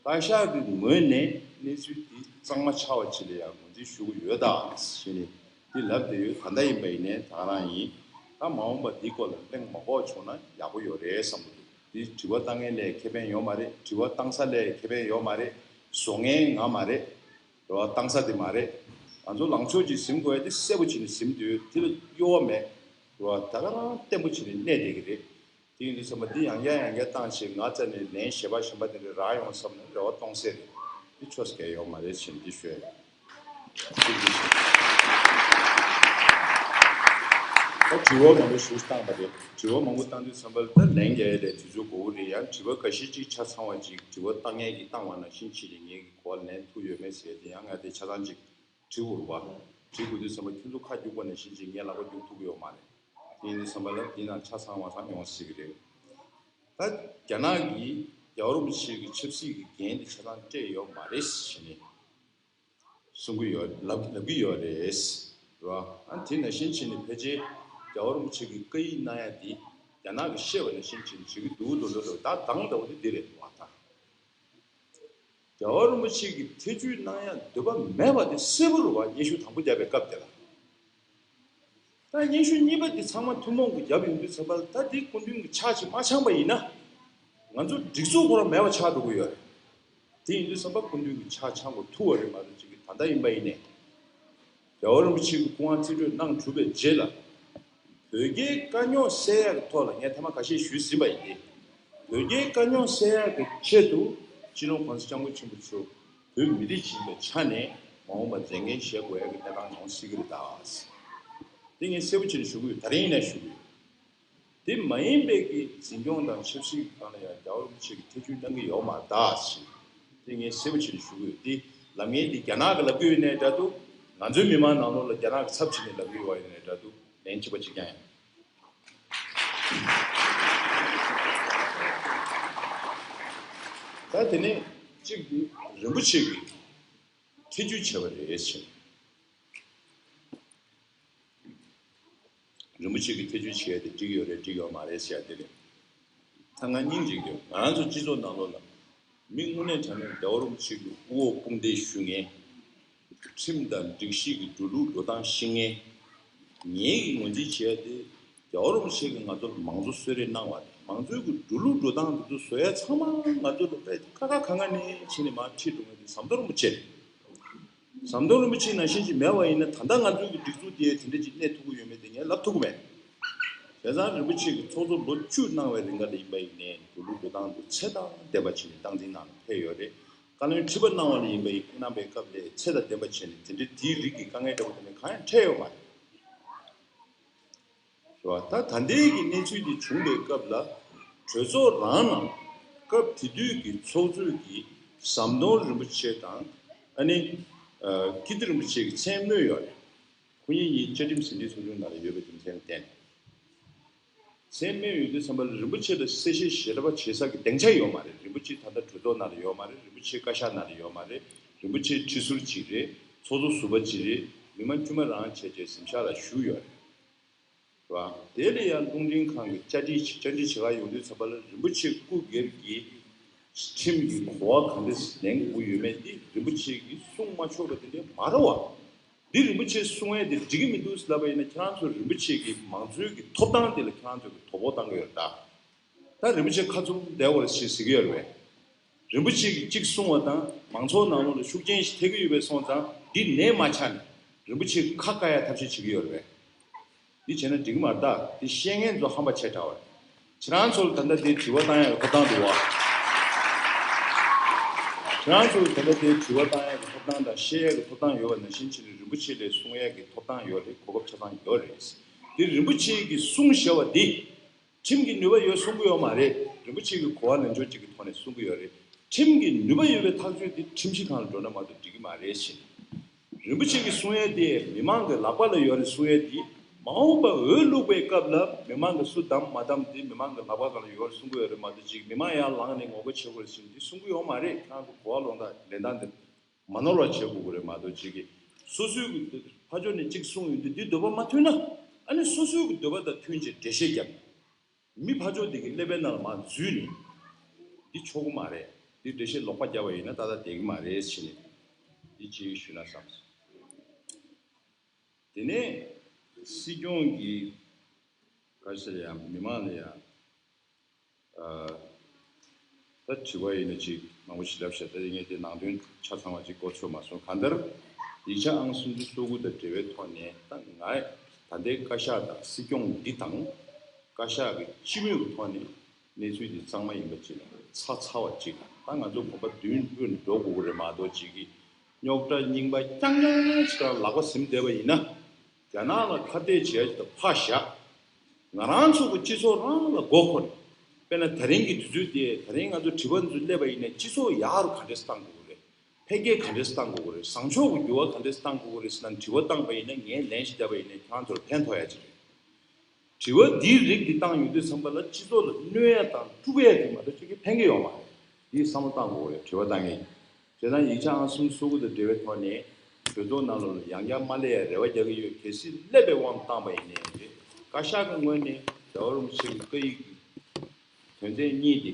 བཀའ་ཤག་གི་ངོས་ནས་གནས་ཚུལ་འདི་གཙང་མ་ཆགས་པ་ཅིག་ལ་ཡང་ངོས་འཛིན་ཞུ་གི་ཡོད་ད་ཞེས་ནས་འདི་ལབ་བསྡད་ཡོད། ད་ལྟ་ཡིན་པ་ཡིན་ནའི་ད་ག་རང་ཡིན། ད་མ་འོངས་པ་འདིའི་སྐོར་ལ་གླེང་མ་དགོས་བྱུང་ན་ཡག་པོ་ཡོད་རེད་བསམ་གྱི་འདུག་འདི་དྲི་བ་བཏང་མཁན་ལ་ཁེ་ཕན་ཡོད་མ་རེད། དྲི་བ་བཏང་ས་ལ་ཁེ་ཕན་ཡོད་མ་རེད། བཟོ་མཁན་ང་མ་རེད། རེད་བ། བཏང་ས་དེ་མ་རེད། ང་ཚོ་ལངས་ཕྱོགས་ཅིག་ཟིན་དགོས་ཡ་དེ་གསལ་པོ་བྱས་ནས་ཟིན་དུས་དེ་ལ་གཡོ་བ་མེད། རེད་བ། ད་ག་རང་བརྟན་པོ་བྱས་ནས་གནས་བསྡད་ཀྱི་རེད། དེ་ཡིན་དུས་ཙམ་པ་འདི་ཡང་བསྐྱར་ཡང་བསྐྱར་བཏང་བྱས་ང་རྩ་ནས་ལན་གཞན་པ་གཞན་པ་དེ་འདྲ་རག་ཡོང་བསམ་ན་རེ་བ་གཏོང་སྲིད་རེད། འདི་ཆོས་སྐལ་ཡོད་མ་རེད་ཟེར་འདི་ཞུ་ཡ་ཡིན། ད་དྲི་བ་མང་པོ་ཞིག་བཏང་པ་རེད། དྲི་བ་མང་པོ་བཏང་དུས་ཙམ་པ་ལ་ད་ལན་རྒྱག་ཡ་ལས་དུས་ཚོད་འགོར་གི་རེད། ཡང་དྲི་བ་འགའ་ཤས་ཅིག་ཆ་ཚང་བ་ཅིག་དྲི་བ་བཏང་མཁན་གྱིས་བཏང་བ་ནང་བཞིན་བྱས་ཏེ་ངས་ཀྱི་གོ་བ་ལེན་ཐུབ་ཡོད་མེད་ཟེར་ཏེ་ཡང་ང་དེ་ཆ་ཚང་ཅིག་འབྲི་དགོས་རེད་བ། འབྲི་དགོས་དུས་ཙམ་པ་ཁྱོད་ཚོ་ཁ་རྒྱུག་པ་ནང་བཞིན་ཅིག་ངས་ལག་པ་རྒྱུག་ཐུབ་ཀྱི་ཡོད་མ་རེད། དེ་ཡིན་དུས་ཙམ་པ་ལ་འདི་ནང་ཆ་ཚང་བ་ཚང་ཡོང་སྲིད་ཀྱི་རེད། ད་རྒྱ་ནག་གིས་རྒྱལ་བ་རིན་པོ་ཆེ་གི་ཆབ་སྲིད་ཀྱི་འགན་དེ་ཆ་ཚང་སྤྲད་ཡོད་མ་རེད་ཟེར་ནས་གསུང་གི་ཡོད། ལབ་ལབ་ཀྱི་ཡོད་རེད། རེད་བ། ཨ་དེ་ནང་བཞིན་བྱས་ནས་ཕལ་ཆེར་རྒྱལ་བ་རིན་པོ་ཆེ་གི་བཀའ་ཡིག་གནང་ཡ་དེ་རྒྱ་ནག་གིས་བཤད་པ་ནང་བཞིན་བྱས་ནས་བྱེད་ཀྱི་འདུག་འདུག་འདུག་འདུག་ད་དང་ཟླ་བ་དེ་འདི་རེད་འདུག་བ། ད་རྒྱལ་བ་རིན་པོ་ཆེ་གིས་ཐེ་བྱུས་གནང་ཡ་འདོད་པ་མེད་པ་དེ་གསལ་པོ་རེད་བ། སྙན་ཞུ་དང་པོ་བརྒྱབ་པའི་སྐབས་དེ་ལ། ད་སྙན་ཞུ་གཉིས་པ་འདི་ཚང་མ་ཐུན་མོང་གི་རྒྱབ་ཡོང་དུས་ཙམ་པ་ལ་ད་འདི་སྐུ་མདུན་གྱི་ཕྱག་ཅིག་མ་འཆང་པ་ཡིན་ན། ང་ཚོ་སྒྲིག་འཛུགས་ཁོ་རང་མེད་པ་ཆགས་འགྲོ་གི་ཡོད་རེད། དེ་ཡིན་དུས་ཙམ་པ་སྐུ་མདུན་གྱི་ཕྱག་འཆང་དགོས་ཐུག་པ་རེད་མ་གཏོགས་ཅིག་གི་ད་ལྟ་ཡིན་པ་ཡིན་ནས། རྒྱལ་བ་རིན་པོ་ཆེ་གི་སྐུ་དབང་རྩིས་སྤྲོད་གནང་གྲུབ་པའི་རྗེས་ལ། བོད་རྒྱའི་དཀའ་རྙོག་སེལ་ཡག་གི་ཐོག་ལ་ངས་ཐེངས་མ་ཁ་ཤས་ཞུས་ཟིན་པ་ཡིན་ཏེ། བོད་རྒྱའི་དཀའ་རྙོག་སེལ་ཡག་གི་ཆེད་དུ་སྤྱི་ནོར་༸གོང་ས་༸སྐྱབས་མགོན་ཆེན་པོ་མཆོག་བོད་མི་རིགས་ཤིག་ཡིན་པའི་ཆ་ནས་མ་འོངས་པར་མཛད་འགན་བཞེས་དགོས་ཡག་གི་གནས་སྟངས་ཡོང་སྲིད་ཀྱི་རེད་ད། དེ་ངས་གསལ་པོ་བྱས་ནས་ཞུ་གི་ཡོད། ད་རིང་ཡིན་ནའི་ཞུ་གི་ཡོད། དེ་མ་ཡིན་པའི་གི་འཛིན་སྐྱོང་དང་ཆབ་སྲིད་ཀྱི་སྒང་ལ་ཡང་རྒྱལ་བ་རིན་པོ་ཆེ་གི་ཐེ་བྱུས་གནང་གི་ཡོད་མ་རེད་ད་ཞེས། དེ་ངས་གསལ་པོ་བྱས་ནས་ཞུ་གི་ཡོད། དེ་ལབ་མཁན་དེ་རྒྱ་ནག་གིས་ལབ་ཀྱི་ཡོད་ནའི་འདྲ་འདུག་ང་ཚོའི་མི་མང་ནང་ལོགས་ལ་རྒྱ་ནག་གི་ཚབ་བྱས་ནས་ལབ་ཀྱི་ཡོད་པ་ཡིན་ནའི་འདྲ་འདུག་ལན་གཅིག་པ་གཅིག་རྐྱང་ཡིན། ད་དེ་ནས་གཅིག་དེ་རིན་པོ་ཆེ་གིས་ཐེ་བྱུས་བྱས་པ་རེད་ཟེར། རིན་པོ་ཆེ་གིས་ཐེ་བྱུས་བྱས་ཏེ་འགྲིག་ཡོད་རེད་འགྲིག་ཡོད་མ་རེད་ཟེར་ཡ་དེ་རེད། ད་ང་སྙིང་རྗེ་གི་ཡོད། ང་རང་ཚོ་སྤྱི་ཚོགས་ནང་ལོགས་ལ་མི་དངོས་གནས་དྲང་གནས་རྒྱལ་བ་རིན་པོ་ཆེ་གི་དབུ་འོག་དཔུང་སྡེ་ཞུ་མཁན། ཁྲིམས་དང་སྒྲིག་གཞི་གི་འགྲོ་ལུགས་འགྲོ་སྟངས་ཤེས་མཁན། ངེད་ཀྱི་ངོས་འཛིན་བྱེད་ཡ་དེ་རྒྱལ་བ་རིན་པོ་ཆེ་གིས་ང་ཚོར་མང་གཙོ་གསོལ་རས་གནང་བ་རེད། མང་གཙོའི་གི་འགྲོ་ལུགས་འགྲོ་སྟངས་འདི་ཚོ་བཟོ་ཡ་ཚང་མ་ང་ཚོ་ལ་དཔེ་ཁ་ཁ་གང་ག་ནས་ཕྱིན་ནས་མར་ཁྲིད་འགྲོ་མཁན་དེ་ཟམ་གདོང་རིན་པོ་ཆེ་རེད། ཟམ་གདོང་རིན་པོ་ཆེ་ནང་བཞིན་ཅིག་མེད་པ་ཡིན་ན་ད་ལྟ་ང་ཚོའི་གི་སྒྲིག་འཛུགས་དེ་དེ་འདྲ་ཅིག་གནས་ཐུབ་ཀྱི་ཡོད་མེད་དེ་ངས་ལབ་ཐུབ་ཀྱི་མེད། བྱས་ཙང་རིན་པོ་ཆེ་གི་ཚོགས་གཙོ་ལོ་བཅུ་གནང་བའི་རིང་ག་ལ་ཡིན་པ་ཡིན་ནའི་འགྲོ་ལུགས་འགྲོ་སྟངས་དེ་ཚད་དང་ལྡན་པ་བྱས་ནས་སྟངས་འཛིན་གནང་ནས་ཕེབས་ཡོད་རེད། བཀའ་བློན་ཁྲི་པ་གནང་བ་ལ་ཡིན་པ་ཡིན་གནང་པའི་སྐབས་ལ་ཚད་དང་ལྡན་པ་བྱས་ནས་དེ་འདྲའི་དེའི་རིགས་ཀྱི་དཀའ་ངལ་འདྲ་བོ་དེ་ནི་གང་ཡང་འཕྲད་ཡོད་མ་རེད། རེད་བ། ད་ད་ལྟའི་གི་གནས་ཚུལ་འདི་བྱུང་བའི་སྐབས་ལ་གྲོས་ཚོགས་རང་ནང་སྐབས་དེ་དུས་ཀྱི་ཚོགས་གཙོས་ཀྱི་ཟམ་གདོང་རིན་པོ་ཆེ་དང་ཨ་ནི་ཀིརྟི་རིན་པོ་ཆེ་གི་མཚན་སྨོས་ཡོད་རེད། ཁོ་གཉིས་གཉིས་བཅའ་ཁྲིམས་ཟིན་བྲིས་ཚོགས་ཆུང་ནང་ལ་ཡོད་པའི་རྒྱུ་མཚན་ལ་བརྟེན། མཚན་སྨོས་ཡོང་དུས་ཙམ་པ་ལ་རིན་པོ་ཆེ་ལ་གསལ་བཤད་ཞལ་པར་བྱེད་ས་གི་སྡིངས་ཆ་ཡོད་མ་རེད། རིན་པོ་ཆེ་ད་ལྟ་གྲོས་ཚོགས་ནང་ལ་ཡོད་མ་རེད། རིན་པོ་ཆེ་བཀའ་ཤག་ནང་ལ་ཡོད་མ་རེད། རིན་པོ་ཆེ་ཁྲི་ཟུར་གཅིག་རེད། ཚོགས་གཙོ་ཟུར་པ་གཅིག་རེད། མི་མང་དཀྱུས་མ་རང་བྱས་བྱས་གཟིམ་ཤག་ལ་བཞུགས་ཡོད་རེད། རེད་བ། དེ་ལ་ཡང་རླུང་འཕྲིན་ཁང་གི་བཅར་འདྲི་བཅར་འདྲི་བྱེད་ག་ཡོང་དུས་ཙམ་པ་ལ་རིན་པོ་ཆེ་སྐུ་སྒེར་གྱི་ཁྲིམས་ཀྱི་གོ་བ་གང་འདྲ་ལེན་དགོས་ཡོད་མེད་དེ་རིན་པོ་ཆེ་གིས་གསུང་མ་ཆོག་པ་དེ་འདྲ་མ་རེད་བ། འདི་རིན་པོ་ཆེ་གསུང་ཡས་དེ་འགྲིག་གི་མི་འདུག་ལབ་པ་ཡིན་ན་ཁྱེད་རང་ཚོ་རིན་པོ་ཆེ་གི་མང་གཙོའི་གི་ཐོབ་ཐང་དེ་ལ་ཁྱེད་རང་ཚོ་གི་དོ་ཕོག་བཏང་གི་ཡོད་རེད་ད། ད་རིན་པོ་ཆེ་ཁ་བཙུམ་བསྡད་དགོས་རེད་ཞེས་ཟེར་གི་ཡོད་རེད་པས། རིན་པོ་ཆེ་གིས་གཅིག་གསུང་བ་དང་མང་ཚོགས་ནང་ལོགས་ལ་ཤུགས་རྐྱེན་ཞིག་ཐེབས་ཀྱི་ཡོད་པས་སོང་ཙང་འདི་ནས་མ་ཆགས་ནས་རིན་པོ་ཆེ་གི་ཁ་བཀག་ཡ་ཐབས་ཤེས་བྱེད་ཀྱི་ཡོད་རེད་པས། འདི་བྱས་ན་འགྲིག་གི་མ་རེད་ད། འདི་བཤད་མཁན་ཚོ་ཧམ་པ་བྱས་དྲགས་པ་རེད། ཁྱེད་རང་ཚོ་ལ་ད་ལྟ་དེ་དྲི་བ་བཏང་ཡག་གི་ཐོབ་ཐང་འདུག་བ། ཁྱེད་རང་ཚོ་ལ་ད་ལྟ་དེ་དྲི་བ་བཏང་ཡག་གི་ཐོབ་ཐང་དང་བཤད་ཡག་གི་ཐོབ་ཐང་ཡོད་པ་ནང་བཞིན་བྱས་ནས་རིན་པོ་ཆེ་ལ་གསུང་ཡག་གི་ཐོབ་ཐང་ཡོད་རེད། གོ་སྐབས་ཆ་ཚང་ཡོད་རེད། འདི་རིན་པོ་ཆེ་གིས་གསུངས་བཞག་པ་འདི་ཁྲིམས་ཀྱི་ནུས་པ་ཡོད་གསུང་གི་ཡོད་མ་རེད། རིན་པོ་ཆེ་གི་གོ་བ་ལེན་ཕྱོགས་གཅིག་གི་ཐོག་ནས་གསུང་གི་ཡོད་རེད། ཁྲིམས་ཀྱི་ནུས་པ་ཡོད་པའི་ཐག་གཅོད་འདི་ཁྲིམས་ཞིབ་ཁང་ལ་འགྲོ་ན་མ་གཏོགས་འགྲིག་གི་མ་རེད་ཟེར། རིན་པོ་ཆེ་གིས་གསུང་ཡས་དེ་མི་མང་གི་ལག་པ་ལ་ཡོད་རེད་གསུང་ཡས་དེ། མ་འོངས་པ་འོས་བླུག་པའི་སྐབས་ལ་མི་མང་གིས་སུ་བདམས་མ་བདམས་དེ་མི་མང་གི་ལག་པ་སྒང་ལ་ཡོད་རེད་གསུང་གི་ཡོད་རེད་མ་གཏོགས་ཅིག་མི་མང་ཡར་ལངས་ནས་ངོ་རྒོལ་བྱེད་དགོས་རེད་ཟེར་ནས་འདི་གསུང་གི་ཡོད་མ་རེད། ཁྱེད་རང་ཚོ་གོ་བ་ལོག་སྟངས་ལེན་སྟངས་འདི་མ་ནོར་བ་བྱེད་དགོས་ཀྱི་རེད་མ་གཏོགས་ཅིག་གིས་སོ་སོའི་གི་ཕར་ཕྱོགས་ནས་གཅིག་གསུངས་ཡོང་དུས་འདི་འདོད་པ་མ་མཐུན་ན་ཨ་ནི་སོ་སོའི་གི་འདོད་པ་དང་མཐུན་ཅིག་འགྲེལ་བཤད་རྒྱབ། མི་ཕར་ཕྱོགས་དེ་གི་ཀླད་པའི་ནང་ལ་མར་འཛུལ་ནས་འདི་ཆོག་གི་མ་རེད། འདི་འགྲེལ་བཤད་ལོག་པ་བརྒྱབ་པ་ཡིན་ན་ཏག་ཏག་བསྡད་ཀྱི་མ་རེད་ཟེར་ནས་འདི་གཅིག་ཞུས་ན་བསམ་སོང་། དེ་ནས་སྲིད་སྐྱོང་གི་ག་རེ་ཟེར་ཡང་མི་མང་ལ་ཡང་ཨ་ད་དྲི་བ་ཡིན་ན་ཅིག་མང་པོ་ཞིག་ལབ་ཤག་ད་ངས་དེ་ནང་དོན་ཆ་ཚང་བ་ཅིག་གོ་ཆོད་མ་སོང་། གང་ལྟར་ཡིག་ཆ་ཨང་སུམ་ཅུ་སོ་དགུ་དང་འབྲེལ་བའི་ཐོག་ནས་ད་ང་ད་ལྟའི་བཀའ་ཤག་དང་སྲིད་སྐྱོང་འདི་དང་བཀའ་ཤག་གི་སྤྱི་མོས་ཀྱི་ཐོག་ནས་གནས་ཚུལ་འདི་གཙང་མ་ཡིན་པ་ཅིག་ལ་ཚ་ཚ་བ་ཅིག་ད་ང་ཚོ་གོམ་པ་མདུན་སྤོས་ནས་འགྲོ་དགོས་ཀྱི་རེད་མ་གཏོགས་ཅིག་གི་རྙོག་དྲ་རྙིང་པ་རྐྱང་རྐྱང་ཞིག་ལ་ལག་པ་ཟིན་བསྡད་པ་ཡིན་ན། རྒྱ་ནག་ལ་ཁ་གཏད་བྱེད་ཡ་ཅིག་ད་ཕར་བཞག་ང་རང་ཚོ་གི་སྤྱི་ཚོགས་རང་ལ་མགོ་འཁོར་ནས། དཔེར་ན་ད་རིང་གི་དུས་ཚོད་དེ་ད་རིང་ང་ཚོ་དྲི་བ་འདི་ཚོ་སླེབས་པ་ཡིན་ན་སྤྱི་ཚོགས་ཡག་རུ་ག་འདྲས་བཏང་དགོས་ཀྱི་རེད། འཕེལ་རྒྱས་ག་འདྲས་བཏང་དགོས་ཀྱི་རེད། བཟང་ཕྱོགས་ཀྱི་འགྱུར་བ་ག་འདྲས་བཏང་དགོས་ཀྱི་རེད་ཟེར་ན་དྲི་བ་བཏང་པ་ཡིན་ན་ངས་ལན་ཞིག་བརྒྱབ་པ་ཡིན་ན་ཁྱེད་རང་ཚོར་ཕན་ཐོགས་ཡ་ཅིག་རེད། དྲི་བ་འདིའི་རིགས་འདི་བཏང་ཡོང་དུས་ཙམ་པ་ལ་སྤྱི་ཚོགས་ལ་གནོད་ཡ་དང་དཀྲུག་ཡ་དེ་མ་གཏོགས་ཅིག་གིས་ཕན་གྱི་ཡོད་མ་རེད། འདིའི་བསམ་བློ་བཏང་དགོས་ཀྱི་རེད། དྲི་བ་བཏང་མཁན། བྱས་ཙང་ཡིག་ཆ་ཨང་སུམ་ཅུ་སོ་དགུ་དང་འབྲེལ་བའི་ཐོག་ནས་གྲོས་ཚོགས་ནང་ལོགས་ལ་ཡང་བསྐྱར་མ་སླེབས་ཡ་རེ་བ་རྒྱག་གི་ཡོད། གལ་སྲིད་སླེབས་པའི་དབང་དུ་བཏང་པ་ཡིན་ནའི་རེད། བཀའ་ཤག་གི་ངོས་ནས་རྒྱལ་བ་རིན་པོ་ཆེ་གི་བཀའ་ཡིག་གི་དོན་ཚན་གཉིས་དེ་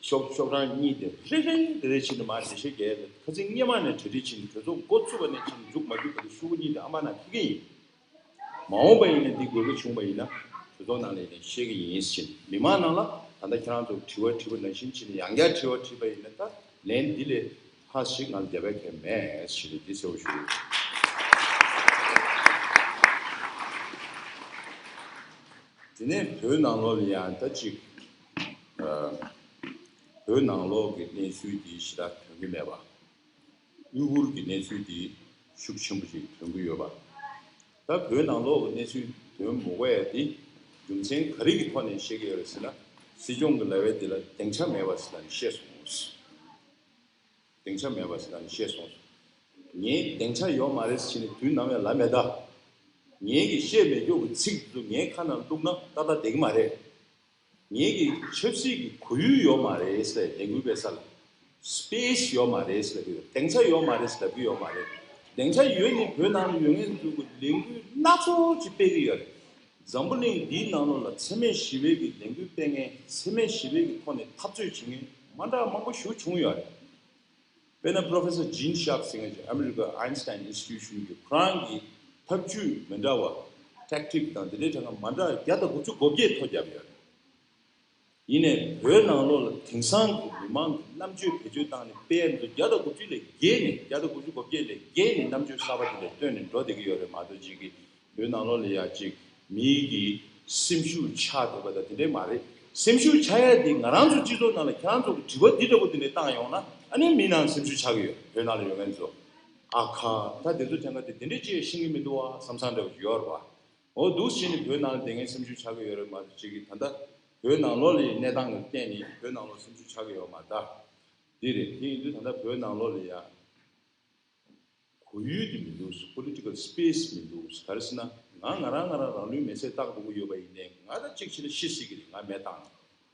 ཤོག་ཤོག་གྲངས་གཉིས་དེ་རེ་རེ་རེ་རེ་བྱས་ནས་མར་འགྲེལ་བཤད་རྒྱག་ཡ་དེ་ཁ་སང་སྔོན་མ་ནས་གྲ་སྒྲིག་བྱས་ནས་གྲོས་ཚོགས་འགོ་བཙུགས་པ་ནས་བྱས་ནས་མཇུག་མ་མཇུག་བར་དུ་ཤོག་གུ་གཉིས་དེ་ཨ་མ་ནང་འཁྱེར་གྱི་ཡིན། མ་འོངས་པ་ཡིན་ན་འདི་དགོས་གལ་བྱུང་བ་ཡིན་ན་གྲོས་ཚོགས་ནང་ལ་ཡིན་ན་བཤད་ཀྱི་ཡིན་ཟེར་ནས་མི་མང་ནང་ལ་ད་ལྟ་ཁྱེད་རང་ཚོ་དྲི་བ་དྲིས་པ་ནང་བཞིན་བྱས་ནས་ཡང་བསྐྱར་དྲི་བ་དྲིས་པ་ཡིན་ན་ད་ལན་འདི་ལས་ལྷག་ཞིག་ང་ལ་རྒྱབ་ཡ་གང་ཡང་མེད་ཟེར་ནས་འདི་གསལ་པོ་ཞུ་གི་ཡོད། དེ་ནས་བོད་ནང་ལོགས་ལ་ཡང་ད་ཅིག་ཨ་བོད་ནང་ལོགས་ཀྱི་གནས་ཚུལ་འདི་ཞེ་དྲག་ཐོན་གྱི་མེད་པ། ཡུ་གུར་གྱི་གནས་ཚུལ་འདི་ཤུགས་ཆེན་པོ་ཞིག་ཐོན་གྱི་ཡོད་པ། ད་བོད་ནང་ལོགས་ཀྱི་གནས་ཚུལ་ཐོན་མི་དགོས་ཡ་འདི་རྒྱུ་མཚན་ག་རེ་གི་ཐོག་ནས་བཤད་ཀྱི་ཡོད་རེད་ཟེར་ན། སྲིད་སྐྱོང་གི་ལབ་ཡ་འདི་ལ་སྡིངས་ཆ་མེད་པ་ཟེར་ནས་བཤད་སོང་། སྡིངས་ཆ་མེད་པ་ཟེར་ནས་བཤད་སོང་། ངས་སྡིངས་ཆ་ཡོད་མ་རེད་ཟེར་ནས་དུས་ནམ་ཡང་ལབ་མེད་ད། ངས་ཀྱིས་བཤད་མེད་རྒྱུ་གི་ཚིག་འདི་ཚོ་ངའི་ཁ་ནང་བླུགས་ན་ཏག་ཏག་བསྡད་ཀྱི་མ་རེད། ངེད་ཀྱི་ཆབ་སྲིད་ཀྱི་གོ་ཡུལ་ཡོད་མ་རེད་ཟེར། ལས་འགུལ་སྤེལ་ས་ལ་སི་པེ་སི་ཡོད་མ་རེད་ཟེར་གྱི་ཡོད། སྡིངས་ཆ་ཡོད་མ་རེད་ཟེར་ལབ་ཀྱི་ཡོད་མ་རེད། སྡིངས་ཆ་ཡོད་ནི་བོད་ནང་ལ་ཡོད་མཁན་ཚོ་གི་ལས་འགུལ་སྣ་ཚོགས་ཅིག་སྤེལ་གྱི་ཡོད་རེད། འཛམ་བུ་གླིང་འདིའི་ནང་ལོགས་ལ་འཚེ་མེད་ཞི་བའི་གི་ལས་འགུལ་སྤེལ་མཁན། འཚེ་མེད་ཞི་བའི་གི་ཐོག་ནས་འཐབ་རྩོད་བྱེད་མཁན་མ་འདྲ་མང་པོ་ཞིག་བྱུང་ཡོད་རེད། དཔེར་ན་Professor Gene Sharp ཟེར་མཁན་ཅིག་ཨ་མི་རི་ཀ་Einstein Institution གི་ཁོ་རང་གི་ཐབས་ཇུས་མི་འདྲ་བ། ཊེག་ཊིག་དང་དེ་འདྲའི་གྲངས་ཀ་མ་འདྲ་བརྒྱ་དང་དགུ་བཅུ་གོ་བརྒྱད་ཐོ་བརྒྱབ་ཡོད། ཡིན་ནའི་བོད་ནང་ལོགས་ལ་དེང་སང་གི་མི་མང་གི་རྣམ་དཔྱོད་བེད་སྤྱོད་བཏང་ནས་སྤེལ་ཡ་འདི་བརྒྱ་དང་དགུ་བཅུ་ལས་བརྒལ་ནས་བརྒྱ་དང་དགུ་བཅུ་གོ་བརྒྱད་ལས་བརྒལ་ནས་རྣམ་དཔྱོད་གསར་པ་དེ་ལས་བཏོན་ནས་འགྲོ་བསྡད་ཀྱི་ཡོད་རེད་མ་གཏོགས་ཅིག་གི་བོད་ནང་ལོགས་ལ་ཡ་ཅིག་མིའི་གི་སེམས་ཤུགས་ཆག་ཐུབ་པ་དང་དེ་འདྲའི་མ་རེད། སེམས་ཤུགས་ཆག་ཡ་དེ་ང་རང་ཚོ་སྤྱི་ཚོགས་ནང་ལ་ཁྱེད་རང་ཚོ་གི་དྲི་བ་འདི་འདྲ་པོ་དེ་འདྲ་བཏང་ཡོང་ན་ཨ་ནི་མི་ནང་སེམས་ཤུགས་ཆག་གི་ཡོད། བོད་ནང་ལ་ཡོད་མཁན་ཚོ་ཨ་ཁ་ད་དེ་ཚོ་ཐེངས་ཀ་དེ་དེ་འདྲའི་ཅིག་ཤེས་ཀྱི་མི་འདུག་བ་བསམ་བསམ་འདྲ་པོ་ཅིག་ཡོད་རེད་བ། འོ་འདུག་བྱས་ནས་བོད་ནང་ལ་བསྡད་མཁན་སེམས་ཤུགས་ཆག་གི་ཡོད་རེད་མ་གཏོགས་ཅིག་གི་ད་ལྟ་བོད་ནང་ལོགས་ལ་ཡི་གནས་སྟངས་ཀྱི་སྟེང་ནས་བོད་ནང་ལོགས་སེམས་ཤུགས་ཆག་གི་ཡོད་མ་རེད་ད། འདི་རེད། དེ་ཡིན་དུས་ད་ལྟ་བོད་ནང་ལོགས་ལ་ཡ་གོ་ཡུལ་དེ་མི་འདུག་པོ་ལི་ཊི་ཀལ་སི་པེ་སི་མི་འདུག་ག་རེ་ཟེར་ན་ང་ང་རང་ང་རང་རང་ལུས་མེ་སྲེག་བཏང་དགོས་ཀྱི་ཡོད་པ་ཡིན་ནའི་ང་ད་གཅིག་བྱས་ན་ཤི་སྲིད་ཀྱི་རེད། ང་མེ་བཏང་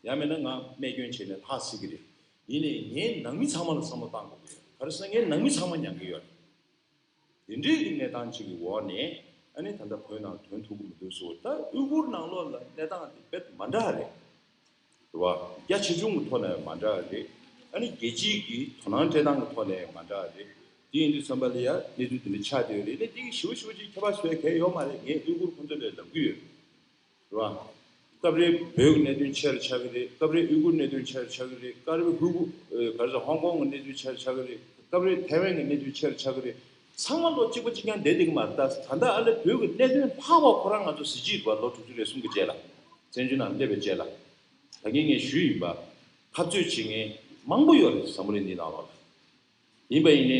ཡང་མིན་ན་ང་རྨས་སྐྱོན་བྱས་ནས་ལྷག་སྲིད་ཀྱི་རེད། ཡིན་ནའི་ངའི་ནང་མི་ཚང་མ་ལ་བསམ་བློ་བཏང་དགོས་ཀྱི་ཡོད། ག་རེ་ཟེར་ན་ངའི་ནང་མི་ཚང་མ་མྱང་གི་ཡོད་རེད། དེ་འདྲའི་གི་གནས་སྟངས་ཅིག་གི་འོག་ནས་ཨ་ནི་ད་ལྟ་བོད་ནང་ཐོན་ཐུབ་ཀྱི་མི་འདུག་ཟེར་བ། ད་ཨུ་ཁུར་ནང་ལོགས་ལ་གནས་སྟངས་དེ་དཔེ་མ་འདྲ་རེད། རེད་བ། རྒྱ་ཆེ་ཆུང་གི་ཐོག་ནས་མ་འདྲ་རེད། ཨ་ནི་རྒྱལ་སྤྱིའི་གི་དོ་སྣང་སྤྲད་སྟངས་ཀྱི་ཐོག་ནས་མ་འདྲ་རེད། དེ་ཡིན་དུས་ཙམ་པ་ལ་ཡ་གནས་ཚུལ་དེ་འདྲ་ཆགས་བསྡད་ཡོད་རེད། ཨ་ནི་དེ་གི་ཞེ་པོ་ཞེ་པོ་ཅིག་ཁྱད་པར་བཟོ་ཡ་གལ་ཡོད་མ་རེད། ངས་ཨུ་ཁུར་ཁོང་ཚོ་ལ་ལབ་ཀྱི་ཡོད། རེད་བ། སྐབས་རེ་བོད་ཀྱི་གནད་དོན་ཆེ་རུ་ཆགས་ཀྱི་རེད། སྐབས་རེ་ཨུ་ཁུར་གནད་དོན་ཆེ་རུ་ཆགས་ཀྱི་རེད། སྐབས་རེ་ཧུ་ཁུ་ཨེ་ག་རེ་ཟེར་ཧོང་ཀོང་གི་གནད་དོན་ཆེ་རུ་ཆགས་ཀྱི་རེད། སྐབས་རེ་ཐའེ་ཝན་གྱི་གནད་དོན་ཆེ་རུ་ཆགས་ཀྱི་རེད། ཚང་མ་ལོ་གཅིག་པ་གཅིག་རྐྱང་བསྡད་བསྡད་ཀྱི་མ་རེད། ད་ད་ལྟ་ཨ་ལེ་བོད་ཀྱི་གནད་དོན་ལྷག་པ་ཁོ་རང་ང་ཚོ་གཟི་བརྗིད་རེད་བ། ལོ་དྲུག་ཅུ་རེ་གསུམ་གྱི་རྗེས་ལ་བཙན་བྱོལ་ནང་སླེབས་པའི་རྗེས་ལ་ད་གིན་ངས་ཞུས་ཡིན་པ། འཐབ་རྩོད་བྱེད་མཁན་མང་པོ་ཡོད་རེད། འཛམ་བུ་གླིང་འདིའི་ནང་ལོགས་ལ། ཡིན་པ་ཡིན་ནའི་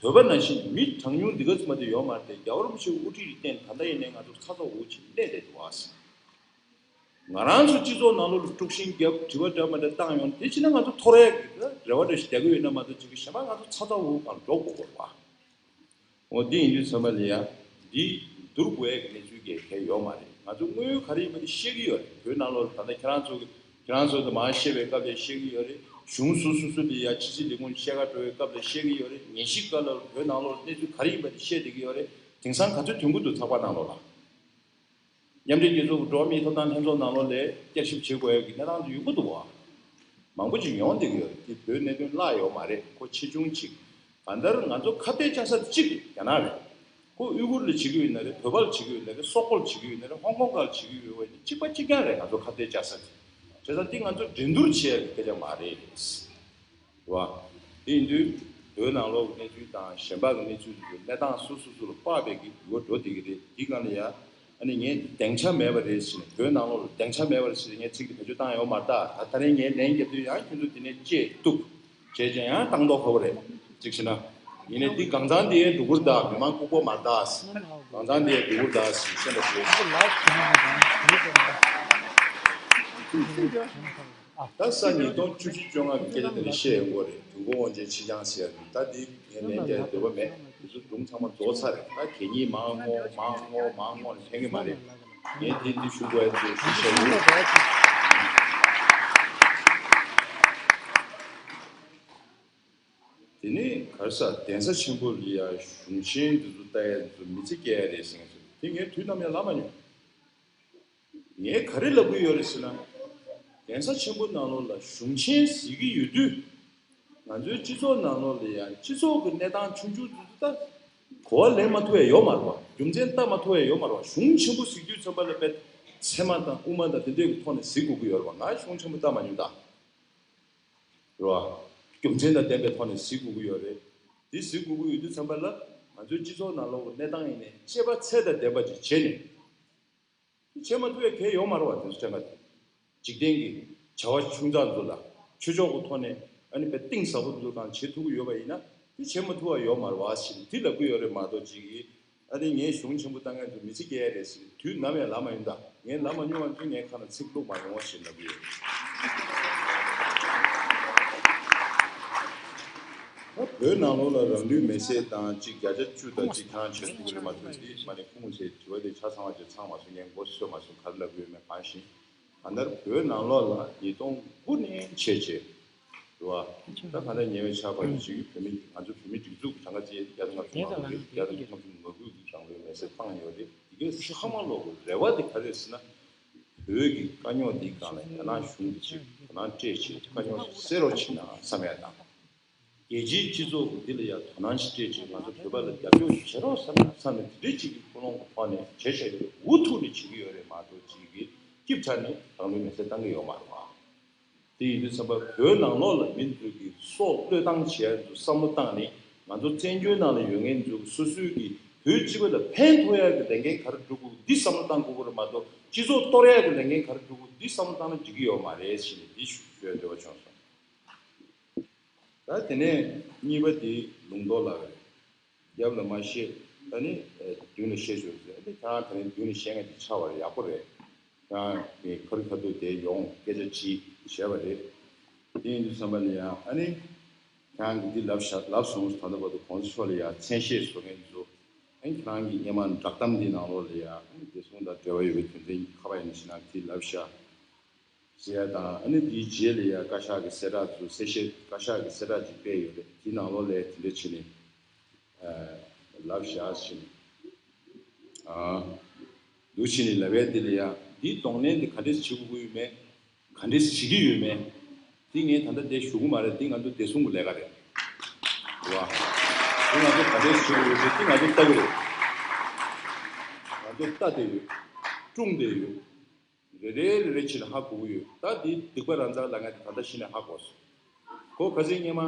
བོད་པ་ནང་བཞིན་མི་གྲངས་ཉུང་འདི་ག་ཙམ་མ་དེ་ཡོད་མ་རེད་དེ། རྒྱལ་བ་རིན་པོ་ཆེའི་དབུ་ཁྲིད་ཀྱི་སྟེང་ད་ལྟ་ཡིན་ནའི་ང་ཚོ་ཚ་ཚ་འུར་འུར་ཅིག་གནས་བསྡད་འདུག་ཨ། ང་རང་ཚོ་སྤྱི་ཚོགས་ནང་ལོགས་ལ་དཀྲུག་ཤིང་བརྒྱབ་དྲི་བ་འདྲ་མ་འདྲ་བཏང་ཡོང་དེ་ཕྱིན་ན་ང་ཚོ་ཐོར་ཡག་གི་རེ་བ་འདྲ་ཞིག་རྒྱག་གི་ཡོད་ན་མ་གཏོགས་ཅིག་གི་གཞན་པ་ང་ཚོ་ཚ་ཚ་འུར་འུར་གང་འགྲོ་དགོས་པ་རེད་བ། འོ་འདི་ཡིན་དུས་ཙམ་པ་ལ་ཡ་འདི་བསྡུར་དགོས་ཡག་གི་གནས་ཚུལ་གལ་གལ་ཡོད་མ་རེད། ང་ཚོ་དངོས་ཡོད་ག་རེ་ཡིན་པ་དེ་ཤེས་ཀྱི་ཡོད་རེད། བོད་ནང་ལོགས་ལ་ད་ལྟ་ཁྱེད་རང་ཚོ་གི་ཁྱེད་རང་ཚོ་དང་མར་བཤད་པའི་སྐབས་ལ་བཤད་ཀྱི་ཡོད་རེད། གཞུང་སོ་སོ་སོ་ལ་ཡ་ཕྱི་སྲིད་ལས་ཁུངས་བཤད་ག་འགྲོ་བའི་སྐབས་ལ་བཤད་ཀྱི་ཡོད་རེད། ཉན་ཞིབ་སྐབས་ལ་བོད་ནང་ལོགས་ལ་གནས་ཚུལ་ག་རེ་ཡིན་པ་དེ་བཤད་བསྡད་ཀྱི་ཡོད་རེད། དེང་སང་ག་ཚོད་ཐོན་གྱི་འདུག་ཚགས་པར་ནང་ལོགས་ལ། མཉམ་འབྲེལ་རྒྱལ་ཚོགས་ཀྱི་འགྲོ་བ་མིའི་ཐོབ་ཐང་ལྷན་ཚོགས་ནང་ལོགས་ལ་བསྐྱར་ཞིབ་བྱེད་དགོས་ཡག་གི་གནས་སྟངས་དེ་ཡོང་གི་འདུག་བ། མང་པོ་ཅིག་ཡོང་བསྡད་ཀྱི་ཡོད་རེད། དེ་བོད་གནད་དོན་བརླག་ཡོད་མ་རེད། ཁོ་ཆེ་ཆུང་གཅིག་གང་ལྟར་ང་ཚོ་ཁ་གཏད་བཅག་ས་དེ་གཅིག་རེད། རྒྱ་ནག་རེད། ཁོ་ཨུ་གུར་ལ་བྱེད་ཀྱི་ཡོད་ན་རེད། བོད་པ་ལ་བྱེད་ཀྱི་ཡོད་ན་རེད། སོག་པོ་ལ་བྱེད་ཀྱི་ཡོད་ན་རེད། ཧོང་ཀོང་ག་ལ་བྱེད་ཀྱི་ཡོད་པ་ཡིན་ན་གཅིག་པ་གཅིག་རྐྱང་རེད། ང་ཚོ་ཁ་གཏད་བཅག་ས་དེ། བྱས་ཙང་དེ་ང་ཚོ་འགྲན་བསྡུར་བྱེད་ཡག་གི་སྐད་ཆ་མ་རེད། རེད་བ། དེ་ཡིན་དུས་བོད་ནང་ལོགས་ཀྱི་གནས་ཚུལ་དང་གཞན་པ་གི་གནས་ཚུལ་དེ་ཚོ་གནས་སྟངས་སོ་སོ་སོ་ལ་དཔག་པའི་གི་འགྱུར་བ་འགྲོ་བསྡད་ཀྱི་རེད། དེའི་སྒང་ལ་ཡ་ཨ་ནི་ངས་སྡིངས་ཆ་མེད་པ་རེད་ཟེར་ནས། བོད་ནང་ལོགས་ལ་སྡིངས་ཆ་མེད་པ་རེད་ཟེར་ནས་ངས་ཚིག་དེ་བེད་སྤྱོད་བཏང་ཡོད་མ་རེད་ད། ད་ད་རེས་ངས་ལན་བརྒྱབ་དུས་ཡང་ཁྱོད་ཚོ་དེ་ནས་བཅད་གཏུབ་བྱས་ཀྱང་ཡང་བཏང་མདོག་ཁ་པོ་རེད། གཅིག་བྱས་ན། ཡིན་ནའི་འདི་གང་ཚང་འདི་ཡའི་སྡུག་པོར་གདའ། མི་མང་ལྐུགས་པ་མ་གདའ། གང་ཚང་འདི་ཡའི་སྡུག་པོར་གདའ་ཟེར་བཤད་འདྲ་ཞུ། ད་ས་ཉིས་སྟོང་བཅུ་བཞི་བཅོ་ལྔ་གི་སྐད་ཆ་དེ་འདྲ་བཤད་ཡོང་གི་རེད། དུས་འཁོར་དབང་ཆེན་ཕྱི་འགྱངས་ཟེར་ཡ་དེ། ད་འདི་ངས་ལན་རྒྱག་འདོད་པ་མེད། དེ་ཚོ་སྒྲུང་ཚང་མ་རྫོགས་ཚར་རེད། ད་གད་སྙིགས་མང་བ་སྔོག་མང་བ་སྔོག་མང་བ་སྔོག་ནས་ཕན་གི་མ་རེད། ངས་དེ་འདི་ཞུ་དགོས་ཡ་དེ་ཞུ་བྱ་ཡོད། དེ་ནས་ག་རེ་ཟ། གདན་ས་ཆེན་པོ་ལ་ཡ་གཞུང་ཆེན་འདི་ཚོ་ལྟ་ཡ་འདི་ཚོ་མི་ཚེ་སྐྱེལ་ཡ་རེད་ཟེར་མཁན་ཚོ་དེ་ངས་དུས་ནམ་ཡང་ལབ་མ་མྱོང་། ངས་ག་རེ་ལབ་ཀྱི་ཡོད་རེད་ཟེར་ན། གདན་ས་ཆེན་པོ་ནང་ལོགས་ལ་གཞུང་ཆེན་ཟེར་གྱི་ཡོད་དུས། ང་ཚོའི་སྤྱི་ཚོགས་ནང་ལོགས་ལ་ཡང་སྤྱི་ཚོགས་ཀྱི་གནས་སྟངས་ཆུང་ཆུང་ཙམ་ཙམ་ད་གོ་བ་ལེན་མ་ཐུབ་ཡ་ཡོད་མ་རེད་བ། རྒྱུ་མཚན་ལྟ་མ་ཐུབ་ཡ་ཡོད་མ་རེད་བ། གཞུང་ཆེན་པོ་ཟེར་དུས་ཙམ་པ་ལ་དཔེ་ཚད་མ་དང་དབུ་མ་དང་དེ་འདྲའི་གི་ཐོག་ནས་གཟིགས་དགོས་ཀྱི་ཡོད་རེད་བ། ང་གཞུང་ཆེན་པོ་ལྟ་མ་མྱོང་ད། རེད་བ། རྒྱུ་མཚན་དང་ལྡན་པའི་ཐོག་ནས་གཟིགས་དགོས་ཀྱི་ཡོད་རེད། དེ་གཟིགས་དགོས་ཀྱི་ཡོད་དུས་ཙམ་པ་ལ་ང་ཚོའི་སྤྱི་ཚོགས་ནང་ལོགས་ཀྱི་གནས་སྟངས་ཡིན་ནའི་དཔྱད་པ་ཚད་དང་ལྡན་པ་ཅིག་བྱས་ནས། དེ་བྱེད་མ་ཐུབ་པའི་གལ་ཡོད་མ་རེད་བ། དེ་ཚོ་དྲན་པ་དེ། འཇིག་རྟེན་གྱི་བྱ་བ་ཆུང་ཙག་ཚོ་ལ་ཆོས་ཕྱོགས་ཀྱི་ཐོག་ནས་ཨ་ནི་དཔེ་གཏིང་ཟབ་པོ་འདུག་དང་བྱེད་ཐུབ་ཀྱི་ཡོད་པ་ཡིན་ན་དེ་བྱེད་མ་ཐུབ་པ་ཡོད་མ་རེད་བ་ཞེས་དེ་ལབ་ཀྱི་ཡོད་རེད་མ་གཏོགས་ཅིག་གིས་ཨ་ནི་ངས་གཞུང་ཆེན་པོ་བཏང་མཁན་ཚོ་མི་ཚེ་སྐྱེལ་ཡ་རེད་ཟེར་དུས་ནམ་ཡང་ལབ་མ་ཡོང་ད། ངས་ལབ་མ་མྱོང་བ་ཚོས་ངའི་ཁ་ནང་ཚིག་བླུགས་མ་ཡོང་བ་ཞེས་ལབ་ཀྱི་ཡོད། ད་བོད་ནང་ལོགས་ལ་རང་ལུས་མེར་སྲེག་དང་གཅིག་བརྒྱ་ཆ་བཅུ་དང་གཅིག་ཐང་བྱེད་ཐུབ་ཀྱི་རེད་མ་གཏོགས་འདི་མ་ནས་ཁུངས་ཟེར་དྲི་བ་དེ་ཆ་ཚང་བ་ཅིག་ཚང་མ་སོང་། ངས་མགོ་ཚོས་མ་སོང་། ག་རེ་ལབ་ཀྱི་ཡོད་མེད་གང་ཤེས། གང་ལྟར་བོད་ནང་ལོགས་ལ་ཉིས་སྟོང་དགུ་ནས་བྱས་རྗེས་རེད་བ། ད་གང་ལྟར་ཉེ་བའི་ཆར་བར་དུ་ཅིག་བོད་མི་ང་ཚོ་བོད་མི་སྒྲིག་འཛུགས་ཀྱི་གྲངས་ཀ་བཅས་བརྒྱ་དང་ལྔ་བཅུ་ང་དགུ་རེད། བརྒྱ་དང་ལྔ་བཅུ་ང་དགུ་གི་རང་ལུས་མེར་སྲེག་བཏང་ཡོད་རེད། དེ་གའི་ཚང་མ་ལོག་གི་རེ་བ་དེ་ག་རེ་རེད་ཟེར་ན། བོད་ཀྱི་དཀའ་རྙོག་འདིའི་སྒང་ལ་རྒྱ་ནག་གཞུང་གིས་ཅིག་དོ་སྣང་སྤྲད་བྱས་དཀའ་རྙོག་སེལ་རོགས་བྱེད་ན་བསམ་ཡ་དང་། རྒྱལ་སྤྱིའི་སྤྱི་ཚོགས་ཀྱི་འདི་ལ་ཡང་དོ་སྣང་ཞིག་སྤྲད་ཅིག་ང་ཚོ་བོད་པ་ལ་རྒྱབ་སྐྱོར་ཞིག་བྱེད་རོགས་བསམ་ན་བསམ་ནས་དེ་འདྲའི་ཅིག་གི་ཀུན་སློང་གི་ཐོག་ནས་བྱས་བཞག་ཡོད་རེད། འུ་ཐུག་ནས་བྱེད་ཀྱི་ཡོད་རེད་མ་གཏོགས་ཅིག་གི་སྐྱིབ་ཁྲ་ནས་རང་ལུས་མེར་སྲེག་བཏང་གི་ཡོད་མ་རེད་བ། དེ་ཡིན་དུས་ཙམ་པ་བོད་ནང་ལོགས་ལ་མི་ཚོ་གི་སྲོག་བློས་བཏང་བྱས་ཚོ་བསམ་བློ་བཏང་ནས་ང་ཚོ་བཙན་བྱོལ་ནང་ལ་ཡོད་མཁན་ཚོ་སོ་སོའི་གི་བོད་སྤྱི་པ་ལ་ཕན་ཐོགས་ཡག་གི་ལས་འགན་ག་རེ་སྒྲུབ་དགོས་འདི་བསམ་བློ་བཏང་དགོས་ཀྱི་རེད་མ་གཏོགས་སྤྱི་ཚོགས་གཏོར་ཡག་གི་ལས་འགན་ག་རེ་སྒྲུབ་དགོས་འདི་བསམ་བློ་བཏང་ན་འགྲིག་གི་ཡོད་མ་རེད་ཞེས་ནས་འདི་ཞུ་ཞུ་ཡ་འདོད་པ་བྱུང་སོང་། ད་དེ་ནས་གཉིས་པ་དེ་ལུང་རྟོགས་ལགས་རེད། རྒྱབ་ལ་མ་བཤད། ད་ནི་མདུན་ལ་བཤད་ཆོག་ཟེར། ཨ་ནི་ཁྱེད་རང་ད་ནི་མདུན་ལ་བཤད་མཁན་དེ་ཆགས་པ་རེད། ཡག་པོ་རེད། ཁྱེད་རང་གི་ཁ་རི་ཁ་ཐུག་དེ་ཡོང་སྐད་ཆ་དྲིས་བྱས་པ་རེད། དེ་ཡིན་དུས་ཙམ་པ་ལ་ཡང་ཨ་ནི་ཁྱེད་རང་གི་འདི་ལབ་ཤག་ལབ་སོང་། ད་ལྟ་བར་དུ་གོང་ས་མཆོག་ལ་ཡང་མཚན་ཤས་བཟོ་མཁན་ཚོ་ཨ་ནི་ཁྱེད་རང་གི་སྔོན་མ་བསྒྲགས་གཏམ་འདི་ནང་ལོགས་ལ་ཡང་ཨ་ནི་བདེ་སྲུང་དང་འབྲེལ་བ་ཡོད་པའི་དོན་ཚན་གྱི་ཁ་པར་ཡིན་ཕྱིན་ནང་དེ་ལབ་ཤག་ཟེར་ཡ་དང་། ཨ་ནི་དེའི་རྗེས་ལ་ཡ་བཀའ་ཤག་གི་གསལ་བསྒྲགས་ཚུར་གསལ་བཤད་བཀའ་ཤག་གི་གསལ་བསྒྲགས་ཅིག་སྤེལ་ཡོད་རེད། དེའི་ནང་ལོགས་ལ་དེ་འདྲ་བྱས་ནས་ཨ་ལབ་བཞག་བྱས་ནས་ཨ་འདུག་བྱས་ནས་ལབ་ཡ་དེ་ལ་ཡ་འདིའི་གདོང་ལེན་དེ་ག་འདྲས་བྱེད་དགོས་ཀྱི་ཡོད་མེད། ག་འདྲས་བྱེད་ཀྱི་ཡོད་མེད། དེ་ངས་ད་ལྟ་འདིར་ཞུ་གི་མ་རེད། དེ་ང་ཚོ་བདེ་སྲུང་གི་ལས་ཀ་རེད། རེད་བ། དེ་ང་ཚོ་ག་འདྲས་བྱེད་དགོས་ཡོད་མེད་དེ་ང་ཚོ་ལྟ་གི་རེད། ང་ཚོ་ལྟ་བསྡད་ཡོད། སྲུང་བསྡད་ཡོད། རེ་རེ་རེ་རེ་བྱས་ནས་ཧ་གོ་གི་ཡོད། ད་འདི་སྡིག་པ་ར་མཛའ་ལབ་མཁན་དེ་ད་ལྟ་གཞི་ནས་ཧ་གོ་སོང་། ཁོ་ཁ་སང་སྔོན་མ་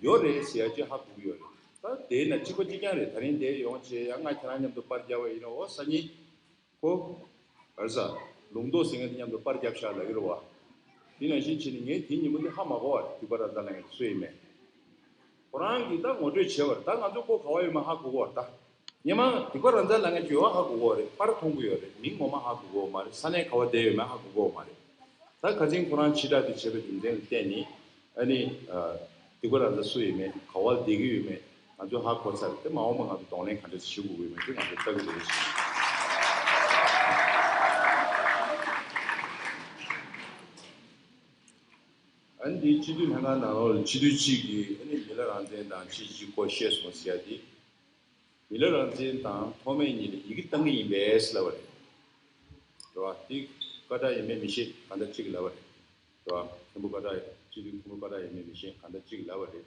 ཡོད་རེད་ཟེར་ཡ་ཅིག་ཧ་གོ་གི་ཡོད་རེད། ད་དེ་ན་གཅིག་པ་གཅིག་རྐྱང་རེད། ད་རིང་དེ་ཡོང་བྱས་ཡང་ང་ཁྱེད་རང་མཉམ་དུ་པར་རྒྱབ་པ་ཡིན་ན། འོ་སང་ཉིན་ཁོ་ག་རེ་ཟ་ལུང་རྟོགས་ཟེར་མཁན་དེ་མཉམ་དུ་པར་རྒྱབ་ཤག་ལབ་ཀྱི་རེད་བ། དེ་ནང་བཞིན་བྱས་ནས་ངས་དེ་ཉིན་མོ་དེ་ཧ་མ་གོ་བ་རེད། སྡིག་པ་ར་མཛའ་ལབ་མཁན་དེ་སུ་ཡིན་མིན། ཁོ་རང་གིས་ད་ངོ་སྤྲོད་བྱས་པ་རེད། ད་ང་ཚོ་ཁོ་ག་བ་ཡོད་མེད་ཧ་གོ་གི་རེད། ད་སྔོན་མ་སྡིག་པ་ར་མཛའ་ལབ་མཁན་ཅིག་ཡོད་པ་ཧ་གོ་གི་རེད། པར་མཐོང་གི་ཡོད་རེད། མིང་ངོ་མ་ཧ་གོ་གི་མ་རེད། ས་གནས་ག་བ་བསྡད་ཡོད་མེད་ཧ་གོ་གི་མ་རེད། ད་ཁ་སང་ཁོ་རང་ཕྱི་བསྒྲགས་དེ་བྱས་པའི་རྒྱུ་མཚན་ལ་བརྟེན་ནས་ཨ་ནི་ཨ་སྡིག་པ་ར་མཛའ་སུ་ཡིན་མིན་ག་བ་བསྡད་ཀྱི་ཡོད་མེད་ང་ཚོས་ཧ་གོ་ཚར་རེད། དེ་མ་འོངས་པ་ང་ཚོ་གདོང་ལེན་ག་འདྲ་ཞིག་ཞུ་དགོས་ཀྱི་ཡོད་མེད་དེ་ང་ཚོས་ལྟ་གི་རེད། ཨ་ནི་དེའི་སྤྱི་འཐུས་ལྷན་ཁང་ནང་ལོགས་ལ་སྤྱི་འཐུས་གཅིག་གིས་ཨ་ནི་མི་ལ་རང་བཙན་དང་ཕྱི་གཅིག་སྐོར་བཤད་སོང་ཟེར་ཡ་དེ། མི་ལ་རང་བཙན་དང་ཐོགས་མེད་གཉིས་ལ་ཡི་གེ་བཏང་གི་ཡིན་པས་ལབ་པ་རེད། རེད་བ། དེ་སྐད་གྲགས་ཡིན་མིན་མི་ཤེས། གང་ལྟར་གཅིག་ལབ་པ་རེད། རེད་བ། མཁན་པོ་སྐད་གྲགས་སྤྱི་འཐུས་མཁན་པོ་སྐད་གྲགས་ཡིན་མིན་མི་ཤེས། གང་ལྟར་གཅིག་ལབ་པ་རེད།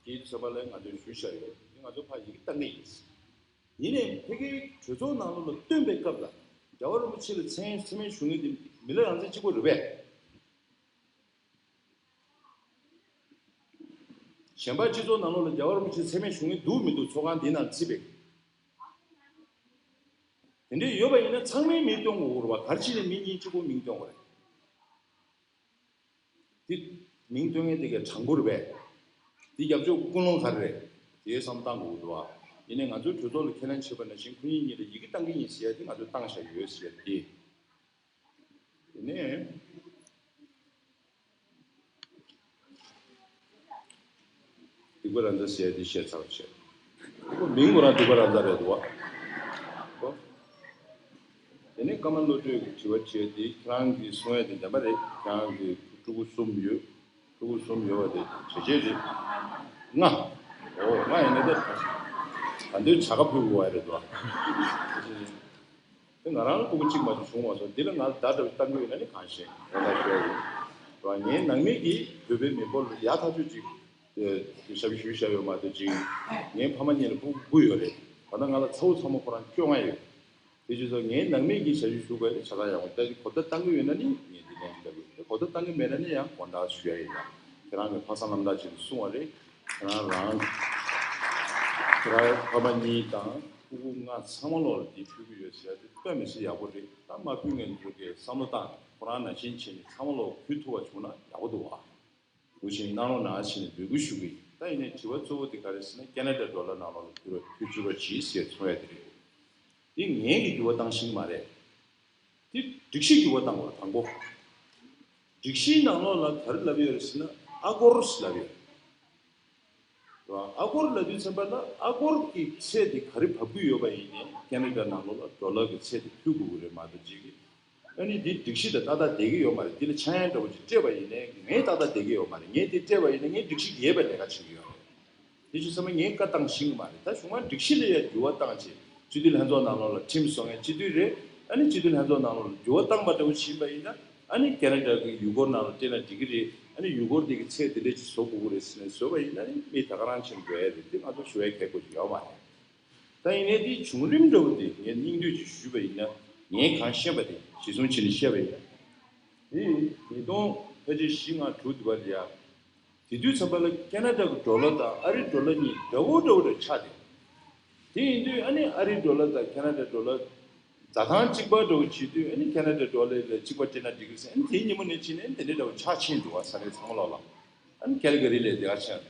དེའི་ཚོད་པ་ལ་ང་ཚོས་ཞུ་བཞག་ཡོད། དེ་ང་ཚོ་ཕར་ཡི་གེ་བཏང་གི་ཡིན། ཡིན་ནའི་ཕ་གིའི་གྲོས་ཚོགས་ནང་ལོགས་ལ་བཏོན་པའི་སྐབས་ལ་རྒྱལ་བ་རིན་པོ་ཆེ་ལ་མཚན་མཚན་སྨད་ཞུ་མཁན་དེ་མི་ལ་རང་བཙན་གཅིག་པོ་རེད་པས། གཞན་པ་སྤྱི་ཚོགས་ནང་ལོགས་ལ་རྒྱལ་བ་རིན་པོ་ཆེ་མཚན་སྨད་ཞུ་མཁན་འདུག་མི་འདུག་ཚོགས་ཁང་འདི་ནང་རྩིས་པས། དེ་འདྲས་ཡོད་པ་ཡིན་ན་ཚང་མའི་མིང་བཏོན་དགོས་རེད་བ། ག་རེ་བྱས་ནས་མི་གཉིས་གཅིག་པོ་མིང་བཏོན་དགོས་རེད། དེ་མིང་བཏོན་མཁན་དེ་གའི་དྲང་པོ་རེད་པས། དེ་རྒྱབ་ཕྱོགས་ཀུན་སློང་ག་རེ་རེད། དེའི་བསམ་བཏང་དགོས་འདུག་བ། ཡིན་ནའི་ང་ཚོའི་གྲོས་ཚོགས་ལ་ཁས་ལེན་བྱས་པ་ནང་བཞིན་ཁོ་གཉིས་གཉིས་ལ་ཡི་གེ་བཏང་གི་ཡིན་ཟེར་ཡ་དེ་ང་ཚོས་བཏང་བཞག་ཡོད་ཟེར་ཡ་དེ། དེ་ནས་སྡིག་པ་ར་མཛའ་ཟེར་ཡ་དེ་བཤད་ཚར་བ་བྱས། ཁོ་མིང་ཁོ་རང་སྡིག་པ་ར་མཛའ་རེད་འདུག་བ། ཁོ། དེ་ནས་ཀརྨ་བློ་གྲོས་ཀྱིས་དྲི་བ་དྲིས་ཏེ། ཁྱེད་རང་གིས་གསུང་ཡ་དེ་བདེན་པ་རེད། ཁྱེད་རང་གི་ཕྲུ་གུ་གསུམ་ཡོད། ཕྲུ་གུ་གསུམ་ཡོད་པ་དེ་བྱས་རྗེས་རེད། ལྔ། འོ་ལྔ་ཡིན་ན་ད་ད་དུང་བྱ་དགའ་ཕུལ་དགོས་པ་རེད་དོ། དེ་ང་རང་ལ་ཕྲུ་གུ་གཅིག་མ་གཏོགས་བྱུང་མ་སོང་། འདི་ལ་ང་ལ་བརྡ་འདྲ་བཏང་གི་ཡོད་ན་ནི་གང་ཤེས། རེ་བ་ཞུ་ཡ་ཡོད། ངའི་ནང་མི་གིས་བོད་པའི་མི་འབོར་ལ་ཡག་ཐག་ཆོད་ཅིག་ཞབས་ཞུ་བྱས་ཡོད་མ་གཏོགས་ཅིག་ངའི་ཕ་མ་གཉིས་ལ་ཕྲུ་གུ་དགུ་ཡོད་རེད། ད་ལྟ་ང་ལ་ཚ་བོ་ཚ་མོ་ཁོ་རང་བཅོ་ལྔ་ཡོད། དེ་བྱས་ཙང་ངའི་ནང་མི་གིས་ཞབས་ཞུ་ཞུ་དགོས་ཡ་དེ་ཆ་ཚང་ཡག་པོ་ལྟ་གི། གོ་བརྡ་བཏང་གི་ཡོད་ན་ནི་ངས་འདི་ལན་ཞུ་ལྟ་གི། དེ་གོ་བརྡ་བཏང་གི་མེད་ན་ནི་ཡང་དགོངས་དག་ཞུ་ཡ་ཡིན་ལ། ཁྱེད་རང་གི་ཕ་བཟང་རྣམ་དག་ཅིག་གིས་གསུངས་པ་རེད། ཁྱེད་རང་རང་ཁྱེད་རང་ཕ་མ་གཉིས་དང་ཕྲུ་གུ་ལྔ་ཚང་མ་ལོག་ལ་འདི་ཕུལ་གི་ཡོད་ཟེར་ཡ་དེ་དཔེ་མི་སྲིད་ཡག་པོ་རེད། ད་མ་ཕུལ་མཁན་ཚོ་གིས་བསམ་བློ་བཏང་ནས་ཁོ་རང་ནང་བཞིན་བྱས་ནས་ཚང་མ་ལོག་ཕུལ་ཐུབ་པ་བྱུང་ན་ཡག་པོ་འདུག་བ། འུ་ཆེན་གནང་རོགས་གནང་ཞེས་ནས་འབོད་སྐུལ་ཞུ་གི་ཡིན། ད་ཡིན་ནའི་དྲི་བ་གཙོ་བོ་དེ་ག་རེ་ཟེར་ན། ཁེ་ན་ཌ་ཌོ་ལར་ནང་ལོགས་ལ་ཕུལ་རོགས་ཕུལ་བཅུག་རོགས་གྱིས་ཟེར་གསུང་ཡ་དེ་རེད། འདི་ངས་ཀྱི་འགྱུར་བ་བཏང་ཤེས་ཀྱི་མ་རེད། འདི་སྒྲིག་གཞི་འགྱུར་བ་བཏང་དགོས་རེད། དང་པོ། སྒྲིག་གཞིའི་ནང་ལོགས་ལ་ག་རེ་ལབ་ཡོད་རེད་ཟེར་ན། ཨ་སྒོར་ལབ་ཡོད་རེད། ཨ་སྒོར་ལབ་དུས་ཙམ་པ་ལ་ཨ་སྒོར་གྱི་ཚད་དེ་ག་རེ་བབས་ཀྱི་ཡོད་པ་ཡིན་ནའི་ཁེ་ན་ཌ་ནང་ལོགས་ལ་ཌོ་ལར་གྱི་ཚད་དེ་ཕུལ་དགོས་ཀྱི་རེད་མ་གཏོགས་ཅིག་གི་ཨ་ནི་འདི་སྒྲིག་གཞི་དང་ཏག་ཏག་བསྡད་ཀྱི་ཡོད་མ་རེད། འདི་ལ་ཆག་ཡང་འདྲ་བོ་ཅིག་སྤྲད་པ་ཡིན་ནའི་ངས་ཏག་ཏག་བསྡད་ཀྱི་ཡོད་མ་རེད། ངས་འདི་སྤྲད་པ་ཡིན་ན་ངས་སྒྲིག་གཞི་འགལ་བའི་ལས་ཀ་བྱེད་ཀྱི་ཡོད་རེད། དེ་བྱས་ཙང་ངས་བཀའ་བཏང་ཤེས་ཀྱི་མ་རེད། ད་གཞུག་མ་སྒྲིག་གཞི་ལ་ཡང་འགྱུར་བ་བཏང་བྱས་སྤྱི་འཐུས་ལྷན་ཚོགས་ནང་ལོགས་ལ་ཁྲིམས་བཟོ་མཁན་སྤྱི་འཐུས་རེད། ཨ་ནི་སྤྱི་འཐུས་ལྷན་ཚོགས་ནང་ལོགས་ལ་འགྱུར་བ་བཏང་པ་འདྲ་བོ་ཞིག་ཡིན་པ་ཡིན་ན་ ཨ་ནི་ཁེ་ན་ཌ་གི་ཡུལ་སྐོར་ནང་ལ་སྤྲད་ན་འགྲིག་གི་རེད། ཨ་ནི་ཡུལ་སྐོར་དེ་གི་ཚད་དེ་འདྲ་ཅིག་བཟོ་དགོས་ཀྱི་རེད་ཟེར་ནས་བཟོས་པ་ཡིན་ན་ནི་མི་ད་ག་རང་ཕྱིན་འགྲོ་ཡ་རེད། དེ་ང་ཚོ་ཞུ་ཡ་གལ་དགོས་ཅིག་ཡོད་མ་རེད། ད་ཡིན་ནའི་དེའི་བྱུང་རིམ་འདྲ་བོ་དེ་ངས་སྙིང་བསྡུས་ཅིག་ཞུས་པ་ཡིན་ན། ངས་གང་ཤེས་པ་དེ་གཞི་བཟུང་བྱས་ནས་བཤད་པ་ཡིན་ན། དེ་ཉིས་སྟོང་ཕལ་ཆེར་བཞི་ལྔ་དྲུག་དེ་བར་ལ་ཡ། དེ་དུས་ཙམ་པ་ལ་ཁེ་ན་ཌ་གི་ཌོ་ལར་དང་ཨ་རིའི་ཌོ་ལར་གཉིས་འདྲ་བོ་འདྲ་བོ་འདྲ་ཆགས་ཏེ། དེ་ཡིན་དུས་ཨ་ནི་ཨ་རིའི་ཌོ་ལར་དང་ཁེ་ན་ཌ་ཌོ་ལར་འཛའ་ཐང་གཅིག་པ་འདྲ་བོ་བྱེད་དུས། ཨ་ནི་ཁེ་ན་ཌ་ཌོ་ལར་ལ་གཅིག་པ་སྤྲད་ན་འགྲིག་གི་ཟེར། ཨ་ནི་དེའི་ཉིན་མོ་ནས་ཕྱིན་ནས་དེ་འདྲའི་འདྲ་བོ་ཆགས་ཕྱིན་འདུག་བ། ས་གནས་ཚང་མ་ལོག་ལ། ཨ་ནི་ཁལ་ག་རི་ལ་དེ་ག་ཕྱིན།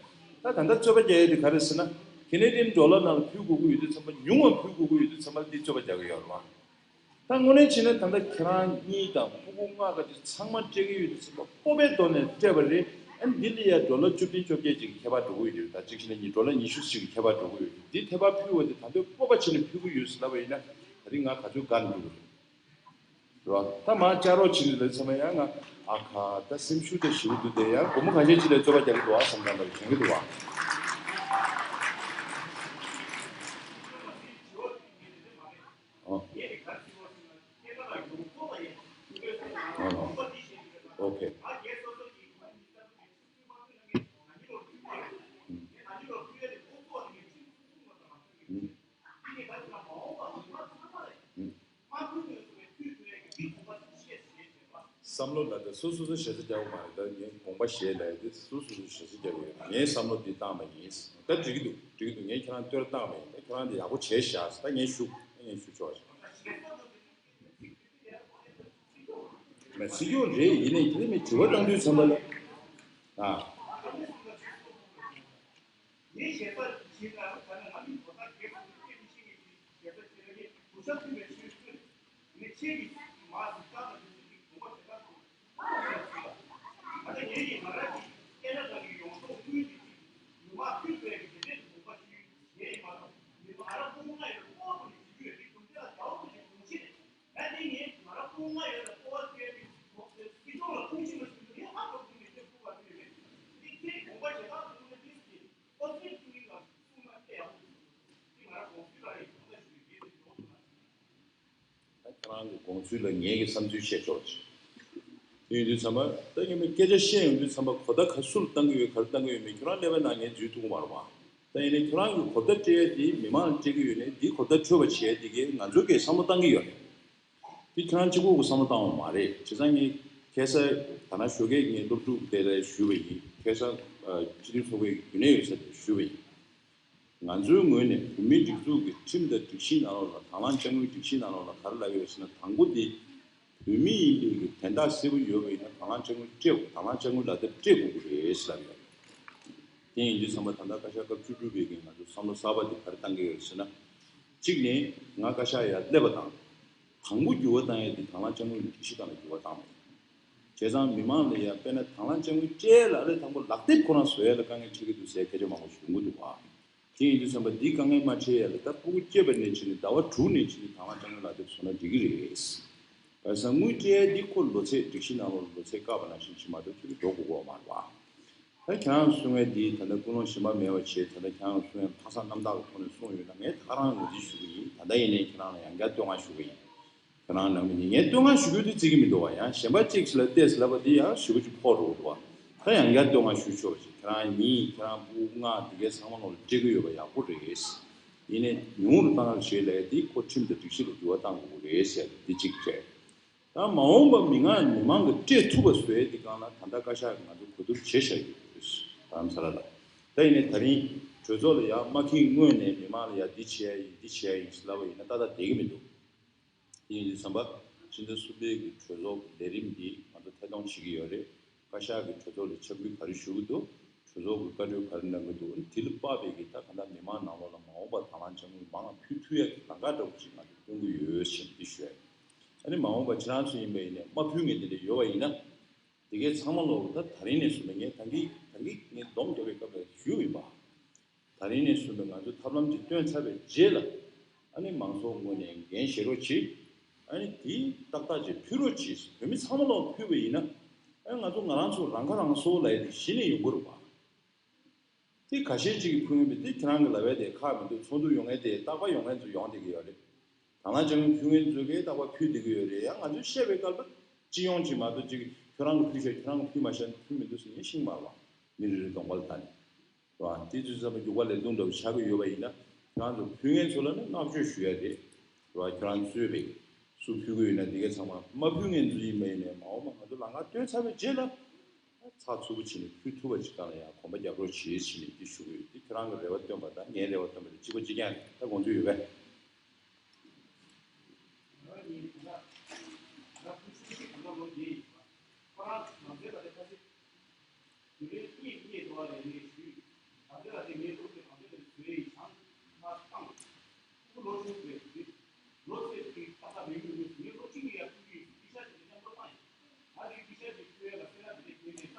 ད་ད་ལྟ་རྩོད་པ་རྒྱག་ཡས་དེ་ག་རེ་ཟེར་ན། ཁེ་ན་ཌི་ཡན་ཌོ་ལར་ནང་ལ་ཕུལ་དགོས་ཀྱི་ཡོད་དུས་ཙམ་པ། ཉུང་བ་ཕུལ་དགོས་ཀྱི་ཡོད་དུས་ཙམ་པ་འདི་རྩོད་པ་རྒྱག་གི་ཡོད་རེད་བ། ད་དངོས་གནས་བྱས་ན་ད་ལྟ་ཁྱེད་རང་གཉིས་དང་ཕྲུ་གུ་ལྔ་ག་ཚོད་ཚང་མ་སྤྲད་ཀྱི་ཡོད་དུས་ཙམ་པ། སྤོབས་པའི་ཐོག་ནས་སྤྲད་པ་རེད། ཨ་ནི་འདི་ལ་ཡ་ཌོ་ལར་བཅུ་བདུན་བཅོ་བརྒྱད་ཅིག་གི་ཁྱད་པར་འགྲོ་གི་ཡོད་རེད། ད་གཅིག་བྱས་ན་གཉིས། ཌོ་ལར་ཉི་ཤུ་ཅིག་གི་ཁྱད་པར་འགྲོ་གི་ཡོད་རེད། འདི་ཐད་པ་ཕུལ་བ་དེ་ད་དུང་སྤོབས་པ་བྱས་ནས་ཕུལ་གྱི་ཡོད་ཟེར་ལབ་པ་ཡིན་ན། ད་རིང་ང་ག་ཚོད་དགའ་འདུག་རེད་བ། ད་མར་བཅར་རོགས་བྱེད་ལབ་ཙམ་པ་ཡང་ང་ཨ་ཁ་ད་སེམས་ཤུགས་ད་ཞེ་པོ་འདུག་སྟེ། ཡང་སྒོར་མོ་ག་ཤེད་ཅིག་ལ་རྩོད་པ་རྒྱག་གི་འདུག་ཨ་བསམ་སྟངས་ལ་བྱུང་གི་འདུག་བ། ཨོ། ཨོ། ཨོ་ཁེ། ཨུམ། ཨུམ། བསམ་བློ་ལ་ད་སོ་སོ་སོ་ཞེ་ས་རྒྱག་པ་མ་རེད། ད་ངས་དགོངས་པ་བཞེས་ལབ་ཡ་དེ་སོ་སོ་སོ་ཞེ་ས་རྒྱག་གི་ཡོད། ངས་བསམ་བློ་འདི་བཏང་བ་ཡིན། ད་འགྲིག་གི་འདུག་འགྲིག་གི་འདུག་ངས་ཁྱེད་རང་ལྟོས་བཏང་བ་ཡིན། ད་ཁྱེད་རང་འདི་ཡག་པོ་བྱས་བཞག་ད་ངས་ཞུ། ད་ངས་ཞུ་ཆོག་ཅིག་མ་སྲིད་སྐྱོང་རེད། ཡིན་ནའི་དེ་ནས་དྲི་བ་བཏང་དུས་ཙམ་པ་ལ། ཨ། ངས་ཞེ་ས་བྱས་ན་ད་ནི་ང་མི་ཐོག་ཐག་རྒྱལ་ཁབ་ཀྱི་སྐད་མི་ཤེས་མཁན་ཞིག་ཞེ་ས་བྱས་ན། ངས་དུ་ཤ་མཐུན་པའི་ཆོས་ཚུལ་ངས་ཁྱེད་ཀྱི་མ་ཟིག་ཏག་ཏག་ཡོད་ཚུལ་གྱི་དགོངས་པ་ཞེ་དྲག་འདུག་ད་ལྟ་ངས་ཀྱིས་ང་རང་གི་ཁེ་ན་ཌ་གི་ཡོངས་རྫོགས་དངུལ་དེ་གཅིག་ཉུང་མ་ཕུལ་དགོས་ཀྱི་དེ་འདྲའི་དགོངས་པ་ཞིག་ངས་ཡིན་མ་གཏོགས། མི་ང་རང་སྤུ་གུ་ལྔ་ཡོད་པ་ཁོ་བོ་ནས་བྱེད་རྒྱུ་ཡོད་དེ། དགོངས་ཚུལ་ལ་ཟླ་བ་ཁོ་ཞིག་དགོངས་ཆེད་ད་དེ་ངས་ང་རང་སྤུ་གུ་ལྔ་ཡོད་ལ་སྤོབས་པ་སྐྱེ་ཡ་དེ། སྲིད་སྐྱོང་ལ་ཁུངས་ཤིག་མ་ཟིན་པ་ངས་ཧ་གོ་གི་མེད། ཁྱེད་སྤུ་གུ་བ་དེ་ཡོད་མེད། དེ་ཁྱེད་དགོངས་པ་བཞེས་སྟངས་དེ་ངོ་མ་དེ་ཟེར་གྱི་ཁོ་ཚོའི་ཁྱེད་ཀྱི་ལ་གསུངས་ན་དཔེ་ཡག་པོ་འདུག་དེ་ང་རང་དགོངས་ཚུལ་ལ་རེད། གང་ལ་ཞུ་གི་ཡོད་དེ་འགྲོ་འདུག་ན། ད་ཁྱེད་རང་གི་དགོངས་ཚུལ་ལ་ངེད་ཀྱི་བསམ་ཚུལ་བཤད་ཆོག་ཅིག་དེ་ཡིན་དུས་ཙམ་པ་ད་ངས་མི་སྐད་ཆ་བཤད་ཡོང་དུས་ཙམ་པ་གོ་བརྡ་ག་སུ་ལ་བཏང་གི་ཡོད། ག་རེ་བཏང་གི་ཡོད་མེད་ཁྱོད་རང་ཀླད་པའི་ནང་ངས་འཛུལ་ཐུབ་ཀྱི་མ་རེད་པ། ད་ཡིན་ནའི་ཁྱོད་རང་གི་གོ་བརྡ་སྤྲད་ཡ་དེ་མི་མང་ལ་སྤྲད་ཀྱི་ཡོད་ནའི་དེ་གོ་བརྡ་འཕྲོད་པ་བྱེད་ཡ་དེ་གས་ང་ཚོ་གས་བསམ་བློ་བཏང་གི་ཡོད་རེད། དེ་ཁྱེད་རང་གཅིག་པོ་གི་བསམ་བློ་བཏང་བ་མ་རེད། བྱས་ཙང་ངས་ཁ་སང་ད་ན་ཞོགས་ཀས་ངས་སློབ་ཕྲུག་དེ་ལ་ཞུས་པ་ཡིན། ཁ་སང་ཨ་སྤྱི་འཐུས་ཚོགས་པའི་རྒྱུན་ལས་ཡོད་ས་དེར་ཞུས་པ་ཡིན། ང་ཚོའི་ངོས་ནས་བོད་མིའི་སྒྲིག་འཛུགས་ཀྱི་ཁྲིམས་དང་སྒྲིག་གཞི་ནང་ལོགས་ལ། དང་བླངས་དཔྱ་དངུལ་སྒྲིག་གཞི་ནང་ལོགས་ལ་ག་རེ་ལབ་ཡོད་ཟེར་ན། དང་པོ་དེ་བོད་མི་ཡིན་པའི་གི་དན་རྟགས་གསལ་པོ་ཡོད་པ་ཡིན་ན་དང་བླངས་དཔྱ་དངུལ་སྤྲད་དགོས། དང་བླངས་དཔྱ་དངུལ་ལག་དེབ་སྤྲད་དགོས་ཀྱི་རེད་ཟེར་ལབ་ཡོད། དེ་ཡིན་དུས་ཙམ་པ་ད་ལྟ་བཀའ་ཤག་སྐབས་བཅུ་དྲུག་པའི་གི་ང་ཚོ་བསམ་བློ་གསར་པ་དེ་ག་རེ་བཏང་གི་ཡོད་ཟེར་ན། གཅིག་ནས་ང་བཀའ་ཤག་ཡར་སླེབས་པ་དང་དང་པོ་འགྱུར་བ་བཏང་ཡས་དེ་དང་བླངས་དཔྱ་དངུལ་གྱི་སྒྲིག་གཞི་སྒང་ལ་འགྱུར་བ་བཏང་བ་ཡིན། བྱས་ཙང་མི་མང་ལ་ཡ་དཔེར་ན་དང་བླངས་དཔྱ་དངུལ་སྤྲད་ལ་ཨ་ལས་དང་པོ་ལག་དེབ་ཁོ་རང་བཟོ་ཡས་ལ་དཀའ་ངལ་འཕྲད་ཀྱི་འདུག་ཟེར་སྐད་ཆ་མང་པོ་ཞིག་ཡོང་གི་འདུག་བ། དེ་ཡིན་དུས་ཙམ་པ་འདིའི་དཀའ་ངལ་མ་འཕྲད་ཡ་ལ་ད་སྤུ་གུ་སྐྱེས་པ་ནས་བྱས་ནས་ཟླ་བ་དྲུག་ནས་བྱས་ནས་དང་བླངས་དཔྱ་དངུལ་ལག་དེབ་བཟོ་ན་འགྲིག་གི་རེད། བྱས་ཙང་དངུལ་སྤྲད་ཡ་འདི་ཁོ་ལོ་ཚད་སྒྲིག་གཞི་ནང་ལོགས་ལ་ལོ་ཚད་བཀག་པ་ནང་བཞིན་བྱེད་མ་གཏོགས་ཁྱོད་ཀྱིས་འགྲོ་དགོས་ཀྱི་ཡོད་མ་རེད་བ། ད་ཁྱེད་རང་གསུང་ཡ་འདི་ད་ལྟ་ཀུན་སློང་གཞན་པ་མེད་པ་བྱས། ད་ལྟ་ཁྱེད་རང་གསུང་ཡ་ལྷག་བསམ་རྣམ་དག་གི་ཐོག་ནས་གསུངས་ཡོད་ན་ངས་ད་ག་རང་ངོས་འཛིན་ཞུ་གི་ཡིན། ད་ལྟ་ཡིན་ནའི་ཁྱེད་རང་ལ་ཡང་བསྐྱར་བསྟོད་བསྔགས་ཞུ་གི་ཡིན། ཁྱེད་རང་ནང་མི་ནི་ངས་བསྟོད་བསྔགས་ཞུ་རྒྱུ་དེ་བརྩི་གི་མི་འདུག་བ། ཡང་གཞན་པ་གཅིག་ལ་བལྟས་ཟེར་ལབ་པ་དེ་ཡང་ཞེ་པོ་ཅིག་ཕོག་འགྲོ་གི་འདུག་བ། ད་ཡང་བསྐྱར་བསྟོད་བསྔགས་ཞུ་ཆོག་པ་ཞིག་ཁྱེད་རང་གཉིས་ཁྱེད་རང་སྤུ་གུ་ལྔ་འདི་གའི་ཚང་མ་ལོག་ལ་སྤྲད་གི་ཡོད་པ་ཡག་པོ་རེད། ཡིན་ནའི་ཉུང་རུ་བཏང་རོགས་བྱེད་ལབ་ཡ་དེ་ཁོ་ཁྲིམས་དང་སྒྲིག་གཞི་ལ་འགྱུར་བ་བཏང་དགོས་ཀྱི་རེད་ཟེར་ཡ་འདི་གཅིག་རེད། ད་མ་འོངས་པ་མི་མང་མི་མང་གི་སྤྲད་ཐུབ་པ་བཟོ་ཡ་འདི་སྒང་ལ་ད་ལྟ་བཀའ་ཤག་གིས་ང་ཚོ་གོ་བསྡུར་བྱེད་བཞག་ཡོད་རེད། རྡ་རམ་ས་ལ་ལ། ད་ཡིན་ནའི་ད་རིང་གྲོས་ཚོགས་ལ་ཡར་མ་འཁྱེར་སྔོན་ནས་མི་མང་ལ་ཡར་འདི་བྱེད་ཡ་ཡིན་འདི་བྱེད་ཡ་ཡིན་ཟེར་ལབ་པ་ཡིན་ན་ཏག་ཏག་བསྡད་ཀྱི་མི་འདུག་དེ་ཡིན་དུས་ཙམ་པ་ཕྱི་ཟླ་གསུམ་པའི་གི་གྲོས་ཚོགས་ཀྱི་ལས་རིམ་འདི་ང་ཚོ་ཐད་གཏོང་བྱེད་ཀྱི་ཡོད་རེད། བཀའ་ཤག་གིས་གྲོས་ཚོགས་ལ་ཕྱག་ཕུལ་ག་རེ་ཞུ་གི་འདུག་གྲོས་ཚོགས་ཀྱི་བཀའ་འཁྲོལ་ག་རེ་གནང་གི་འདུག་དེ་ལ་དཔག་པའི་གི་ད་ག་ད་མི་མང་ནང་ལོགས་ལ་མ་འོངས་པར་དང་བླངས་དཔྱ་དངུལ་མང་ལ་ཕུལ་ཐུབ་ཡ་གི་ལམ་ཁ་འདྲ་བོ་ཅིག་ང་ཚོ་སྟོན་གྱི་ཡོད་ཞེས་འདི་ཞུ་ཡ་ཡིན། ཨ་ནི་མ་འོངས་པ་ཁྱེད་རང་ཚོ་ཡིན་པ་ཡིན་ནའི་མ་ཕུལ་མཁན་དེ་འདྲ་ཡོད་པ་ཡིན་ན། དེ་གའི་ཚང་མ་ལོག་ད་ད་རིང་ནས་བཟུང་ནས་ངས་ད་གིན་ད་གིན་ངས་སྡོམ་རྒྱབ་པའི་སྐབས་ལ་ཞུས་ཡིན་པ། ད་རིང་ནས་བཟུང་ནས་ང་ཚོས་ཐབས་ལམ་ཅིག་བཏོན་ཚར་བའི་རྗེས་ལ། ཨ་ནི་མང་ཚོགས་ངོས་ནས་འགན་བཞེས་རོགས་གྱིས། ཨ་ནི་དེ་ཏག་ཏག་ཅིག་ཕུལ་རོགས་གྱིས། བོད་མི་ཚང་མ་ལོག་ཕུལ་བ་ཡིན་ན། ཨ་ནི་ང་ཚོ་ང་རང་ཚོ་རང་ཁ་རང་གསོ་ལབ་ཡ་དེ་གཞི་ནས་ཡོང་གི་རེད་པ། དེ་ཁ་ཤས་ཅིག་གིས་ཕུལ་ཡོང་བས་དེ་ཁྱེད་རང་གི་ལབ་ཡ་དེ་ཁག་མི་འདུག་ཚོགས་འདུ་ཡོང་མཁན་དེ་རྟག་པར་ཡོང་མཁན་ཚོ་ཡོང་བསྡད་ཀྱི་ཡོད་རེད། དང་བླངས་དཔྱ་དངུལ་ཕུལ་མཁན་ཚོ་གིས་རྟག་པར་ཕུལ་བསྡད་ཀྱི་ཡོད་རེད། ཡང་ང་ཚོས་བཤད་པའི་སྐབས་ལ་ སྤྱི་ཡོངས་ཀྱི་མ་གཏོགས་ཅིག་ཁྱོད་རང་གིས་ཕུལ་ཤག་ཁྱོད་རང་གིས་ཕུལ་མ་ཤག་ཕུལ་མི་འདུག་ཟེར་ནས་ཤིང་མ་བ་མི་རེ་རེ་གདོང་པ་ལ་ལྟ་ནས། རེད་བ། དེ་དུས་ཙམ་པ་རྒྱུག་པ་ལས་དུང་འདྲ་བོ་ཆགས་ཀྱི་ཡོད་པ་ཡིན་ན། ཁྱེད་རང་ཚོ་ཕུལ་མཁན་ཚོ་ལ་ནི་བསྔགས་བརྗོད་ཞུ་ཡ་རེད། རེད་བ། ཁྱེད་རང་གཙོས་པའི་སུ་ཕུལ་གྱི་ཡོད་ན་དེ་གའི་ཚང་མ། མ་ཕུལ་མཁན་ཚོ་ཡིན་པ་ཡིན་ནའི་མ་འོངས་པ་ང་ཚོ་ལམ་ཁ་བཏོད་ཚར་བའི་རྗེས་ལ་ཚགས་ཚུད་པོ་བྱས་ནས་ཕུལ་ཐུབ་པ་ཅིག་གང་ལ་ཡང་གོམ་པ་རྒྱག་རོགས་བྱེད་ཟེར་ནས་དེ་ཞུ་གི་ཡོད། དེ་ཁྱེད་རང་གི་རེ་བ་བཏོན་པ་དང་ངའི་རེ་བ་བཏོན་པ་དེ་གཅིག་པ་གཅིག་རྐྱང་རེད། ད་དགོངས་ཚུལ་ཡོད་པས།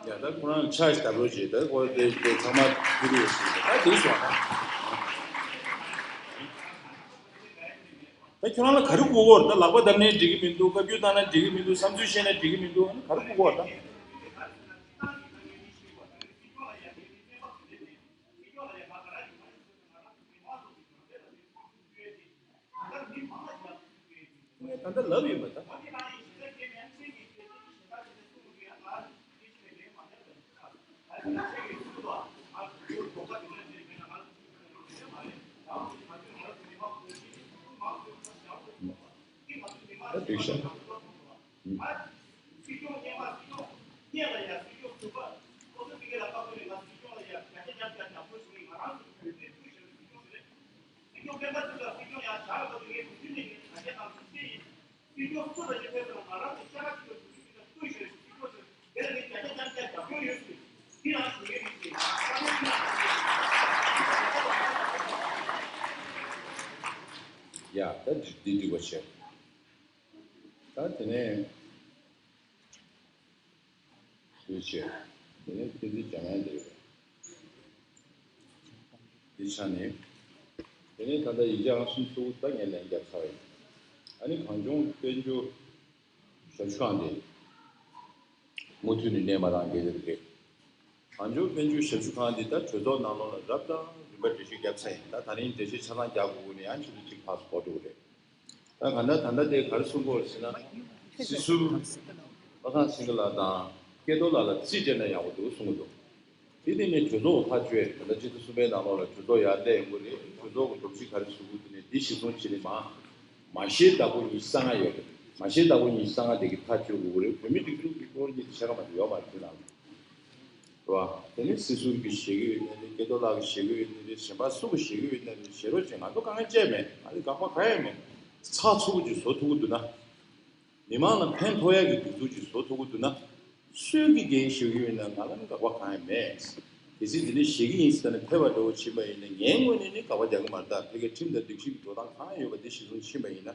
ཡ། ད་ཁོ་རང་ཆ་ཞིག་བརྡབ་རོགས་བྱེད། ད་ཁོ་དེ་དེ་ཚང་མ་ཕུལ་ཡོད་ཟེར། ད་དེ་སོང་ད། ད་ཁྱོད་རང་ལ་ག་རེ་དགོས་ཀྱི་ཡོད་རེད། ད་ལག་པ་བརྡབ་ནའི་འགྲིག་གི་མི་འདུག་བཀའ་བཀྱོན་བཏང་ན་འགྲིག་གི་མི་འདུག་བསམ་ཚུལ་བཤད་ན་འགྲིག་གི་མི་འདུག་ཨ་ནི་ག་རེ་དགོས་ཀྱི་ཡོད་རེད་ད། ངས་ད་ལྟ་ལབ་ཡོད་པ་ད། ད་འགྲིག་ཤག་ཡ། ད་འདི་འགྲིག་པ་བྱས། ད་དེ་ནས་དུས་ཆེ། དེ་ནས་ཕན་ཚུན་སྦྱང་ཡ་འདི་རེད། འདི་ཆ་ནས། དེ་ནས་ད་ལྟ་ཡིག་ཆ་ཨང་གསུམ་ཐུག་ད་ངས་ལན་བརྒྱབ་ཚར་བ་ཡིན། ཨ་ནི་གངས་ལྗོངས་དཔལ་འབྱོར་ཞབས་ཞུ་ཁང་དེ་མུ་མཐུད་ནས་གནས་མ་རང་དགེ་རེད་རེད། གངས་ལྗོངས་དཔལ་འབྱོར་ཞབས་ཞུ་ཁང་འདི་ད་གྲོས་ཚོགས་ནང་ལོགས་ལ་རབ་དང་རིམ་པ་འགྲེལ་བཤད་བརྒྱབ་ཚར་ཡིན། ད་ད་རིང་འགྲེལ་བཤད་ཆ་ཚང་རྒྱག་དགོས་ཀྱི་ནས་ཡང་ཆུ་ཚོད་གཅིག་ཕར་ཚུར་འགོར་འགྲོ་གི་རེད། ད་ག་འདྲ་ད་ལྟ་དེ་ག་རེ་གསུང་གི་ཡོད་ཟེར་ན། སྲིད་ཟུར་པ་སངས་སེང་གེ་ལགས་དང་སྐལ་རྡོར་ལགས་ལ་རྩིས་སྤྲད་ན་ཡག་པོ་འདུག་གསུང་གི་འདུག་དེ་དེ་ནས་གྲོས་ཚོགས་ཐག་གཅོད། ད་ལྟ་སྤྱི་ཟླ་གསུམ་པའི་ནང་ལོགས་ལ་གྲོས་ཚོགས་ཡར་སླེབས་ཡོང་གི་རེད། གྲོས་ཚོགས་ཀྱི་སྒྲོམ་གཞི་ག་རེ་བཟོ་དགོས་དེ་ནས་འདི་གཞི་བཟུང་བྱས་ནས་མ། མ་ཤེས་བདག་པོ་ཉི་ཤུ་རྩ་ལྔ་ཡོད་རེད། མ་ཤེས་བདག་པོ་ཉི་ཤུ་རྩ་ལྔ་དེ་གི་ཐག་གཅོད་དགོས་ཀྱི་རེད། བོད་མི་སྒྲིག་འཛུགས་ཀྱི་སྐོར་གཉིས་དེ་ཆ་ག་མ་དེ་ཡོད་མ་རེད་དེ་ནང་ལ། རེད་བ། དེ་ནས་སྲིད་ཟུར་གྱིས་བཞེས་ཀྱི་ཡོད་ན་རེད། སྐལ་རྡོར་ལགས་ཀྱིས་བཞེས་ཀྱི་ཡོད་ན་རེད། གཞན་པ་སུ་གིས་བཞེས་ཀྱི་ཡོད་ན་རེད། བཞེས་རོགས་བྱེད། ང་ཚོ་དཀའ་ངལ་བཅས་མེད། ང་ཚོ་དགག་པ་གང་ཡང་མེད། ཚགས་ཚུད་པོ་ཅིག་བཟོ་ཐུབ་ཀྱི་འདུག་ན། མི་མང་ལ་ཕན་ཐོགས་ཡག་གི་སྒྲིག་འཛུགས་ཅིག་བཟོ་ཐུབ་ཀྱི་འདུག་ན། སུས་ཀྱིས་འགན་བཞེས་ཀྱི་ཡོད་ན་ང་ལ་ནི་དགག་པ་གང་ཡང་མེད། གལ་སྲིད་འདི་ནས་བཞེས་ཀྱི་ཡིན་ཟེར་ནས་ཕེབས་པ་འདྲ་བོ་ཕྱིན་པ་ཡིན་ན་ངའི་ངོས་ནས་ནི་དགག་པ་རྒྱག་གི་མ་རེད། ད་ཕ་གིའི་ཁྲིམས་དང་སྒྲིག་གཞི་གི་འགྲོ་སྟངས་གང་ཡོད་པ་འདི་གཞིར་བཟུང་ཕྱིན་པ་ཡིན་ན།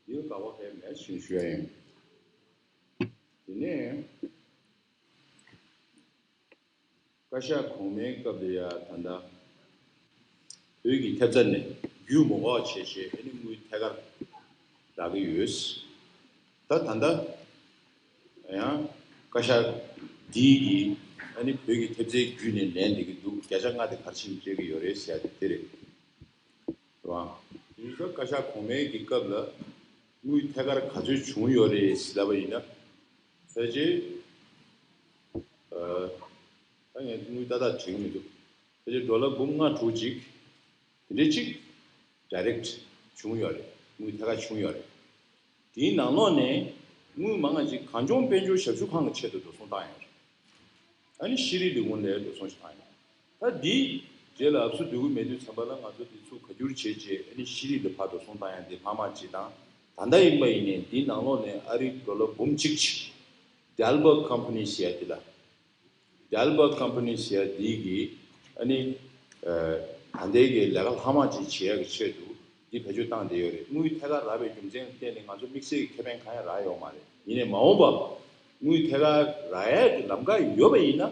འདི་དགག་པ་གང་ཡང་མེད་ཅེས་ཞུ་ཡ་ཡིན། དེ་ནས། བཀའ་ཤག་གོང་མའི་སྐབས་ལ་ཡ་ད་ལྟ་བོད་ཀྱི་ཐེབས་རྩ་ནས་རྒྱུ་མ་འགོག་བྱས་བྱས་ཨ་ནི་དངུལ་ཐད་ཀར་རག་གི་ཡོད། ད་ད་ལྟ་ཡང་བཀའ་ཤག་འདིའི་གི་ཨ་ནི་བོད་ཀྱི་ཐེབས་རྩའི་བརྒྱུད་ནས་ལེན་བསྡད་ཀྱི་འདུག་བརྒྱ་ཆ་ལྔ་དེ་ག་རེ་བྱས་ནས་སྤྲད་ཀྱི་ཡོད་རེད་ཟེར་ཡ་དེ་དེ་རེད། རེད་བ། དེ་ཚོ་བཀའ་ཤག་གོང་མའི་གི་སྐབས་ལ་དངུལ་ཐད་ཀར་ག་ཚོད་བྱུང་ཡོད་རེད་ཟེར་ལབ་པ་ཡིན་ན། ཕལ་ཆེར། ཨ། ད་ངས་དངུལ་ཏག་ཏག་དྲན་གྱི་མི་འདུག་ཕལ་ཆེར་ཌོ་ལར་འབུམ་ལྔ་དྲུག་ཅིག་དེ་འདྲ་ཅིག་ཌའི་རེག་བྱུང་ཡོད་རེད། དངུལ་ཐད་ཀར་བྱུང་ཡོད་རེད། དེའི་ནང་ལོགས་ནས་དངུལ་མང་ང་ཅིག་གངས་ལྗོངས་དཔལ་འབྱོར་ཞབས་ཞུ་ཁང་གི་ཆེད་དུ་འགྲོ་སོང་བཏང་ཡོད་རེད། ཨ་ནི་ཤེས་རིག་ལས་ཁུངས་ལ་འགྲོ་སོང་ཞིག་བཏང་ཡོད། ད་འདི་རྗེས་ལ་ཨབ་སུ་འདོད་ཀྱི་མེད་དུས་ཙམ་པ་ལ་ང་ཚོ་འདི་ཚོ་ག་འགྱུར་བྱས་རྗེས་ཨ་ནི་ཤེས་རིག་ལ་ཕར་འགྲོ་སོང་བཏང་ཡ་འདི་ལྷག་མ་ཅིག་དང་། ད་ལྟ་ཡིན་པ་ཡིན་ནའི་འདིའི་ནང་ལོགས་ནས་ཨ་རིའི་ཌོ་ལར་འབུམ་གཅིག་ཅིག་ཌེལ་བར་ཀམ་པ་ནི་ཟེར་ཡ་འདི་ལ། ཌེལ་བར་ཀམ་པ་ནི་ཟེར་ཡ་འདི་གིས་ཨ་ནི་ཨ་ད་ལྟའི་གི་ལས་ཀ་ལྷག་མ་ཅིག་བྱེད་ཡ་གི་ཆེད་དུ་འདི་བེད་སྤྱོད་བཏང་བསྡད་ཡོད་རེད། དངུལ་ཐད་ཀར་རག་པའི་རྒྱུ་མཚན་བརྟེན་ནས་ང་ཚོ་དམིགས་བསལ་གྱི་ཁེ་ཕན་གང་ཡང་རག་ཡོད་མ་རེད། ཡིན་ནའི་མ་འོངས་པ་དངུལ་ཐད་ཀར་རག་ཡ་གི་ལམ་ཁ་ཡོད་པ་ཡིན་ན།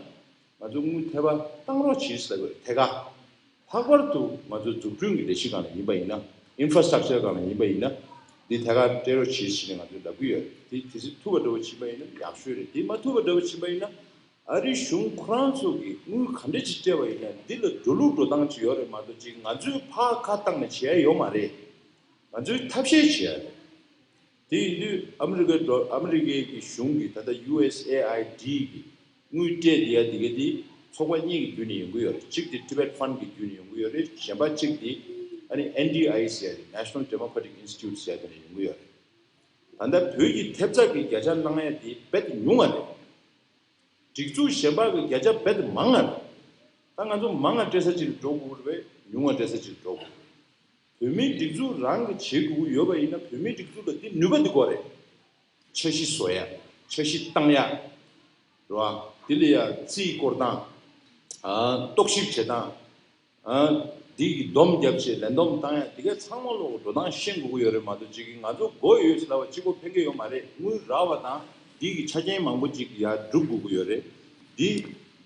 ང་ཚོ་དངུལ་ཐད་པ་བཏང་རོགས་བྱེད་ཟེར་དགོས་རེད། ཐད་ཀར། ལྷག་པར་དུ་ང་ཚོ་འཛུགས་སྐྲུན་གྱི་ལས་གཞི་སྒང་ལ་ཡིན་པ་ཡིན་ན། ཨིན་ཕ་ར་སི་ཊག་ཅར་སྒང་ལ་ཡིན་པ་ཡིན་ན། འདི་ཐད་ཀར་སྤྲད་རོགས་བྱེད་ཟེར་ནས་ང་ཚོས་ལབ་ཀྱི་ཡོད་རེད། དེ་དེ་ཚོ་ཐུབ་པ་འདྲ་བོ་ཕྱིན་པ་ཡིན་ན་ཡག་ཤོས་རེད། དེ་མ་ཐུབ་པ་འདྲ་བོ་ཕྱིན་པ་ཡིན་ན། ཨ་རིའི་གཞུང་ཁོ་རང་ཚོ་གིས་དངུལ་ག་འདྲ་ཅིག་སྤྲད་པ་ཡིན་ན་འདི་ལ་འགྲོ་ལུགས་འགྲོ་སྟངས་ཅིག་ཡོད་རེད་མ་གཏོགས་ཅིག་ང་ཚོས་ཕར་ཁ་བཏང་ནས་བྱེད་ཡ་ཡོད་མ་རེད། ང་ཚོས་ཐབས་ཤེས་བྱེད་ཡ་རེད། དེ་ཡིན་དུས་ཨ་མི་རི་ཀའི་ཌོ་ཨ་མི་རི་ཀའི་གི་གཞུང་གི་ད་ལྟ་ཡུ་ཨེས་ཨེ་ཨའི་ཌི་གི་དངུལ་སྤྲད་དེ་ཡ་དེ་ག་དེ་ཚོགས་པ་གཉིས་ཀྱི་བརྒྱུད་ནས་ཡོང་གི་ཡོད་རེད། གཅིག་དེ་Tibet Fund གི་བརྒྱུད་ནས་ཡོང་གི་ཡོད་རེད། གཞན་པ་གཅིག་དེ་ཨ་ནི་ཨེན་ཌི་ཨའི་ཟེར་ཡ་རེད། National Democratic Institute ཟེར་ཡ་དེ་ནས་ཡོང་གི་ཡོད་རེད། ད་ལྟ་བོད་ཀྱི་ཐེབས་རྩ་གི་བརྒྱ་ཆ་བླང་ཡ་དེ་རྦད་དེ་ཉུང་བ་རེད། སྒྲིག་འཛུགས་གཞན་པ་གི་བརྒྱ་ཆ་རྦད་དེ་མང་བ་རེད། ད་ང་ཚོ་མང་བ་སྤྲད་ས་ཅིག་ལ་འགྲོ་དགོས་རེད་པས། ཉུང་བ་སྤྲད་ས་ཅིག་ལ་འགྲོ་དགོས་རེད། བོད་མིའི་སྒྲིག་འཛུགས་རང་གི་བྱེད་དགོས་ཀྱི་ཡོད་པ་ཡིན་ན་བོད་མིའི་སྒྲིག་འཛུགས་ལ་འདི་ནུས་པ་འདི་དགོས་རེད། འཆར་གཞི་བཟོ་ཡ། འཆར་གཞི་བཏང་ཡ། རེད་བ། འདི་ལ་ཡ་རྩིས་སྐོར་སྟངས། ཨ། རྟོག་ཞིབ་བྱེད་སྟངས། ཨ། འདི་གི་སྡོམ་རྒྱབ་བྱས་ལས་སྡོམ་བཏང་ཡ་འདི་གའི་ཚང་མ་ལོག་འགྲོ་སྟངས་ཤེས་དགོས་ཀྱི་ཡོད་རེད་མ་གཏོགས་ཅིག་གི་ང་ཚོ་མགོ་ཡོད་ཟེར་ལབ་པ་གཅིག་པོ་ཕན་གྱི་ཡོད་མ་རེད། དངུལ་རག་པ་དང་འདི་གི་ཆ་རྐྱེན་མང་པོ་ཅིག་ཡ་སྒྲུབ་དགོས་ཀྱི་ཡོད་རེད། འདི་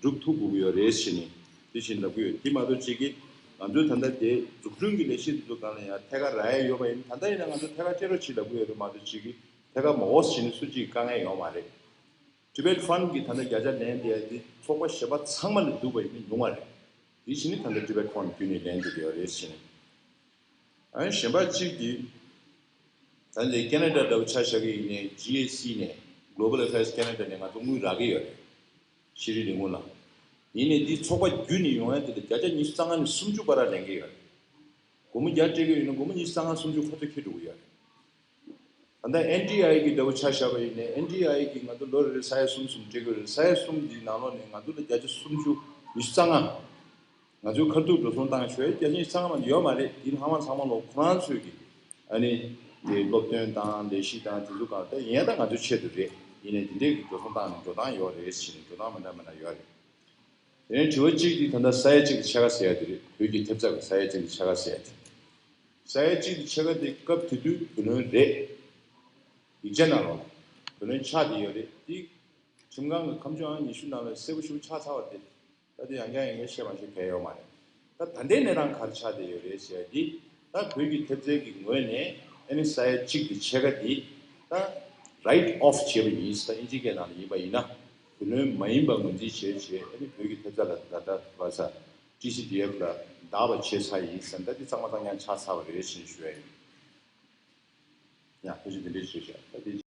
སྒྲུབ་ཐུབ་དགོས་ཀྱི་ཡོད་རེད་ཟེར་ནས་འདི་བཞིན་ལབ་ཀྱི་ཡོད། འདི་མ་གཏོགས་ཅིག་གི་ང་ཚོའི་ད་ལྟ་དེ་འཛུགས་སྐྲུན་གྱི་ལས་གཞི་འདི་ཚོ་སྒང་ལ་ཡང་ཐད་ཀར་རག་ཡ་ཡོད་པ་ཡིན། ད་ལྟ་ཡིན་ན་ང་ཚོ་ཐད་ཀར་སྤྲད་རོགས་བྱེད་ལབ་ཀྱི་ཡོད་རེད་མ་གཏོགས་ཅིག་གི་ཐད་ཀར་མ་འོས་བྱས་ནས་སུ་གཅིག་དཀའ་ངལ་ཡོད་མ་རེད། Tibet Fund གི་ད་ལྟ་བརྒྱ་ཆ་ལེན་བསྡད་ཡ་འདི་ཚོགས་པ་གཞན་པ་ཚང་མ་ལས་སྡུག་པ་ཡིན་ན་ཉུང་བ་རེད། དེ་བཞིན་ད་ལྟ་Tibet Fund བརྒྱུད་ནས་ལེན་བསྡད་ཡོད་རེད་ཟེར་ནས། ཨ་ནི་གཞན་པ་གཅིག་གིས་ད་ལྟ་ཁེ་ན་ཌ་འདྲ་བོ་ཆ་བཞག་གི་ཡིན་ནའི་ཇི་ཨེ་སི་ནས་Global Affairs Canada ནས་ང་ཚོ་དངུལ་རག་གི་ཡོད་རེད། ཤེས་རིག་ལས་ཁུངས་ལ། ཡིན་ནའི་འདི་ཚོགས་པ་བརྒྱུད་ནས་ཡོང་ཡ་དེ་ལ་བརྒྱ་ཆ་ཉི་ཤུ་རྩ་ལྔ་ནས་སུམ་ཅུ་བར་ལ་ལེན་གི་ཡོད་རེད། སྒོར་མོ་བརྒྱ་སྤྲད་གི་ཡོད་ན་སྒོར་མོ་ཉི་ཤུ་རྩ་ལྔ་སུམ་ཅུ་ཁོ་ཚོ་འཁྱེར་འགྲོ་གི་ཡོད་རེད། ད་ལྟ་ཨེན་ཌི་ཨའི་གི་འདྲ་བོ་ཆ་བཞག་པ་ཡིན་ནའི་ཨེན་ཌི་ཨའི་གི་ང་ཚོ་ལོ་རེ་རེ་ས་ཡ་གསུམ་གསུམ་སྤྲད་ཀྱི་ཡོད་རེད། ས་ཡ་གསུམ་འདིའི་ནང་ལོགས་ནས་ང་ཚོ་ལ་བརྒྱ་ཆ་སུམ་ཅུ་ཉི་ཤུ་རྩ་ལྔ། ང་ཚོའི་ཁ་ཐུག་འགྲོ་སོང་བཏང་ཤོད་བརྒྱ་ཆ་ཉི་ཤུ་རྩ་ལྔ་མ་གཏོགས་ཡོད་མ་རེད། འདི་ལྷག་མ་ཚང་མ་ལོ་ཁོ་རང་ཚོས་ཀྱི་ཨ་ནི་དེ་སློབ་སྟོན་དང་ལས་གཞི་དང་དེ་ཚོ་གང་ལྟར་ཡིན་ད་ང་ཚོའི་ཆེད་དུ་རེད། ཡིན་ནའི་དེ་འདྲས་ཀྱི་འགྲོ་སོང་བཏང་ནས་འགྲོ་སྟངས་ཡོད་རེད་ཟེར་ནས་འགྲོ་སྟངས་མི་འདྲ་མི་འདྲ་ཡོད་རེད། དེ་ནས་དྲི་བ་གཅིག་དེ་ད་ལྟ་ས་ཡ་གཅིག་གི་ཕྱེད་ཀ་ཟེར་ཡ་དེ་རེད། བོད་ཀྱི་ཐེབས་རྩ་གི་ས་ཡ་གཅིག་གི་ཕྱེད་ཀ་ཟེར་ཡ་དེ། ས་ཡ་གཅིག་གི་ཕྱེད་ཀ་དེ་སྐབས་དེ་དུས་བུ་ལོན་རེད། ཡིག་ཆ་ནང་ལོགས་ལ་བུ་ལོན་ཆགས་བསྡད་ཡོད་རེད། དེ་ཁྲིམས་ཁང་གི་ཁ་མཆུ་ཨང་ཉི་ཤུ་ནང་ལ་གསལ་པོ་ཞེ་པོ་ཆགས་ཚར་བ་རེད། ད་དེ་ཡང་བསྐྱར་ཡང་བསྐྱར་བཤད་མ་ཤེས་གལ་ཡོད་མ་རེད། ད་ད་ལྟའི་གནས་སྟངས་ག་རེ་ཆགས་བསྡད་ཡོད་རེད་ཟེར་ཡ་འདི། ད་བོད་ཀྱི་ཐེབས་རྩའི་གི་ངོས་ནས་ཨ་ནི་ས་ཡ་གཅིག་གི་ཕྱེད་ཀ་འདི་ད་write off བྱས་པ་ཡིན། ད་ཨིན་ཇི་སྐད་ནང་ལ་ཡིན་པ་ཡིན་ན་བུ་ལོན་མ་ཡིན་པ་ངོས་འཛིན་བྱས་བྱས་ཨ་ནི་བོད་ཀྱི་ཐེབས་རྩ་ལ་ད་ལྟ་བ་ས་ཊི་སི་ཌི་ཨེཕ་ལ་བདག་པ་བྱས་ཚར་ཡིན་ཟེར། ད་འདི་གཙང་མ་གཙང་རྐྱང་ཆགས་ཚར་བ་རེད་ཟེར་ནས་ཞུ་ཡ་ཡིན། ཡང་ཐུགས་རྗེ་ཆེ། འདི་འདྲའི་ཞུ་བྱས། ད་འདི།